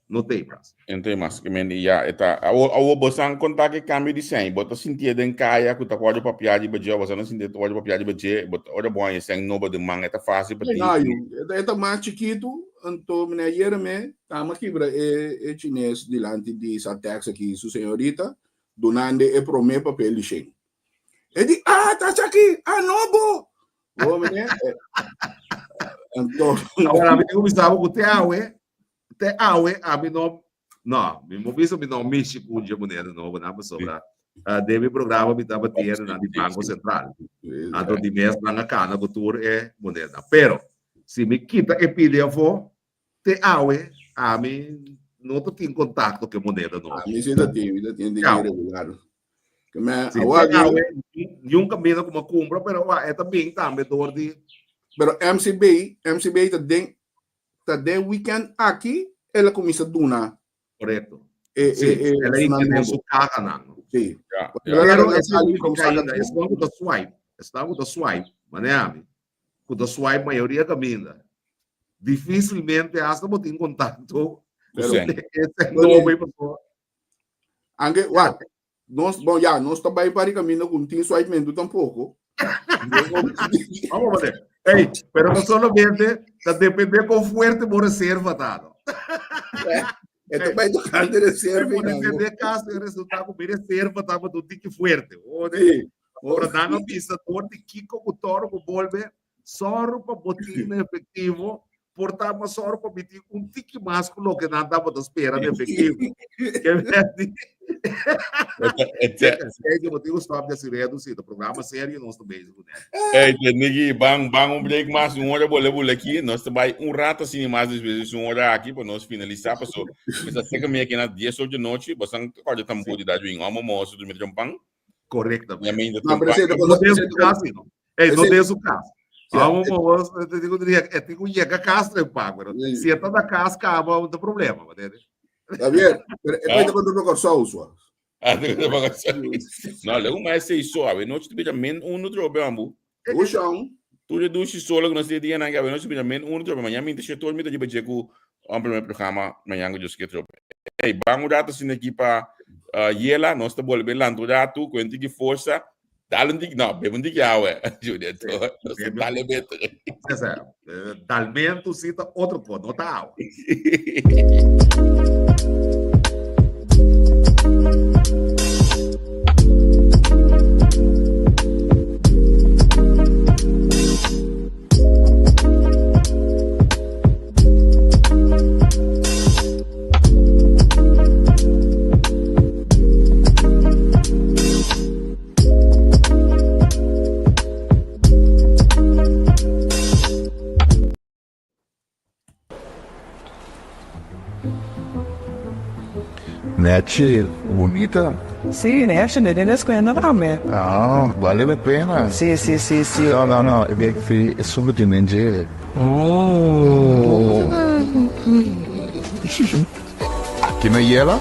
no ta ei mas. No ta ei mas. Ke men ya e ta. Awor awor bo san konta ku e kambio di sèn, bo ta sintié den kaya ku ta wòrdu papiá riba dje òf bo sa no sintié ta wòrdu papiá riba dje, bo ta ora bo haña sèn nobo den man e ta fásil pa ti. E ta mas chikitu, anto mi ayera me Tama kibra e e chines dilanti di sa tax aki su señorita dunande e prome papel di shen. E di, ah, ta esaki, ah, nobo! Bo mene, anto... Ahora, ami tin ku bisa bo ku te awe, te awe, ami no, no, mi no bisa mi no mishi ku dje moneda nobo nan pasobra den mi programa mi tabata tiene nan di Banko Sentral. Anto di mes nan a kana ku tur e moneda. Pero, si mi kita e pidi afó, Te awe ami no ta tin contacto cu e moneda nobo. Ami si ta tin, mi ta tin di regular. Que me sí, awe te awe niun camino como cumpra, pero wa, e ta bin tambe door di Pero MCB, MCB ta den ta den weekend aki el a cuminsa duna. Correcto. E, sí, e, e, el a introduce su caja nan. Sí. Ja, ja. Pero es cu ta swipe, esnan cu ta swipe, mane ami. ku ta swipe mayoria kaminda. Dificilmente hasta bo tin contacto. Pero, ese no bai paso. Anke, wat? Nos, bon, ya, nos ta bai pari kaminda ku tin swipe tampoco. Vamos a ver. Hey, pero no solamente, ta depende con fuerte bo reserva ta. No? E ta bai tocante reserva. Depende caso e resultado ku mi reserva ta un tiki fuerte. Oh, Sí. Ora nan a bisa dor di kiko ku toro ku bolbe, sòru pa bo tin na efektivo, por ta mas sòru pa mi tin un tiki mas ku loke nan tabata spera na efektivo. Ke ves di Kijk, bo tin ku stop di hasi redu si, ta programa serio nos ta bezig kuné. Ey, te Niki, ban, ban un break mas, un hora bole bole aki. Nos ta bai un rato asina mas despues di un hora aki pa nos finalisá, paso mi sa seka mi aki na 10 or di nochi, bosan ta kòrda tambú di da juin, amo moso durmi trompan. Correctamente. No, pero ese No den su cas, no. Ey, no den su cas. Vamos, vamos, te digo, te digo, llega casa de pago, pero si está na casa, acaba un problema, ¿me entiendes? Javier, pero e pa contra Kòrsou, sua. Ah, te contra Kòrsou. No, luego mais sei so, awe nochi te bira men uno trobe ambu. Ushon. Tur e dushi solo ku nos tin dia nan, awe nochi bira men uno trobe. Mañana mi ta shetor mi ta riba dje ku un primer programa mañana ku Dios ke trobe. Ey, ban un rato asina aki pa uh, Yela, nos ta bolbe lanta un rato, ku un tiki forsa. Dale un tiki, no, bebe un tiki awa, Junior, nos ta dale beter. César, dalmento sí ta otro cosa, no ta awa. Nechi, bunita. Sí, nechi, ne den escuela tambe. Ah, vale la pena. Sí, sí, sí, sí. No, no, no, e bek fi e solo tin den dje. Oh. Aki na Yela,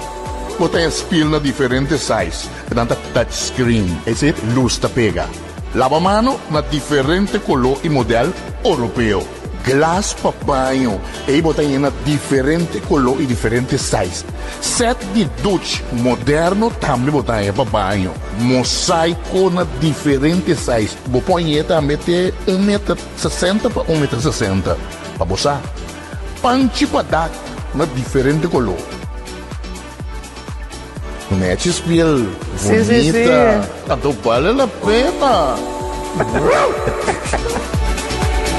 bo ta spil na diferente size, nan ta touch screen, ese luz ta pega. Laba mano na diferente color y model Oropeo. Glas pa baño, ey bo ta yena diferente color y diferente size. Set di duch moderno tambe bo ta haña pa baño. Mosaico na diferente size, bo por hañ'e tambe te un meter sesenta pa un meter sesenta. Pa bo sa, panchi pa dak na diferente color. Nechi spiel Sí, sí, sí. bonita. Anto bale la pena.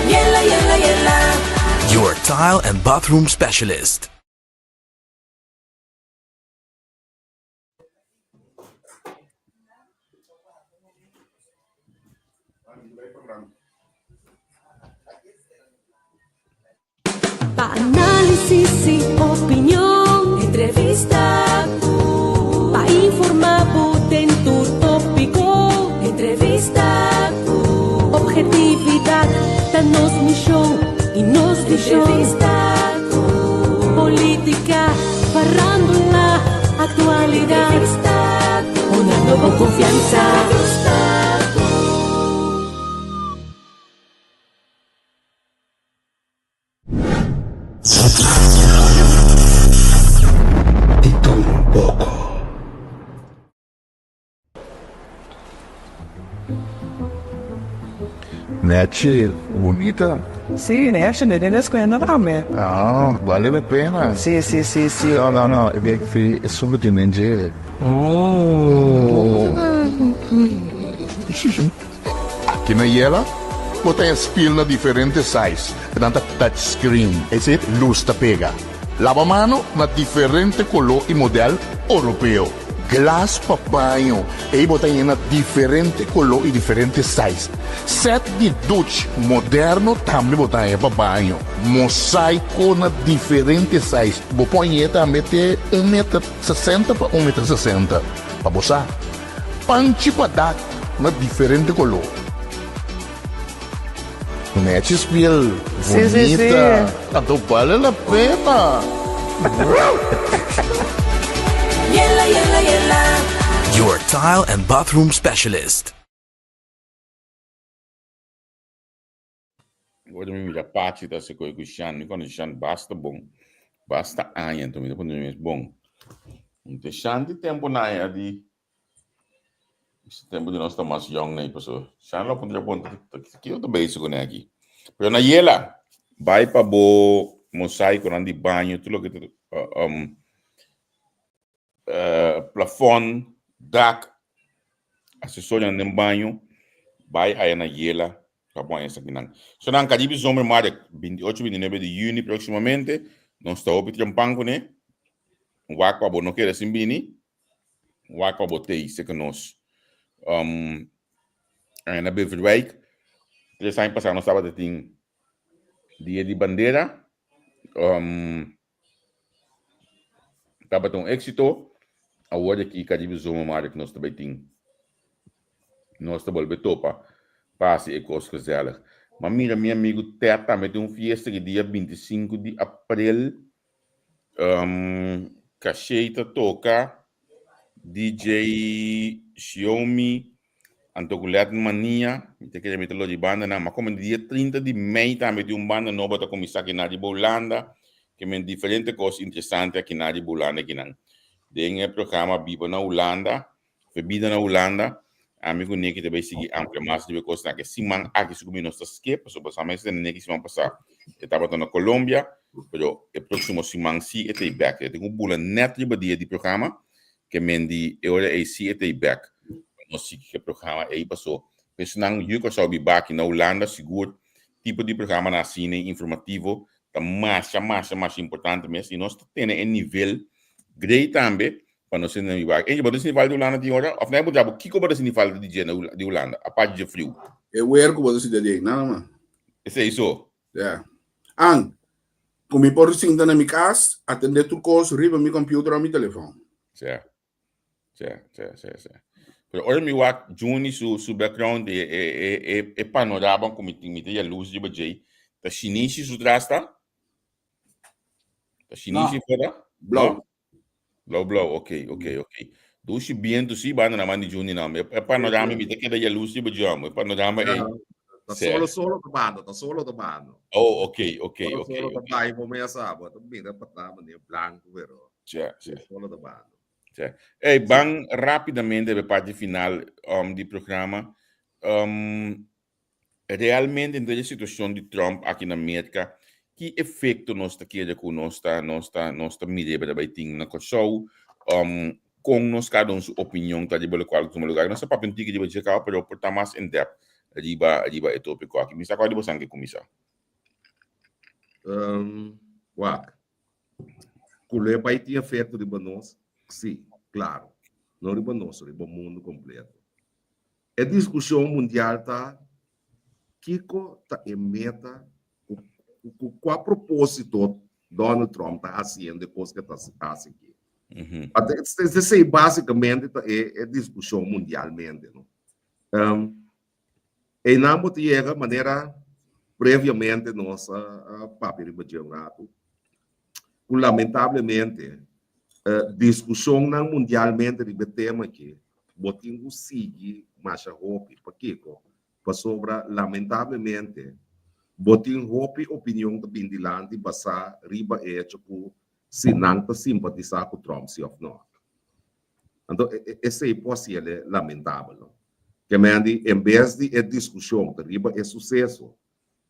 Yela, yela, yela. Your tile and bathroom specialist. Pa análisis y opinion. Entrevista cu. Pa informa bo den tur tópico. Entrevista cu. Objetividad ta nos misión y nos visión. Entrevista cu. Política, farándula, actualidad. Entrevista cu. Una nueva confianza. Entrevista cu. Di tur un poko. Nechi, bunita. Sí, nechi, ne den escuela tambe. Ah, vale la pena. Sí, sí, sí, sí. No, no, no, e bek fi e solo tin den dje. Aki na Yela, bo ta haña spil na diferente size, e nan ta touch screen, es decir, lus ta pega. Laba mano na diferente koló i modèl oropeo. Glas pa baño, ei bo ta haña na diferente koló i diferente size. Sèt di duch moderno tambe bo ta haña pa baño. Mosaiko na diferente size, bo por hañ'é tambe te un meter 60 pa un meter 60, pa bo sa. Panchi pa dak na diferente koló. Nechi spiel Sí, sí, sí. bunita. Anto bale la pena. Yela, yela, yela. Your tile and bathroom specialist. Ora mi mira Pachi ta hasi koi ku Shan, mi konosé Shan basta bon, basta aña, anto mi ta puntra mi mes, bon, te Shan di tempu na aña di, si tempu di nos ta mas yong nei, paso Shan lo puntra bon, kiko ta bezig kuné aki? Pero Nayela, bai pa bo mosaikonan di baño, tur loke ta plafòn, dak, asesorionan den baño, bai aya Nayela Pa bon esakinan. So nan Caribe Zomer Markt, 28, 29 di juni próximamente. Nos ta hopi trempan kuné. Wak pa bo no keda sin bini. Wak pa bo tei seka nos. Um, na Beverwijk, tres aña pasá nos tabata tin Dia di Bandera. Um, tabata un éxito. Awor aki Caribe Zomer Markt nos ta bai tin. Nos ta bolbe topa pa hasi e kos gezellig. Ma mira mi amigu Ted tambe tin un fiesta ki dia 25 di aprel. Um, Caché ta toka, DJ Xiaomi, anto ku Latin Mania, mi ta kere mi ta lo di bandanan. Ma komo dia 30 di mei tambe tin un banda nobo ta kuminsá aki na riba Hulanda, ke men diferente kos interesante aki na riba Hulanda akinan. Den e programa Biba na Hulanda, Fe bida na Hulanda, ami ku Nicky ta bai sigui amplia mas riba e kosnan aki. E siman aki sigur mi nos ta skip, pasobra sa mes tende Nicky siman pasá e tabata na Colombia, pero e próksimo siman si e ta ei bèk. E tin ku bula nèt riba dia di programa, ke men di e ora ei si e ta ei bèk. Pa nos sigui ku e programa ei, paso esnan yu Kòrsou biba aki na Hulanda sigur tipo di programanan asina informativo ta masha masha masha importante mes i nos ta tene e nivel grei tambe Pa nos hende na biba aki. Angie, bo ta sinti falta di Hulanda tin ora? Of na e puntra bo, kiko bo ta sinti falta di dje na di Hulanda, apart di dje friu? E weer ku bo ta sinti di ei, nada mas. Esei so? Ya. An, ku mi por sinta na mi kas, atendé tur kos riba mi computer of mi telefon. Sè. Sè, sè, sè, sè. Pero ora mi wak Juni su su background, e e e e e panorama ku mi tin, mi ta yaluz riba djei, ta shinishi su tras ta? Ta shinishi No. for ta? Blou. No? Blou blou, ok, ok, ok. Dushi bientu sí, banda na man di Juni nam. E panorama mi ta keda yaluz riba dje, e panorama ei. Ta Sè. solo solo ta banda, ta solo ta banda. Oh, ok, ok, Solo ok, solo ta ok. bai bo mesa, bo ta mira pa ta manera blanco, pero Sè, sè. solo ta banda. Sè. Ey, ban rápidamente be parti final um, di programa. Um, Realmente den e situacion di Trump aki na Merca, ki efecto nos ta kere cu nos ta nos ta nos ta mira e bay tin na Corsou? Um, con nos cada un su opinion ta riba locual cu tuma lugar? Nos a papia un tiki riba dje caba, pero por ta mas in depth riba riba e topico aki. Mi sa cua di bosan ke cuminsa. Um, wak. Cu lo e bay tin efecto riba nos? Si, claro. No riba nos, riba mundo completo. E diskushon mundial ta, Kiko ta e meta ku Ku kua propósito Donald Trump ta hasiendo e kos ku e ta hasi aki? Esei básikamente ta e diskushon mundialmente, no? Einan bo ta yega manera previamente nos a papia riba dje un ratu, ku lamentablemente diskushonnan mundialmente riba e tema aki bo tin ku sigui masha hopi. Pakiko? Pasobra lamentablemente bo tin hopi opinion ta bin dilanti basá riba e hecho ku si nan ta simpatisá ku Trump si òf nò. Anto esei por hasiel lamentabel no. Ke men di en bes di e diskushon ta riba e suseso,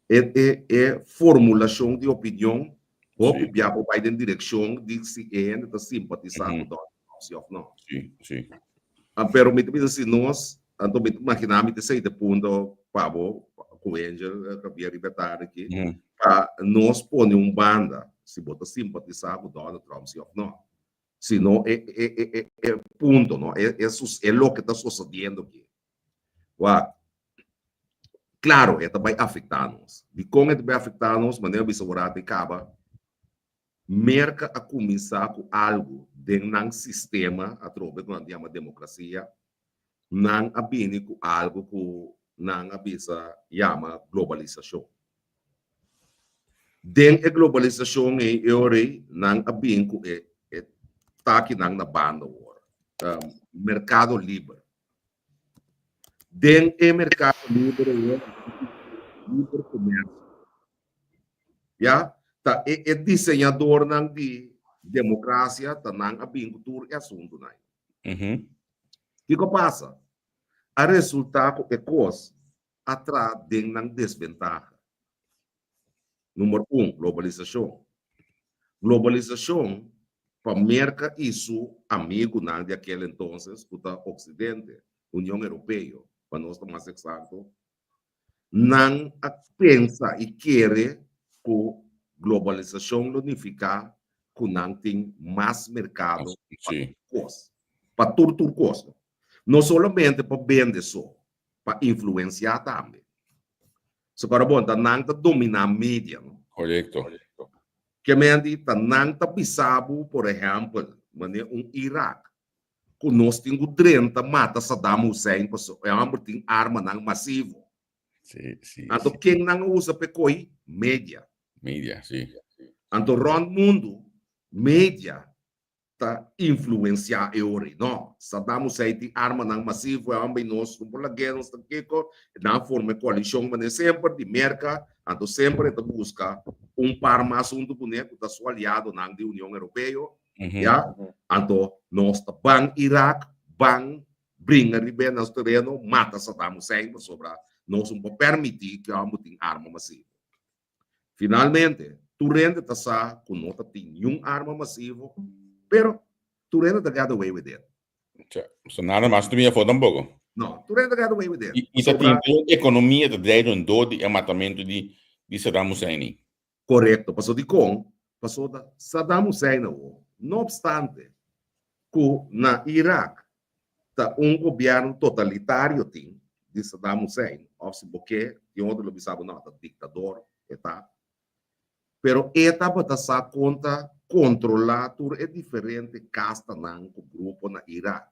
e e e formulashon di opinion hopi bia por bai den direkshon di si e hende ta simpatisá ku Donald Trump si òf nò. Sí, sí. Pero mi ta bisa si nos, anto mi ta imaginá mi ta esei ta punto pa bo ku Angel Javier riba e tardi aki, pa nos pone un banda si bo ta simpatisá ku Donald Trump si òf nò. Sino e e e e e punto no, e e e loke ta sosediendo aki. Wak, klaro e ta bai afektá nos. Dikon e ta bai afektá nos? Manera bisa un rato e kaba, Merka a kuminsá ku algu den nan sistema atrobe ku nan ta yama demokrasia, nan a bini ku algu ku nan a bisa yama globalisashon. Den e globalisashon ei e ora ei nan a bin ku e e takinan na banda awor, merkado liber. Den e merkado liber ei nan a bin ku liber komersio. Ya, ta e e diseñadornan di demokrasia ta nan a bin ku tur e asuntunan ei. Kiko pasa? A resultá ku e kos a traha den nan desbentaha. Number un, globalisashon. Globalisashon pa Merka i su amigunan di akel entonces, ku ta Oksidente, Union Europeo, pa nos ta mas eksakto, nan a pensa i kere ku globalisashon lo nifiká ku nan tin mas merkado pa tur kos, pa tur tur kos. No solamente pa bende so, pa influenciá tambe. So para bon, ta nan ta dominá media, no? Correcto. Ke men di, ta nan ta bisa bo, por ehempel, manera un Irak, ku nos tin ku drenta mata Saddam Hussein paso e homber tin armanan masivo. Sí, sí, Anto sí. ken nan a usa p'e koi? Media. Media, sí. Anto rond mundu, media ta influenciá e ora ei. No, Saddam Hussein tin armanan masivo, e homber i nos no por lag'é, nos ta kiko. Nan a forma e coalicion manera semper di Merca, anto semper e ta busca un par mas hunto kuné ku ta su aliadonan di Union Europeo, ya. Anto nos ta ban Irak, ban bringa riba e nos tereno, mata Saddam Hussein pasobra nos no por permití ku e homber tin arma masivo. Finalmente, tur hende ta sa ku no ta tin niun arma masivo, pero tur hende ta get away with it. Tja, so nada mas ta bin afó tampoko. No, tur hende ta get away with it. I ta tin tur ekonomia ta drei rondó di e matamentu di di Saddam Hussein. Korekto. Paso dikon? Pasobra Saddam Hussein awor, no opstante ku na Irak ta un gobièrnu totalitario tin di Saddam Hussein, òf si bo ke, tin otro lo bisa bo no, ta diktador e ta, pero e tabata sa kon ta kontrolá tur e diferente kastanan ku grupo na Irak,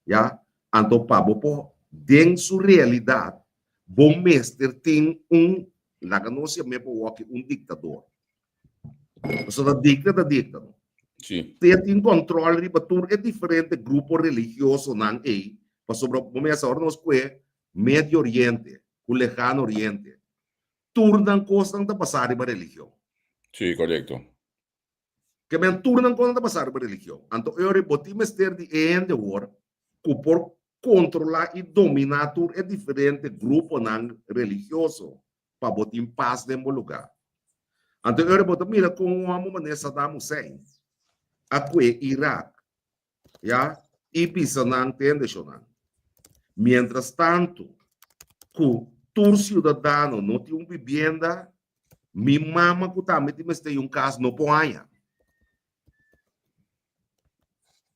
ya. Anto pa bo por den su realidat bo mester tin un, laga nos yam'é pa wòki un diktador. Pasobra ta dikta ta dikta no. Sí. Te tin control riba tur e diferente grupo religiosonan ei, pasobra bo mester ora nos kue Medio Oriente ku Lejano Oriente, tur nan kosnan ta basá riba religion. Sí, korekto. Ke men tur nan kosnan ta basá riba religion. Anto e ora bo tin mester di e hende awor ku por kontrolá i dominá tur e diferente gruponan religioso pa bo tin pas den bo lugá. Anto e ora bo ta mira kon un hòmber manera Saddam Hussein a kue Irak, ya, i bisa nan tende shonnan. Miéntras tantu ku tur siudadano no tin un bibienda, mi mama ku tambe tin mester un kas no por haña.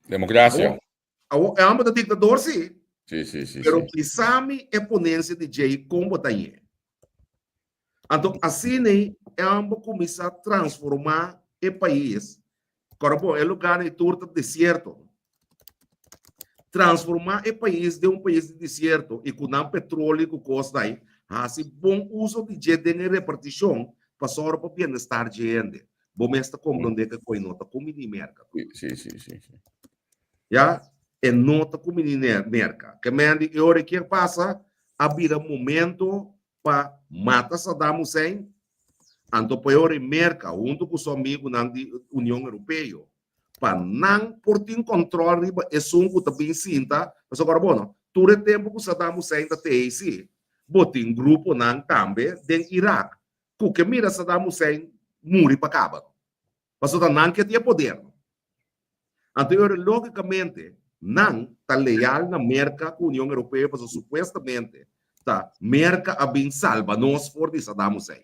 Demokrasia. Awor, e hòmber ta diktador sí. Sí, sí, sí. Pero sí. bisa mi e ponensia di djei kon bo ta ñe. Anto asina ei e homber kuminsá transformá e pais. Kòrda bon, e lugar ei tur ta desierto. Transformá e pais den un pais di desierto i ku nan petroleo i ku kos dai, hasi bon uso di dje den e repartishon pa sòru pa bienestar dje hende. Bo mes ta komprondé ku e koi no ta kumini Merka. Sí, sí, sí, sí. Ya, e no ta kumini Merka. Ke men di e ora kier pasa a bira momento pa mata Saddam Hussein, anto pa e ora Merka huntu ku su amigunan di Union Europeo pa nan por tin kòntròl riba esun ku ta bin sinta, pasobra ora bo no, tur e tempu ku Saddam Hussein ta te si, bo tin gruponan tambe den Irak ku ke mira Saddam Hussein muri pa kaba, pasobra ta nan ke tin e poder. Anto e ora lógikamente nan ta leal na Merka ku Union Europeo pasobra supuestamente ta Merka a bin salba nos for di Saddam Hussein.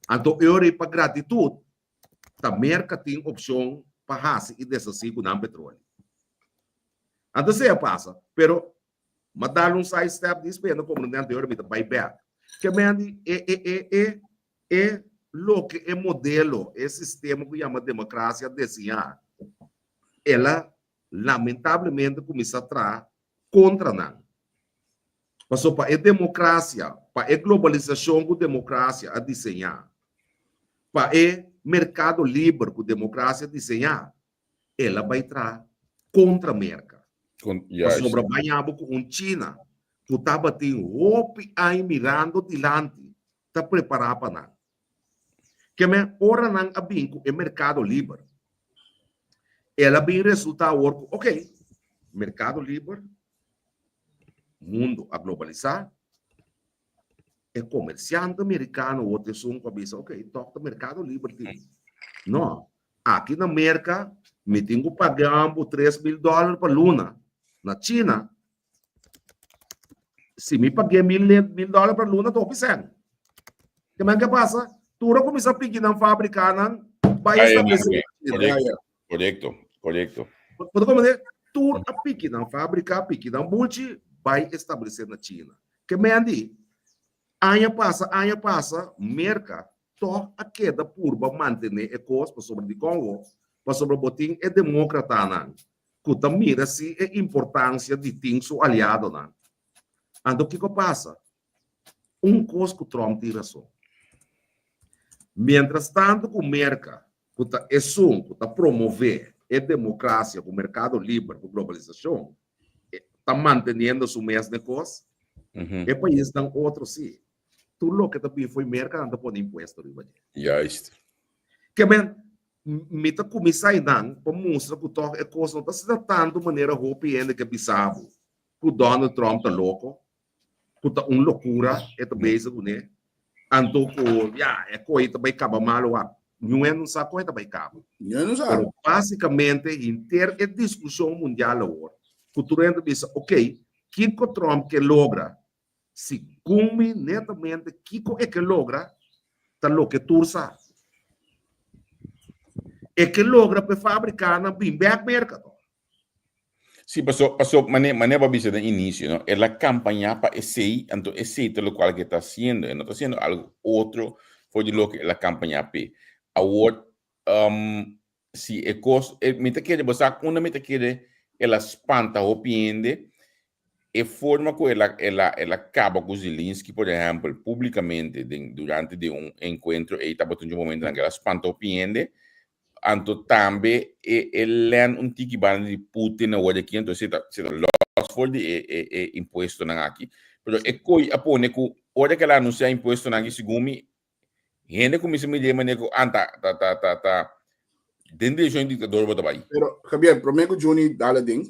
Anto e ora ei pa gratitut ta Merka tin opshon pa hasi i deshasí ku nan petroleo. Anto esei a pasa, pero m'a dal un side step di spende komo nan anto e ora mi ta bai bèk. Ke men di e e e e E loke e modelo, e sistema ku yama demokrasia desiñá, el a lamentablemente kuminsá traha kontra nan. Pasobra pa e demokrasia, pa e globalisashon ku demokrasia a diseñá, pa e merkado liber ku demokrasia a diseñá, el a bai traha kontra Merka. Pasobra baña bo ku un China ku tabatin hopi aña mirando dilanti ta prepará pa nan. Ke men ora nan a bin ku e merkado liber, el a bin resultá awor ku oke, merkado liber, mundu a globalisá, e komersiante merikano awor ta esun ku a bisa oke, tòg ta merkado liber tin. No, aki na Merka mi tin ku paga bo 3000 dòler pa luna, na China Si mi pagué mil, 1000 dòler pa luna, ta hopi sèn. Ke men ke pasa? Tur a kuminsá piki nan fábrikanan bai establesé. Korekto, korekto, korekto. Bo ta komprendé? Tur a piki nan fábrika, piki nan bulchi, bai establesé na China. Ke men di, aña pasa, aña pasa, Merka tòg a keda purba mantené e kos pasobra dikon wo? Pasobra bo tin e demókratanan ku ta mira si e importansia di tin su aliadonan. Anto kiko pasa? Un kos ku Trump tin rason. Mientras tanto ku Merka, ku ta esun ku ta promové e demokrasia ku merkado liber ku globalisashon, ta manteniendo su mes den kos, e paisnan otro si. Tur loke ta bin fo'i Merka nan ta pone impuesto riba dje. Juist. Ke men, Mi ta kuminsá einan pa mustra ku tòg e kos no ta asina tantu manera hopi hende ke bisa bo ku Donald Trump ta loko, ku ta un lokura e ta bezig kuné, anto ku ya e koi ta bai kaba malu wak. Niun hende no sa kon e ta bai kaba. Niun hende no sa. Pero basikamente henter e diskushon mundial awor ku tur hende ta bisa okey, kiko Trump ke logra? Segun mi netamente kiko e ke logra ta loke tur sa. E ke logra pa e fabrikanan bin bek Merka to. Sí, paso, paso mane, mane bo a bisa den inicio, no? El a campaña pa esey, anto esey ta locual ke ta haciendo. E no ta haciendo algo otro for di loke el a campaña p'e. Awor, um, si e kos, e, mi ta kere, bo sa unda mi ta kere el a spanta hopi hende, e forma ku el a, el a, el a kaba ku Zelensky, por ehèmpel, públikamente den, durante di un enkuentro ei tabata un momentonan ku el a spanta hopi hende, anto tambe e, e lèn un tiki banda di Putin awor aki, anto esei ta, esei ta lòs for di e, e, e impuestonan aki. Pero e koi a pone ku ora ku el a anunsiá impuestonan aki, segun mi, Hende kuminsá mira e manera ku an ta ta ta ta ta den direkshon di diktador bo ta bai. Pero Javier, promé ku Juni dal aden,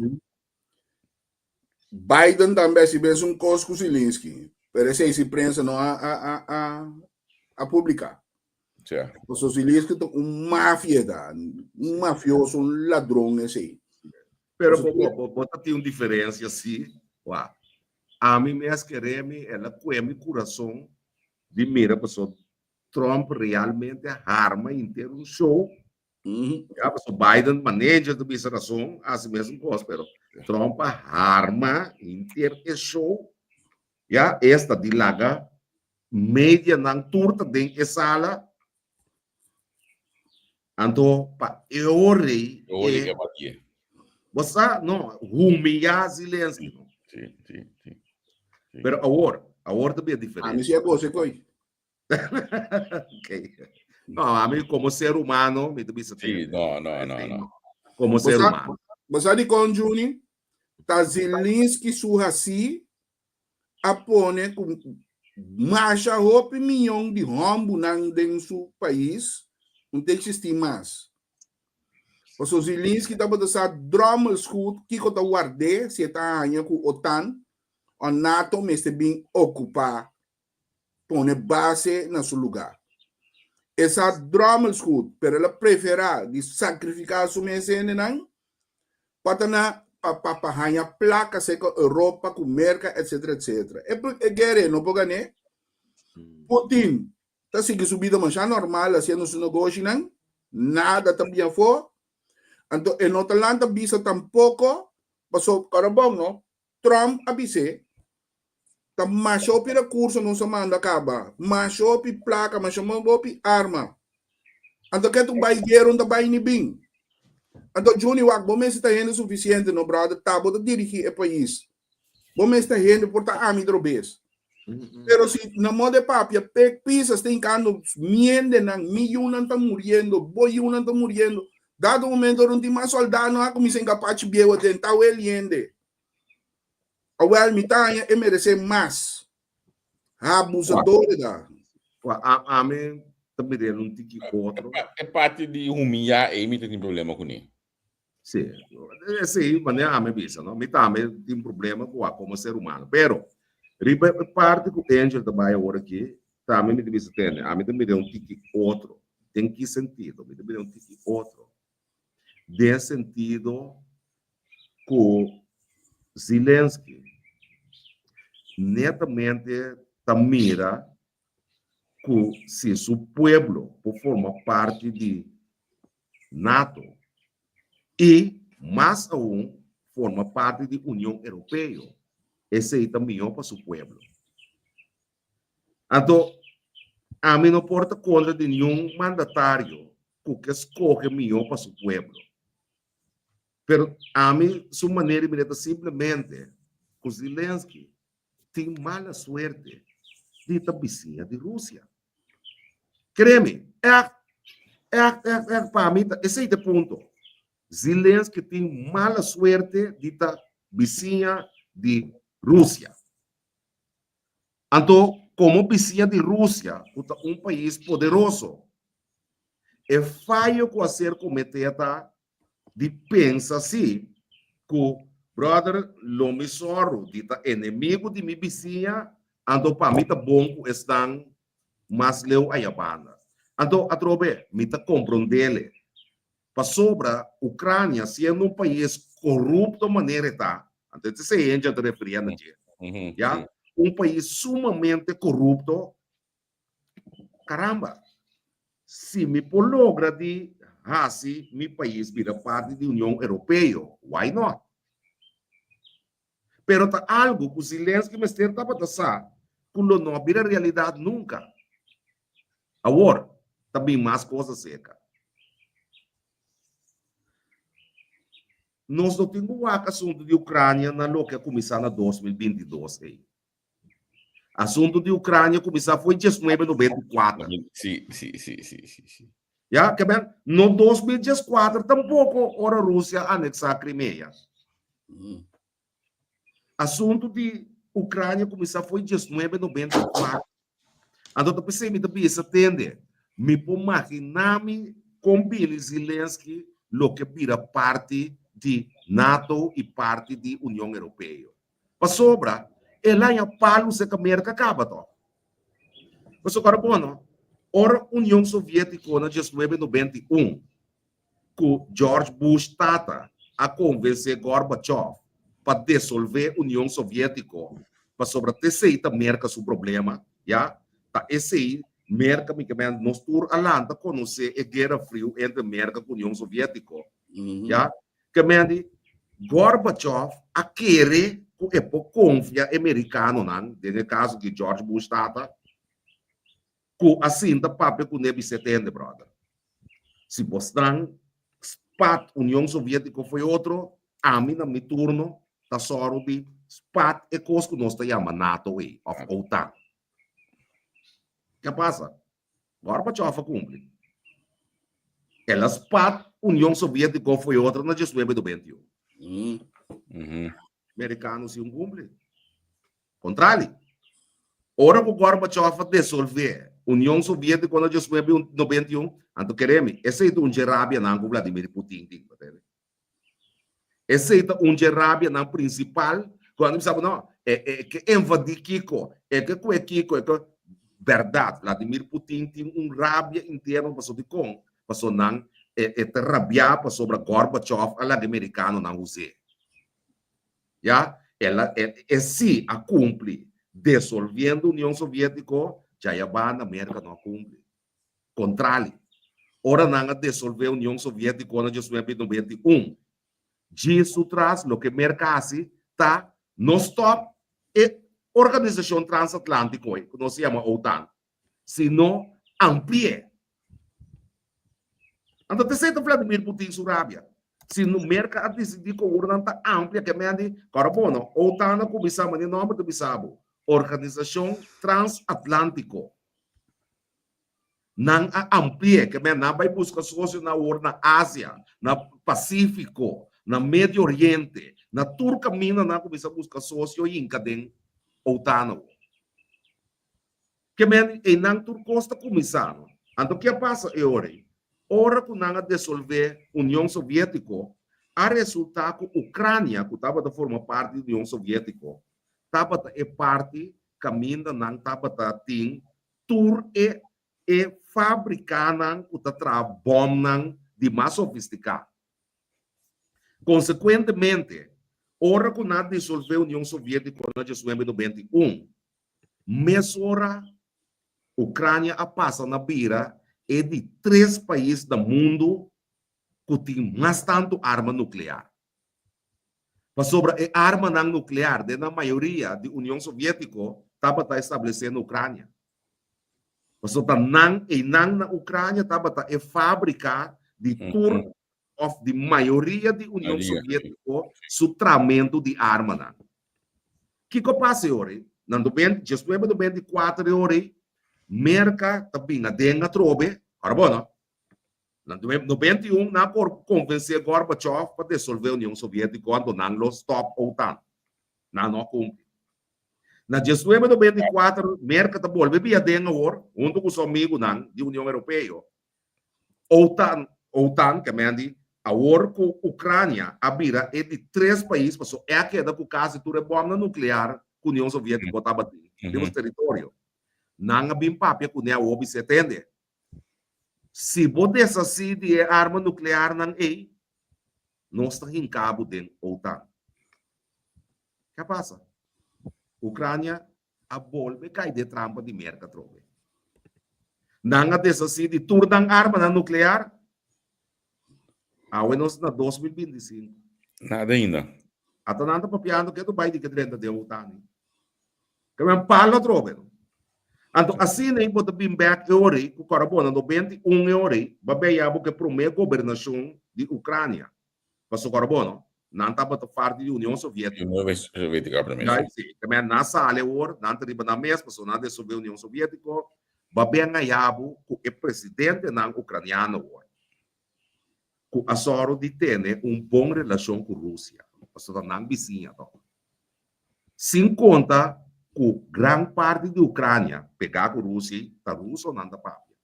Biden tambe a hasi mesun kos ku Zelensky, pero esei si prensa no a a a a a publiká. Tja. Pasobra Zelensky ta un mafia ta, un mafioso, un ladron esei. Pero bo bo bo ta tin un diferensia si, wak. Ami mes kere mi, el a kue mi kurason Di mira paso Trump realmente a harma henter un show. Ya paso Biden manager ta bisa rason hasi mesun kos pero Trump a harma henter e show. Ya esta di laga. Medianan tur ta den e sala. Anto pa e ora ei E ora e ke batié. Bo sa, no, humillá Zelensky, no. Sí, sí, sí. Sí. Pero awor, awor ta bia Ami diferente. si a goza koi. Ok. No, ami como ser humano, mi ta bisa Sí, tende. no, no, no, no. Como ser Bo sa- humano. Bo sa di kon, Juni? Ta Zelensky su hasi a pone ku masha hopi miyon di hòmbunan den su pais no ta eksistí mas. Pasobra Zelensky tabata sa dròmels goed kiko ta ward'é si e ta haña ku OTAN o NATO mester bin okupá, pone base na su lugá. E sa dròmels goed, pero el a preferá di sakrifiká su mes hendenan pa ta na pa pa pa haña plaka seka Europa ku Merka etcetera etcetera. E e guera e no por gané. Putin ta sigui su bida masha normal hasiendo su negoshinan, nada ta bin afó. Anto e no ta lanta bisa tampoko paso ora bon no, Trump a bis'é ta masha hopi rekurso nos a manda kaba, masha hopi plaka, masha hopi arma. Anto ke tu bai guera un ta bai ni bin. Anto Juni wak bo mester ta hende sufisiente no brother, ta bo ta dirigi e pais. Bo mester ta hende por ta ami drobes. Pero si na modo de papia pek pisas ta hinkando miendenan, mi yunan ta muriendo, bo yunan ta muriendo. Dado momento ora un tin mas soldado a kuminsa hinka pachi bieu aden, ta wel hende. Awel mi ta haña e meresé mas. Abusador da. Ami ta mir'el un tiki otro. E parti di humillá ei mi ta tin problema kuné. Sí, esei manera ami bisa, no? Mi tambe tin problema ku a komo ser humano. Pero riba e parti ku Angel ta bai awor aki, tambe mi ta bisa tende, ami ta mir'é un tiki otro. Den ki sentido? Mi ta mir'é un tiki otro. Den sentido ku Zelensky netamente ta mira ku si su pueblo por forma parti di nato i mas aun forma parti di Union Europeo, esei ta mihó pa su pueblo. Anto, ami no por ta kontra di niun mandatario ku ke skohe mihó pa su pueblo. Pero ami su manera di mira ta simplemente ku Zelensky tin mala suerte di ta bisiña di Rusia. Kremi, ègt, ègt, ègt, ègt pa mi ta esei ta e punto. Zelensky tin mala suerte di ta bisiña di Rusia. Anto, komo bisiña di Rusia, ku ta un pais poderoso, e fayo ku a ser kometé ta di pensa si ku, Brother, lo mi sòru di ta enemigu di mi bisiña, anto pa mi ta bon ku esnan mas leu aya banda. Anto, atrobe, mi ta komprondele. Pasobra Ucrania siendo un pais corupto manera e ta, anto e ta esei hende ta referia na dje, ya, un pais sumamente corupto, caramba, si mi por logra di haci mi pais bira parti di Union Europeo, why not? Pero ta algo cu Zelensky mester tabata sa cu lo no a bira realidad nunca. Awor, ta bin mas cos acerca. Nos no tin cu wak asunto di Ucrania na loke a cuminsa na 2022 ey. Asunto di Ucrania a cuminsa foi 1994. Sí, sí, sí, sí, sí, sí. Ya, ke ben, no 2014 tampoco ora Rusia anexa Crimea. Asunto di Ucrania cuminsa foi 1994. Anto ta pesey mi ta bisa tende, mi por magina mi con bini Zelensky lo ke bira parti di NATO y parti di Union Europeo. Pasobra el haña palu seka Merka kaba to. Pasobra ora bono, ora Union Sovietiko na 1991 ku George Bush tata a konvensé Gorbachev pa desolvé Union Sovietiko pasobra t'esei ta Merka su problema, ya, ta esei Merka mi ke men nos tur a lanta konosé e guera friu entre Merka ku Union Sovietiko, ya. Ke men di, Gorbachev a kere ku e por konfia e merikanonan, den e kaso di George Bush tata. Ku a sinta papia ku ne bis'é tende, brother. Si bosnan spat Union Soviétiko fo'i otro, ami na mi turno ta sòru di spat e kos ku nos ta yama nato ei, òf OTAN. Ke a pasa? Gorbachev a kumpli. El a spat Union Soviétiko fo'i otro na diesnuebe 91. Merikano si un kumpli. Kontrali, ora ku Gorbachev a desolvé Union Soviétiko na 1991, anto kere mi, esei ta un dje rabianan ku Vladimir Putin tin, bo tende? Esei ta un dje rabianan prinsipal ku nan ta bisa bo, no, e e ke invadí kiko, e ke kue kiko, e ke. Bèrdat, Vladimir Putin tin un rabia interno pasobra dikon? Pasobra nan e e ta rabiá pasobra Gorbachev a laga e merikanonan us'é. Ya, el a, e, e sí a cumpli, desolviendo Union Soviético, djaya banda Merca no a cumpli. Contrali, ora nan a desolve Union Soviético na 1991, djis su tras loke Merca haci ta no stop e organisacion transatlantico ei, cu nos ta yama OTAN, sino ampli'é. Anto t'esei ta Vladimir Putin su rabia. Si no Merka a disidí ku awor nan ta amplia ke men di, kòrda bon no, OTAN a kuminsá manera nòmber ta bisa bo, Organisashon Transatlántiko. Nan a ampli'é, ke men nan bai buska sosionan awor na Asia, na Pasífiko, na Medio Oriente, na tur kaminda nan a kuminsá buska sosio hinka den OTAN awor. Ke men einan tur kos ta kuminsá, no? Anto ke a pasa e ora ei? Ora ku nan a desolvé Union Soviétiko, a resultá ku Ukrania, ku tabata forma parti di Union Soviétiko, tabata e parti kaminda nan tabata tin tur e e fábrikanan ku ta traha bòmnan di mas sofistiká. Konsekuentemente, ora ku nan a disolvé Union Soviétiko na 1991, Mesora Ucrania a pasa na bira e di tres pais na mundu cu tin mas tantu arma nuclear. Pasobra e armanan nuclear den nan mayoria di Union Sovietico tabata establece na Ucrania. Pasobra ta nan eynan na Ucrania tabata e fabrica di tur of di mayoria di Union Sovietico su tramento di armanan. Kiko pasa e ora ei? Na diesnuebe 94 e ora ei, Merka ta bin aden atrobe, ora bo no, na 91 nan por konvensé Gorbachev pa desolvé Union Sovietico anto nan lo stòp OTAN. Nan no a kumpli. Na diesnuebe 94 Merka ta bolbe bin aden awor huntu ku su amigunan di Union Europeo OTAN, OTAN, ke men di, awor ku Ukrania a bira e di tres pais, paso e a keda ku kasi tur e bòmnan nuklear ku Union Sovietiko tabatin riba su teritorio. Nan a bin papia kuné awor bis'é, Tende, si bo deshasí di e arma nuklearnan ei, nos ta hinka bo den OTAN. Ke a pasa? Ukrania a bolbe kai den trampa di Merka atrobe. Nan a deshasí di tur nan armanan nuklear. Awe nos na 2025. Nada ainda. Ata nan ta papiando ke bai di ke drenta den OTAN. Ke men palo atrobe. Anto asina ei bo ta bin bek e ora ei ku kòrda bo na 91 e ora ei ba beya bo ke promé gobernashon di Ukrania. Pasobra kòrda bo no, Nan tabata parti di Union Soviético. Union Soviético promé. Ja, sí. También nan sali awor, nan ta riba nan mes, pasobra nan desolvé Union Soviético. Ba ben hayabu ku e presidentenan ucraniano awor, ku a sòru di tene un bon relashon ku Rusia, pasobra ta nan bisiña tòg. Sin konta ku gran parti di Ucrania pegá ku Rusia, ta ruso nan ta papia.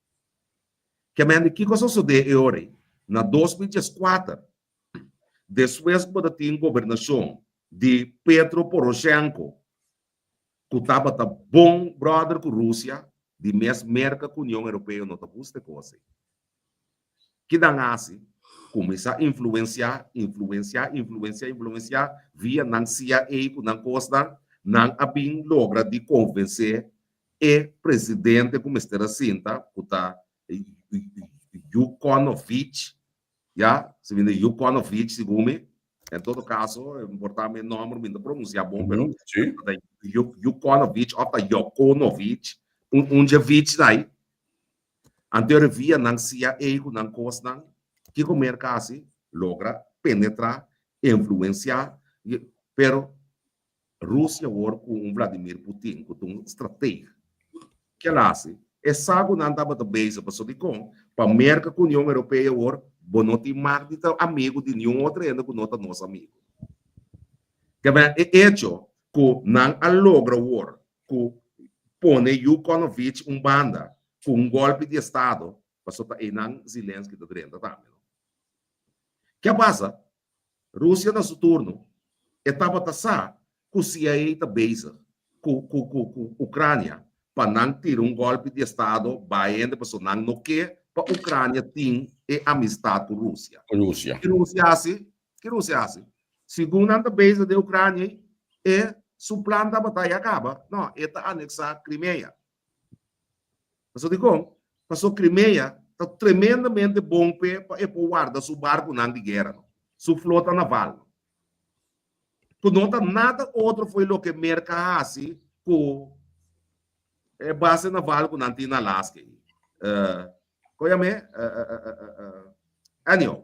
Kemende kiko a sosodé e ora ei? Na 2014, Despues bo ta tin gobernashon di Petro Poroshenko ku tabata bon brother ku Rusia, di mes Merka ku Union Europeo no ta gusta e kos ei. Ki nan hasi? Kuminsá influensiá, influensiá, influensiá, influensiá via nan CIA ku nan kosnan, nan a bin logra di konvensé e presidente ku mester a sinta ku ta Yukonovich Ya, si mi di Yukonovich segun mi. En todo caso, por ta mi nomber mi no pronuncia bon, pero Sí. ta Yukonovich of ta Yokonovich, un un dje vich dai. Anto via nan CIA ku nan kosnan, kiko Merka hasi? Logra penetrá, influensiá, pero Rusia awor ku un Vladimir Putin ku ta un strateg, ke el hasi? E sa ku nan tabata bezig, pasobra dikon? Pa Merka ku Union Europeo awor bo no tin mag di ta amigu di niun otro hende ku no ta nos amigu. Ke men e echo ku nan a logra awor ku pone Yukonovich un banda ku un golpi di estado, pasobra ta einan Zelensky ta drenta tambe no. Ke a pasa? Rusia na su turno e tabata sa ku CIA ta bezig ku ku ku ku Ucrania pa nan tira un golpi di estado bai hende pasobra nan no ke pa Ucrania tin e amistad ku Rusia. Rusia. Ki Rusia hasi? Ki Rusia hasi? Segun nan ta bezig den Ucrania e su plan tabata ya kaba no e ta anexa Crimea. Pasobra dikon? Pasobra Crimea ta tremendamente bon p'e pa e por warda su barkunan di guera, su flota naval. Ku no ta nada otro fo'i loke Merka a hasi ku e base naval ku nan tin na Alaska ei. Kon yam'é? Anyhow,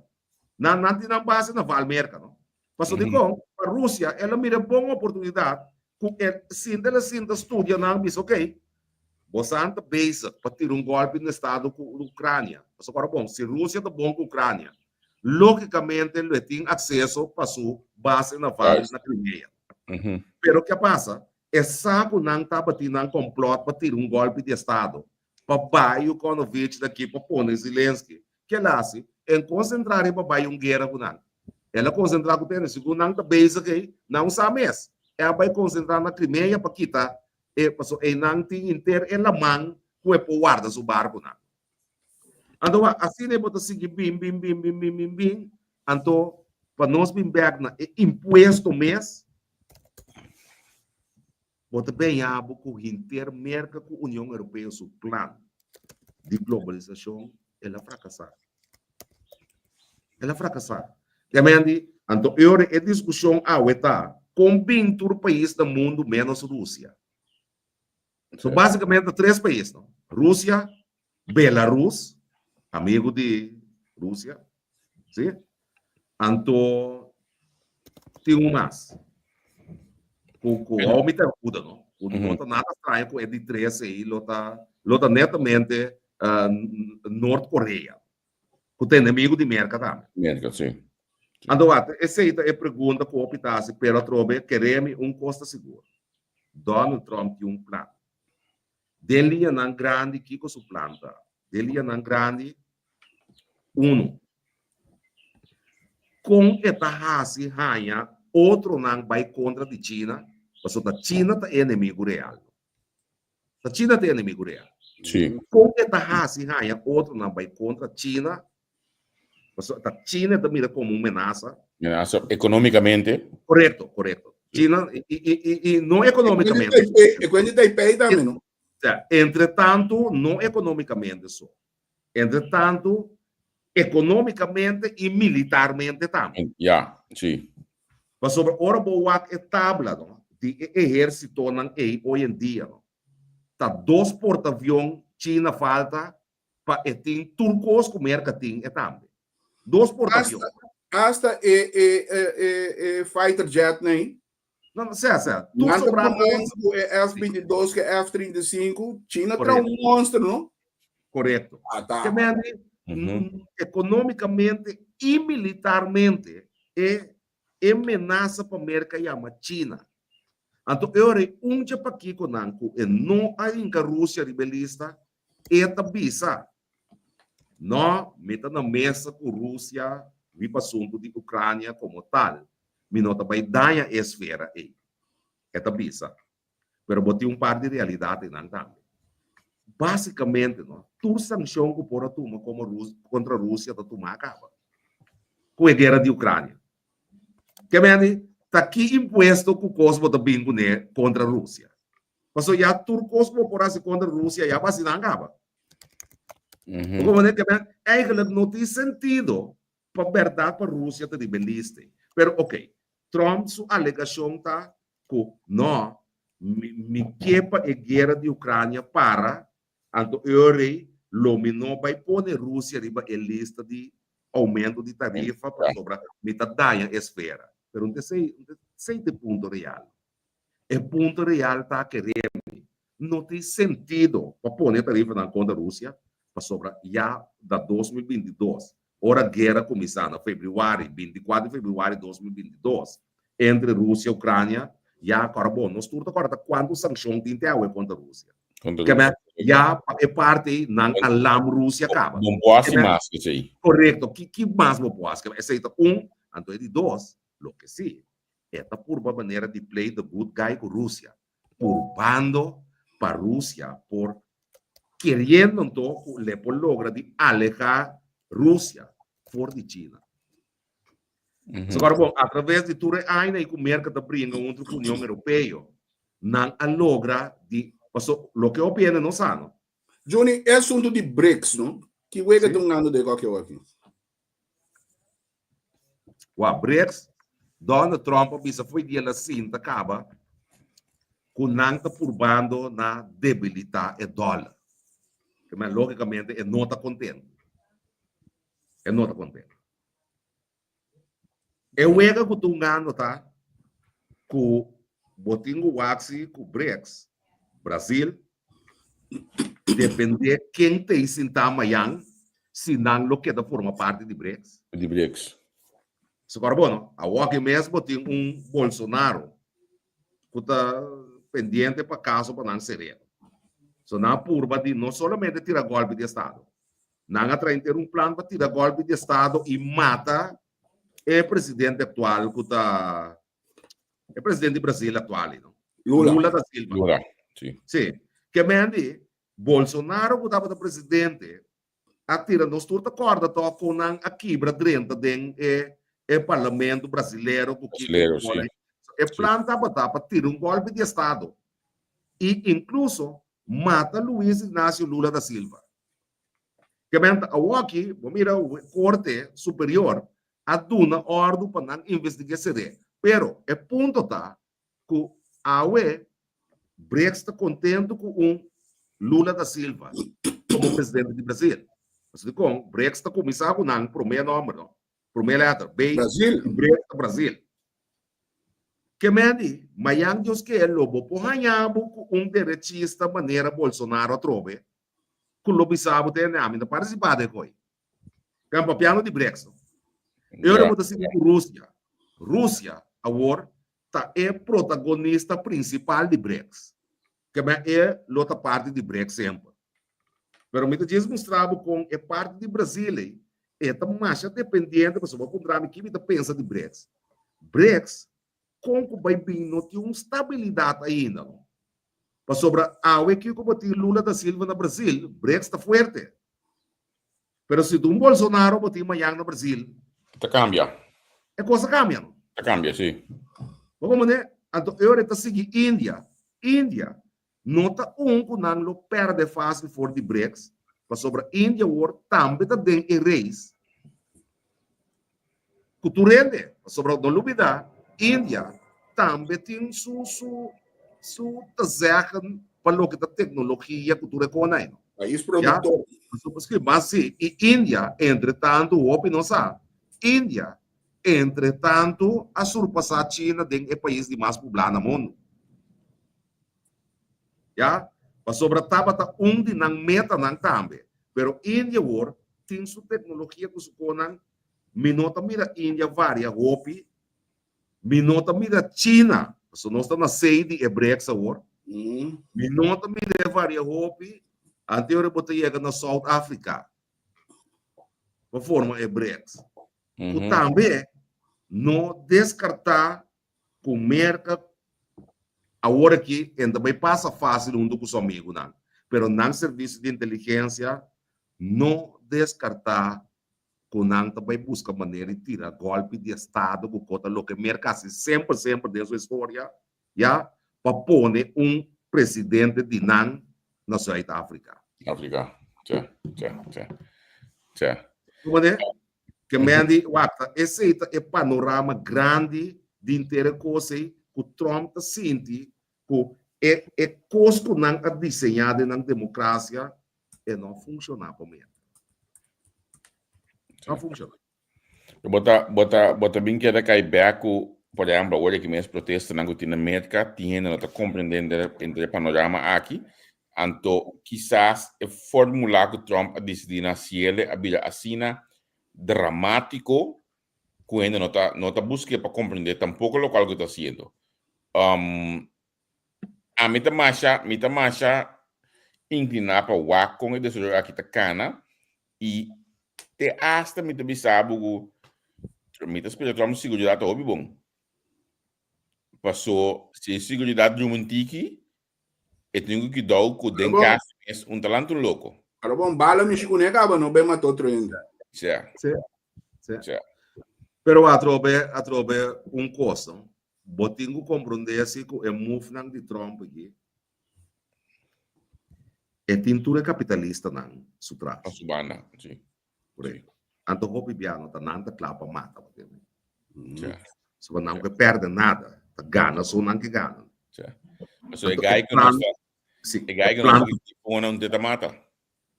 nan nan tin nan base naval Merka, no? Pasobra dikon? Pa Rusia el a mira e bon oportunidat ku e sinta el a sinta studia nan bisa ok, bosan ta bezig pa tira un golpi na estado ku Ucrania. Pasobra ora bon, si Rusia ta bon ku Ucrania, logicamente lo e tin acceso pa su base naval na Crimea. Pero ke a pasa? E sa ku nan tabatin nan complot pa tira un golpi di estado pa bai Yukonovich na ki pa pone Zelensky. Ke el hasi? En konsentrá riba bai un guera ku nan. El a konsentrá ku tene, segun nan ta bezig ei, nan sa mes. E a bai konsentrá na Crimea pa kita e, pasobra einan tin henter e laman ku e por warda su barkunan. Anto wak, asina e bo ta sigui bin, bin, bin, bin, bin, bin, bin, anto pa nos bin bèk na e impuesto mes, Bo ta beña bo ku henter Merka ku Union Europeo su plan di globalisashon el a frakasá. El a frakasá. Te men di, anto e ora e diskushon awe ta kon bin tur pais na mundu ménos Rusia. So básikamente ta tres pais, no? Rusia, Belarus, amigu di Rusia, si? Anto tin un mas ku ku awor mi ta duda no, ku no ta nada straño ku e di tres ei lo ta lo ta netamente Nort Korea ku ta enemigu di Merka tambe. Merka, si. Anto wak, esei ta e pregunta ku hopi ta hasi, pero atrobe kere mi un kos ta sigur, Donald Trump tin un plan. Den liñanan grandi kiko su plan ta? Den liñanan grandi, Uno, kon e ta hasi haña otronan bai kontra di China? Pasobra ta China ta e enemigu real. Ta China ta e enemigu real. Sí. Kon e ta hasi haña otronan bai kontra China? Pasobra ta China e ta mira komo un menasa. Menasa ekonómikamente. Korekto, korekto. China, i, i, i, i no ekonómikamente. E kuenta di Taipei tambe, no? Sea, entretantu, no ekonómikamente so. Entre tantu, ekonómikamente i militarmente tambe. Ya, sí. Pasobra ora bo wak e tabla no, di e ehérsitonan ei hoy en dia no, ta dos portavion China falta pa e tin tur kos ku Merka tin e tambe. Dos portavion. Hasta, hasta e, e, e, e, e fighter jetnan ei. No, no, sea, sea. Tur Nan ta sobrá pone kos. ku e F-22 ku e F-35, China tra Correcto. un monster, no? Correcto. Ah, ta. Ke men di, economicamente y militarmente e e menasa pa Merca yama China. Anto e ora ei un dje pakikonan ku e no a hinka Rusia riba e lista, e ta bisa, No, mi ta na mesa ku Rusia riba asuntu di Ucrania komo tal. Mi no ta bai daña e esfera ei, e ta bisa. Pero bo tin un par di realidat einan tambe. Básikamente, no, tur sankshon ku por a tuma komo Rus kontra Rusia ta tumá kaba ku e guera di Ucrania. Ke mende, ta ki impuesto ku kos bo ta bin kuné kontra Rusia? Pasobra ya tur kos ku bo por hasi kontra Rusia ya bo hasi nan kaba. Bo komprende? Ke mende, eigenlijk no tin sentido Pa berdad pa Rusia ta riba e lista ei. Pero ok, Trump su alegacion ta cu no, mi, mi ke pa e guera di Ucrania para, anto e ora ei Lo mi no bai pone Rusia riba e lista di oumento di tarifa pasobra mi ta daña e sfera. Pero un ta esei, un ta esei ta e punto real. E punto real ta kere mi no tin sentido pa pone e tarifanan kontra Rusia pasobra ya na 2022 ora guera kuminsá na febrüari, 24 di febrüari 2022, entre Rusia i Ucrania, ya kòrda bon, nos tur ta kòrda ta kuantu sankshon tin te awe kontra Rusia. Kontra Ke men, Rusia. ya pa e parti ei nan a lam Rusia kaba. Bon por hasi Ke men, mas esei. Korekto, ki ki mas bo por hasi? Ke men, esei ta un, anto e di dos, loke si, e ta purba manera di play the good guy ku Rusia, purbando pa Rusia por keriendo anto ku le por logra di aleha Rusia for di China. So ahora bon, a través di tur e aña i ku Merka ta bringa huntu ku Union Europeo, nan a logra di, paso loke hopi hende no sa no. Johnny, e asuntu di BRICS, no? Ki wega Sí. ta hungando den kòke awor aki? Wa BRICS, Donald Trump a bisa fo'i dia la sinta kaba ku nan ta purbando na debilitá e dòler. Ke men lógikamente e no ta kontentu. E no ta kontentu. E wega ku ta hungando ta ku bo tin ku wak si ku BRICS, Brasil, depende ken ta ei sintá mayan si nan lo keda forma parti di BRICS. Di BRICS. Si kòrda bo no? Awoki mes bo tin un Bolsonaro ku ta pendiente pa kaso pa nan sereno. So nan a purba di no solamente tira gòlpi di estado, Nan a trae henter un plan pa tira golpi di estado i mata e presidente aktual ku ta e presidente di Brasil aktual, no? Lula. Lula da Silva. Lula, si. Si. Ke men di Bolsonaro ku tabata presidente a tira nos tur ta kòrda tòg kon nan a kibra drenta den e e parlamento brasilero ku kiko Brasilero, si. E plan tabata pa tira un golpi di estado i inkluso mata Luiz Ignacio Lula da Silva. Ke men ta awoki, bo mira Korte Superior a duna òrdu pa nan investig'é seré. Pero e punto ta ku awe BRICS ta kontentu ku un Lula da Silva komo presidente di Brasil. Pasobra dikon BRICS ta kuminsá ku nan promé nòmber, no? Promé lèter, B, Brasil. BRICS ta Brasil. Ke men di, mayan Dios ke lo bo por haña bo ku un derechista manera Bolsonaro atrobe, ku lo bisa bo tende ami no partisipá den koi. Kan papiando di BRICS no. E ora bo ta sinti ku Rusia. Rusia awor ta e protagonista prinsipal di BRICS. Ke men e lo ta parti di BRICS semper. Pero mi ta djis mustra bo kon e parti di Brasil ei e ta masha dependiente pasobra bo a puntra mi ki mi ta pensa di BRICS. BRICS kon ku bai bin no tin un stabilidat ainda no. Pasobra awe kiko bo tin Lula da Silva na Brasil, BRICS ta fuerte. Pero si ta un Bolsonaro bo tin mañan na Brasil. Ta kambia. E kos ta kambia no. Ta kambia, si. Bo komprende? Anto e ora e ta sigui India. India no ta un ku nan lo pèrdè fásil for di BRICS, pasobra India awor tambe ta den e race ku tur hende. Pasobra no lubidá, India tambe tin su su su te zeggen pa loke ta teknologia ku tur e kos nan. Pais produktor. Ya? Mas si, i India, entre tantu, hopi no sa, India entre tantu a surpasá China den e pais di mas poblá na mundu. Ya, pasobra tabata un di nan metanan tambe. Pero India awor tin su teknologia ku su konan. Mi no ta mira India varia hopi. Mi no ta mira China, pasobra nos ta na sei di e BRICS awor. Mi no ta mira e varia hopi ante ora bo ta yega na South Africa pa forma e BRICS. Ku tambe no deskartá ku Merka awor aki e ta bai pasa fásil huntu ku su amigunan, pero nan servisio di inteligensia no deskartá ku nan ta bai buska manera di tira gòlpi di estado ku kota loke Merka hasi semper semper den su historia ya pa pone un presidente di nan na Zuid Afrika. Afrika, tja, tja, tja, tja. Kumane? Ke men di, wak, ta esei ta e panorama grandi di inter e kos ei ku Trump ta sinti ku e e kos ku nan a diseñá den nan demokrasia. E no funciona pa Merca. No funciona. Bo ta, bo ta, bo ta bin keda kai bek ku, por ehempel, awor aki mes protestanan ku tin na Merka, tin hende no ta komprende entre e panorama aki, anto kisas e formula ku Trump a disidí na hasiele a bira asina dramatiko ku hende no ta no ta busk'é pa komprende tampoko lokual ku ta hasiendo. Um, ami ta masha, mi ta masha inkliná pa wak kon e desaroyo aki ta kana i te asta mi ta bisa bo ku mi ta spera Trump siguridat ta hopi bon. Paso si e siguridat drumi un tiki, e tin ku kidou ku den kas mes un talantu un loko. Pero bon, bala mishi kuné kaba no ben mata otro hende. Sea. Sea. Sea. Sea. Pero atrobe, atrobe un kos, no? Bo tin ku komprondé si ku e move-nan di Trump aki, e tin tur e kapitalistanan su tras. A su banda, si. Korekto. Anto hopi bia no ta nan ta kla pa mata, bo tende. Sí. So nan ke perde nada, ta gana so nan ke gana. Sí. So e guy ku nos ta, si, e guy ku nos ta pone un te ta mata.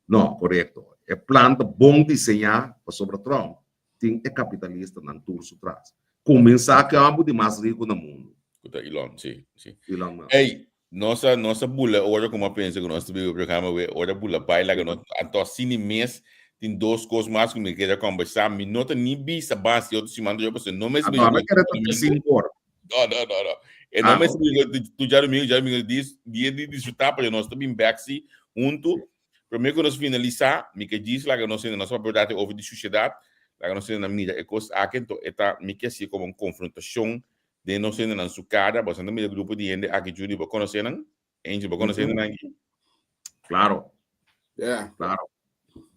No, korekto. E plan ta bon diseñá pasobra Trump tin e kapitalistanan tur su tras. Kuminsá ku e hòmber di mas riku na mundu. Ku ta Elon, si, si. Elon Musk. Ey, nos a, nos a bula ora ku mi a pensa ku nos ta biba e programa we, ora bula bai laga nos, anto asina mes tin dos kos mas ku mi kere kombersá. Mi no ta ni bisa bas di otro siman anterior pasobra no mester Anto ami kere ta 5 ora. No, no, no, no. E no mester ah, tu djadomingo, djadomingo dis, dia di disfrutá, pero nos ta bin bek si huntu. Promé ku nos finalisá, mi ke djis laga nos hende, nos a papia un ratu over di sushedat, laga nos hende mira e kos aki, anto e ta, mi ke hasié komo un konfrontashon den nos hendenan su kara. Boso ta mira grupo di hende aki, Judy, bo konosé nan? Angel, bo konosé hendenan aki? Klaro. Yeah. Klaro.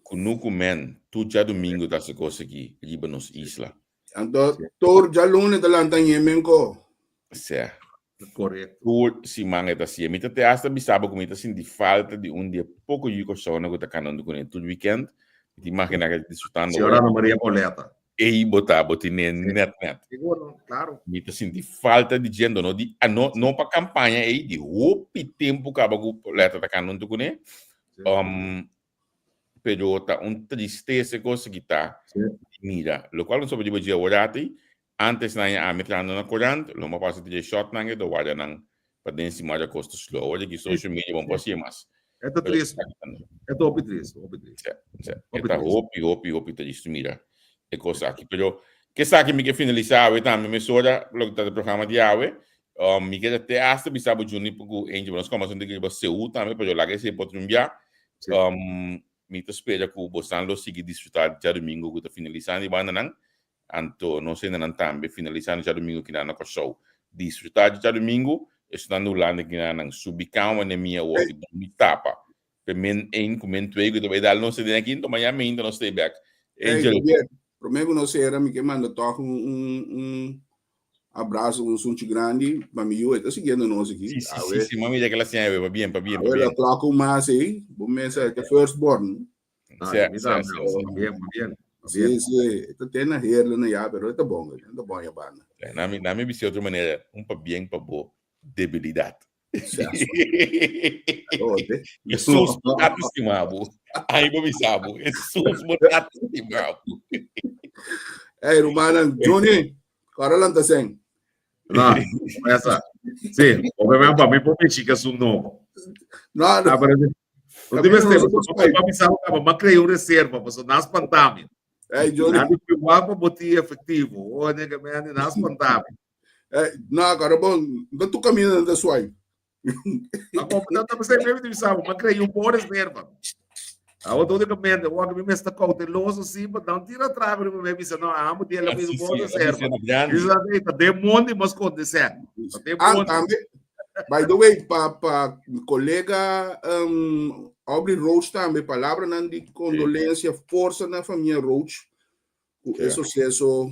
Kunuku men, tur djadomingo ta hasi kos aki riba nos isla. Anto tur djaluna ta lanta ñemen ko. Sea. Korekto. Tur siman e ta hacié. Mi ta te hasta bisa bo ku mi ta sinti falta di un di e poko yu Kòrsounan ku ta kanando kuné tur weekend. Mi ta imaginá ku e ta disfrutando Señora Ana Maria Pauletta. Ey bo ta, bo tine net net. Sigur no, klaro. Mi ta sinti falta di dje, no di, no, no pa kampaña ey, di hopi tempu kaba ku Pauletta ta kanda huntu kuné. Um, pero ta un tristesa e cosa ki ta mira. Locual nos a dje awor antes nan ya ami trahando na corant, lo mo pasa tira shot nan do warda nan pa den si mara costa slow. Awor ki social media bon por mas. E ta triste. E ta hopi triste, hopi triste. Sí, sí. E ta hopi, hopi, hopi triste mira e cosa aki. Pero ke sa ki mi ke finalisa awe tambe mesora lo ta programa di awe. Mi ke te hasta bisa bo Juni ku Angel, nos kòmbersá un tiki riba Seú tambe, pero laga esei por otro un bia. Mi ta spera ku bosan lo sigui disfrutá djadumingu ku ta finalisando e bandanan. Anto nos hendenan tambe finalisando djadumingu kinan na Kòrsou. Disfrutá di djadumingu, esunnan di Hulanda kinan nan subi kama manera mi awor ki drumi tapa. Pe min een ku min twee ku ta bai dal nos den aki, anto mañana mainta nos stay back. Angel. Promé ku nos sera mi ke manda tòg un un abrazo, un sunchi grandi pa mi yu, e ta siguiendo nos aki. Sí, sí, sí, sí, mami ya que la señal, pa bien, pa bien, pa bien. La klok un mas ei, bo mesa e ta first born. Ah, Sí, mi sí, tambe, sí, sí. pa bien, pa bien, pa Sí, bien. sí, e ta tena heerle na ya, pero e ta bon, e ta bon ya banda. Nami, nami bisi otro manera, un pa bien pa bo debilidad. Jesus bo tata stima bo. Ai bo bisa bo. Jesus bo tata stima bo. Hey, rumannan, Johnny, kora lanta sen. No, esa. Sí, obviamente pa mi por mi chica es un nobo. No, no. Ah, pero no te beste, pa mi sa, pa ma crea un reserva, pa so nas pantami. Hey, Johnny. Nadi guapo boti efectivo. Oh, nigga, man, nas pantami. Eh, no, agora bom, não tu caminho da swipe. Agora, não tá pensando mesmo de sabe, mas creio um bom reserva. A outra única mente, o que me está cauteloso sim, mas não tira trago de me bisa não, amo dele mesmo bom reserva. Isso aí, tá demônio, mas acontecer. Ah, também. By the way, pa pa colega um, Aubrey Roach tambe, palabra nan di condolência, força na família Roach. Ku e sucesso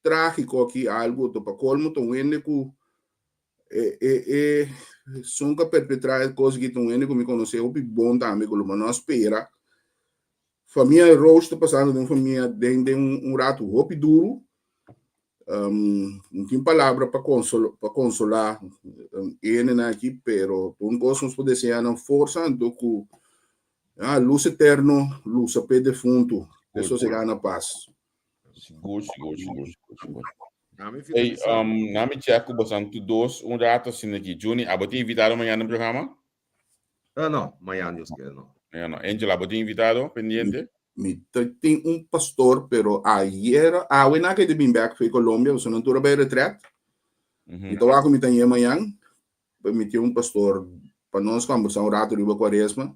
Trágiko aki algu to pa kolmo ta un hende ku e e e esun ku a perpetrá e kos aki ta un hende ku mi konosé hopi bon tambe ku lo bo no a spera. Famia Roach ta pasando den un famia den den un ratu hopi duru. No tin palabra pa konsol pa konsolá e hendenan aki pero ta un kos nos por deseá nan forsa anto ku. Ah, luz eterno, lusa p'e defuntu, p'e sosegá na pas. Sigur, sigur, sigur, sigur, sigur. Nami Hey, finalisá. nami check ku bosan tu dos un rato asina aki. Juni, abo tin invitado mañana den programa? Ah, no, mañana Dios quiere, no. Mañana no. Angel, abo tin invitado pendiente? Mi ta tin un pastor, pero ayer, awe na ke di bin bek fi Colombia, pasobra nan tur a bai retret. Mi ta wak ku mi ta ñe mañan. Permitió un pastor pa nos conversa un rato riba cuaresma.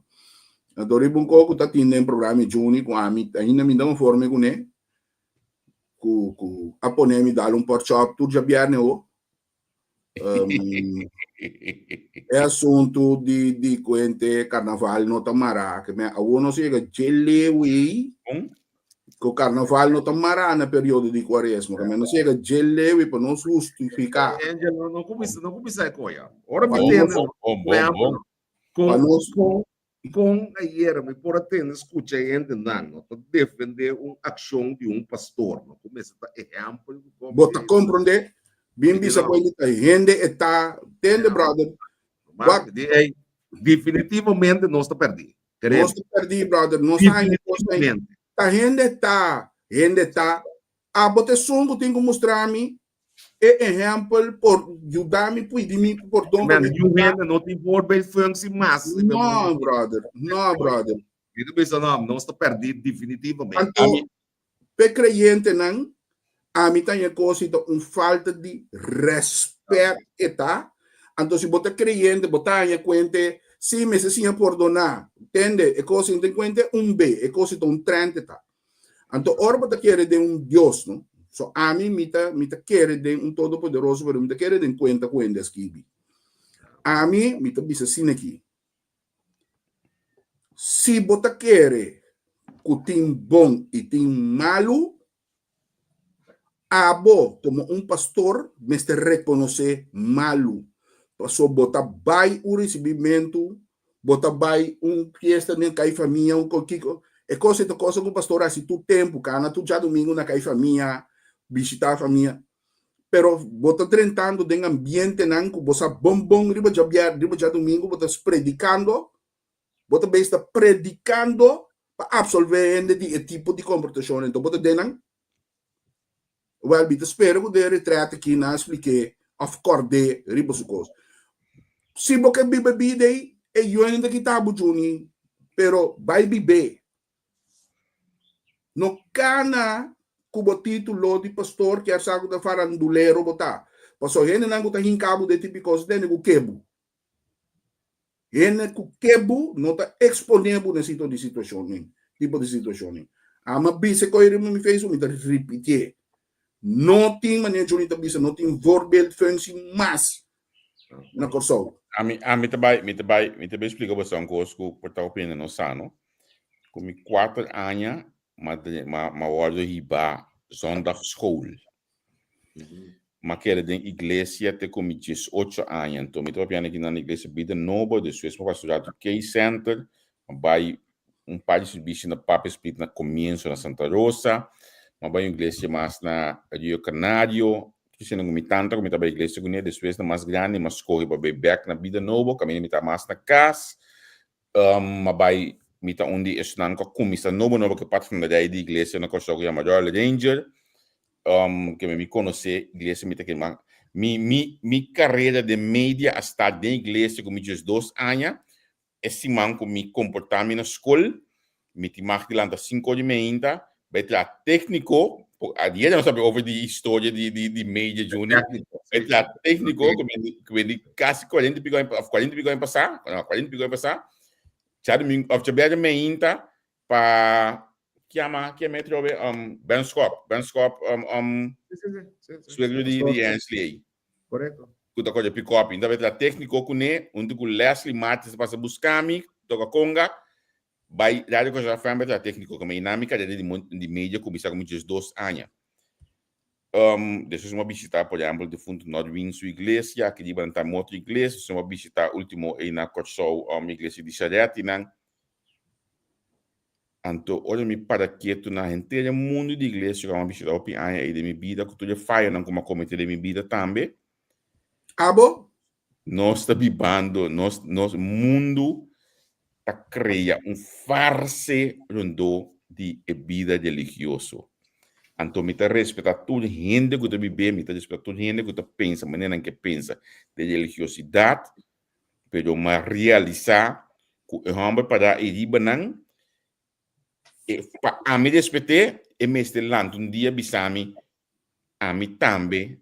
Anto riba un co cu ta tin den programa di Juni cu ami ainda mi ta conforme cune, cu cu a pone mi dal un porkchop tur djabierne ho. Um, e asunto di di cuente carnaval no ta mara, ke me awor nos yega dje leu ei. Ku karnaval no ta mará na periodo di kuaresma, ku nos yega dje lewi pa nos hustifiká. Angel, no, no kuminsá, no kuminsá e koya. Ora mi Bon, tende, bon, bon, por ejemplo, bon. kon, Pa nos- kon, kon ayer mi por a tende skucha hendenan, no ta defendé un akshon di un pastor, no kuminsá ta ehèmpel ku kom Bo ta komprondé? Bin bisa No. ku hende ta hende e ta tende, brother. Wak, di, ey, definitivamente nos ta perdí. Nos ta perdí, brother. Nos ta haña cos ahí. Ta hende ta, hende ta. Abo ta esun ku tin ku mustra mi e ehèmpel por yuda mi pidi mi pordon. Man, niun hende no tin voorbeeldfunctie mas. No, brother. No, brother. Mi ta bisa no, nos ta perdí definitivamente. Anto, p'e kreyentenan, ami ta haña kos i ta un falta di rèspèt e ta. Anto si bo ta kreyente, bo ta haña kuente, sí, mester siña pordoná. Tende, e kos ei no ta kuente un be, e kos ei ta un trènt e ta. Anto ora bo ta kere den un Dios, no? So ami mi ta mi ta kere den un Todopoderoso, pero mi ta kere den kuenta ku hende a skibi. Ami mi ta bisa asina aki, Si bo ta kere ku tin bon i tin malu, abo komo un pastor mester rekonosé malu. Pasobra bo ta bai un risibimentu, bo ta bai un fiesta den kai famia, un kiko. E kos ei ta kos ku pastor hasi tur tempu, kana tur djadumingu na kai famia, bishitá famia. Pero bo ta drentando den ambientenan ku bo sa bon bon riba djabier, riba djadumingu bo ta predikando, bo ta bes ta predikando pa absolve hende di e tipo di komportashon. Enton bo ta den nan? Wèl, mi ta spera ku den e retrèt aki nan a splik'é òf kòrd'é riba su kos. Si bo ke biba e bida ei, e yunan ta kita bo djuni, pero bai bib'é. No kana ku bo título di pastor kier sa ku ta farandulero bo ta. Pasobra hendenan ku ta hinka bo den tipo di kos ta hende ku ke bo. Hende ku ke bo no ta eksponé bo na e sito di situashonnan, tipo di situashonnan. Ama bisa e koe riba mi Facebook, mi ta ripitié. No tin, manera Johnny ta bisa, no tin voorbeeldfunctie mas na Kòrsou. Ami, ami ta bai, mi ta bai, mi ta bai splika boso un kos ku por ta hopi hende no sa, no? Ku mi kuater aña m'a m'a m'a wòrdu hibá zondagschool. M'a keda den iglesia te ku mi diesocho aña. Anto mi ta papiando aki na iglesia Bida Nobo, despues m'a pasa un ratu K-Center, m'a bai un par di servicio na Papia Split na comienzo na Santa Rosa, m'a bai un iglesia mas na Rio Canario, Kisiendo ku mi tanta ku mi ta bai iglesia kuné, despues na mas grandi m'a skohe pa bai bèk na Bida Nobo, kaminda mi ta mas na kas. M'a bai, mi ta un di esnan ku a kuminsá nobo nobo ku e patronarij di iglesia na Kòrsou ku yama Royal Ranger. Ke mi konosé iglesia mi ta kere mi mi mi karera den media a start den iglesia ku mi diesdos aña. E siman ku mi komportá mi na skol, mi tin mag di lanta sinku ora di meinta, bai traha tékniko, ayera nos papia over di historia di di di media Juni, bai traha tékniko ku mi ku mi di kasi kuarenta i piko aña òf kuarenta i piko aña pasá, no kuarenta i piko aña pasá, djadumingu òf djabièrnè meinta pa kiama kiama e trobe Ben Schop, Ben Schop suegro di di Hensley ei. Correcto. Ku ta kohe pick-up. Mi tabata traha tékniko kuné, huntu ku Leslie Martins a pasa buska mi, toka konga, bai Radio Kòrsou FM bai traha tékniko. Kamba einan mi karera di di media kuminsá ku mi diesdos aña. Despues mi a bishitá por ehèmpel difuntu Norwin su iglesia, aki riba nan ta mi otro iglesia, despues mi a bishitá último ei na Kòrsou iglesia di Sharettinan. Anto ora mi para ketu na henter e mundu di iglesia ku a bishita hopi aña ei den mi bida, ku tur e fayonan ku mi a kometé den mi bida tambe. Abo? Nos ta bibando, nos, nos mundu. ta krea un farse rondó di e bida religioso. Anto mi ta respetá tur hende ku ta bib'é, mi ta respetá tur hende ku ta pensa manera nan ke pensa den religiosidat, pero mi a realisá ku e hòmber pará ei riba nan, e pa ami respet'é, e mester lanta un dia bisa mi, ami tambe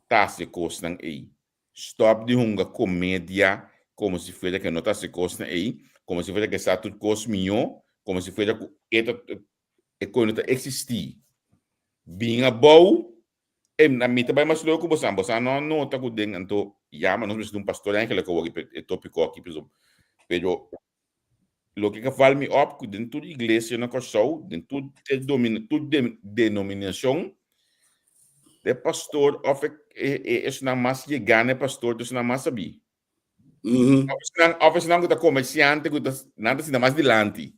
ta hasi e kosnan ei. Stop di hunga komedia komo si fuera ke no ta hasi e kosnan ei, komo si fuera ke sa tur kos mihó, komo si fuera ku e ta e kos no ta eksistí. Bin abou, e mi ta bai mas leu ku bosan, bosan no a nota ku den anto yama nos mester un pastor Angela ku awor e topiko aki pero Loke ka val mi op ku den tur iglesia na Kòrsou, den tur tur denominashon, e pastor òf e esnan mas yegá na e pastor ta esnan mas sabí. Òf esnan òf esnan ku ta komersiante ku ta nan ta sinta mas dilanti.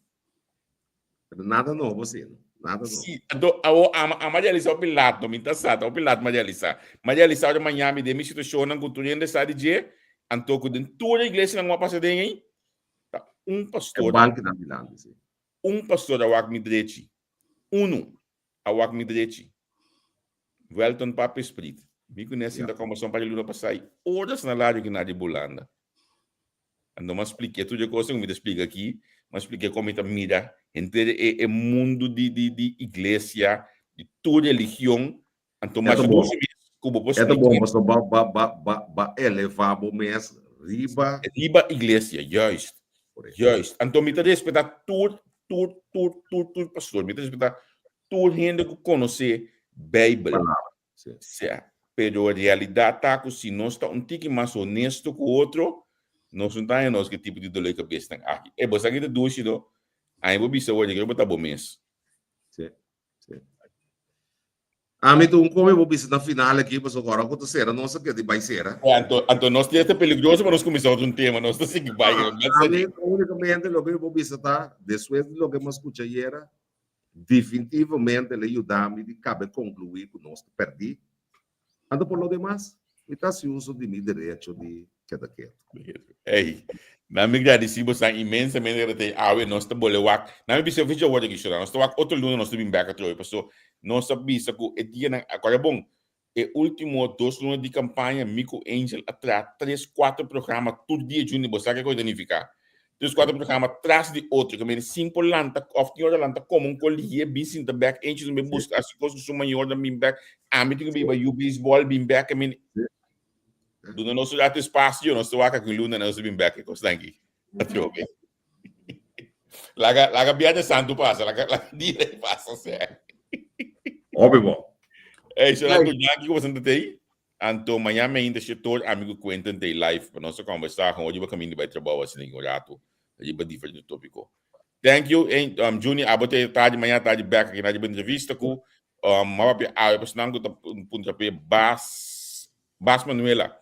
Pero nada nobo si, no? Nada nobo. Sí, anto awo ama ama realisá hopi lat no, mi ta sa, ta hopi lat m'a realisá. M'a realisá ora maña mi den mi situashonnan ku tur hende sa di dje, anto ku den tur e iglesianan ku m'a pasa den ei, ta un E pastor, bankinan dilanti, si. un pastor a wak mi drechi. Unu a wak mi drechi. Welton Papi Sprit. Mi ku ne sinta kòmbersá un par di luna pasá i oras na ladio ki na di Bulanda. Anto m'a spliké tur e kosnan ku mi ta splika aki, m'a spliké kon mi ta mira henter e e mundu di di di iglesia, di tur religion, anto E masha ta bon. dushi mes ku bo por E ta bon spliké. pasobra ba ba ba ba ba elevá bo mes riba. Riba iglesia, juist, Korekto. juist. Anto mi ta respetá tur tur tur tur tur pastor, mi ta respetá tur hende ku konosé Beibel. Palabra. Sí. Sea, pero realidad ta cu si nos ta un tiki mas honesto cu otro, nos no ta haña nos ki tipo di dolor di cabesnan aki. E, bo sa ki ta dushi no? Aña bo bisa wor, yo bo ta bo mes. Sí, sí. Ami ta un come bo bisa na final aki, pasobra ora cu ta cera nos a keda di bay cera. E, anto, anto nos tin esta peligroso pa nos cuminsa otro un tema, nos ta sigui bay. Ah, ami unicamente loke bo bisa ta, despues di loke mi a scucha ayera, Definitivamente el a yuda mi di cabe conclui cu nos ta perdi. Anto por lo demas, mi ta haci uso di mi derecho di keda ketu. Ey, nan mi gradici bosan inmensamente cu ta tey awe, nos ta bole wak, nan mi bisa oficio awor aki shora, nos ta wak otro luna nos ta bin bek atrobe, paso nos a bisa cu e dianan, acorda bon, E ultimo dos luna di campaña mi cu Angel a traha tres cuatro programa tur dia Juni bo sa kico ta nifica? Tres cuatro programa tras di otro ke mende sin por lanta of tin ora lanta como un colihe bin sinta bek Angel tambe busca haci cos cu su mayornan bin bek ami tin cu biba yu baseball bin bek ke mende duna nos un rato espacio nos ta wak aki un luna nos ta bin bek e cosnan aki atrobe laga laga Viernes Santo pasa laga laga dia pasa sea. Hopi bon. Hey, so anto danki ku boso tei. Anto mañana me ainda shetor amigo Quentin tei live pa nos conversar con riba camino bai trabou asina un rato riba diferente tópico. Thank you, eh, Juni, abo te tarde mañana tarde back aki na riba entrevista ku um, ma papia awe personan ku ta puntra pe Bas Bas Manuela.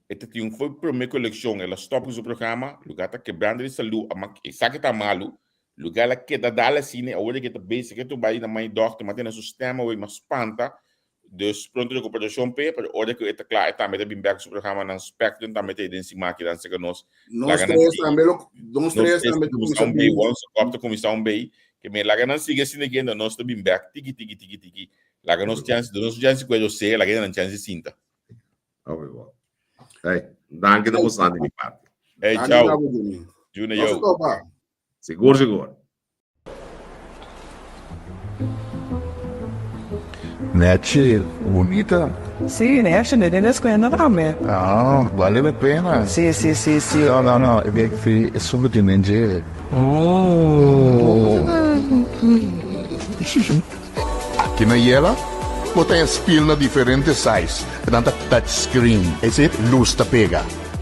E ta tin un foi promé kolekshon, el a stòp ku su programa, lugar ta kebrando di salú, a e sa ke ta malu, lugar el a keda dal asina, awor ke ta bezig ke ta bai na mai dòkter, ma tene su stèm awor mas spanta, dus pronto rekuperashon p'e, pero ora ku e ta kla e tambe ta bin bèk ku su programanan Spectrum tambe ta e den siman aki dan serka nos. Nos Laga nan tres sigui. tambe lo, nos Nos tres tres tambe ta ta kuminsá kuminsá un bei, bin. Once Cup ta kuminsá un bei, ke men laga nan sigui asina aki, nos ta bin bèk tiki tiki tiki tiki, laga nos chèns, duna nos un chèns di kue José, laga nan chèns di sinta. Oké, bon. Hey, danki na bosan di mi parti. Hey, Danki ciao. na bo, Jimmy. Juna Nos yo. topa. Sigur, sigur. Nechi, bunita. Sí, nechi, ne den escuela tambe. Ah, vale la pena. Sí, sí, sí, sí. No, no, no, e bek fi e solo tin den dje. Oh. Aki na Yela bo ta haña spil na diferente size, e nan ta touch screen, esei lus ta pega.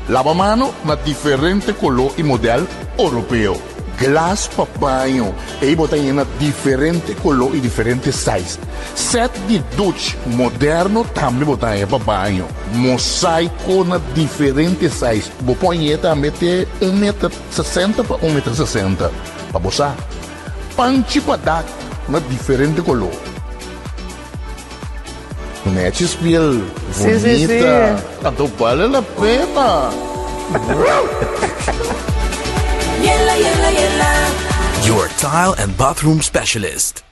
Laba mano na diferente koló i modèl oropeo. Glas pa baño, ei bo ta haña na diferente koló i diferente size. Sèt di duch moderno tambe bo ta haña pa baño. Mosaiko na diferente size, bo por hañ'é tambe te un meter sesenta pa un meter sesenta, pa bo sa. Panchi pa dak na diferente koló. Nechi spiel Sí, sí, sí. bunita. Anto bale la pena. Yela, yela, yela. Your tile and bathroom specialist.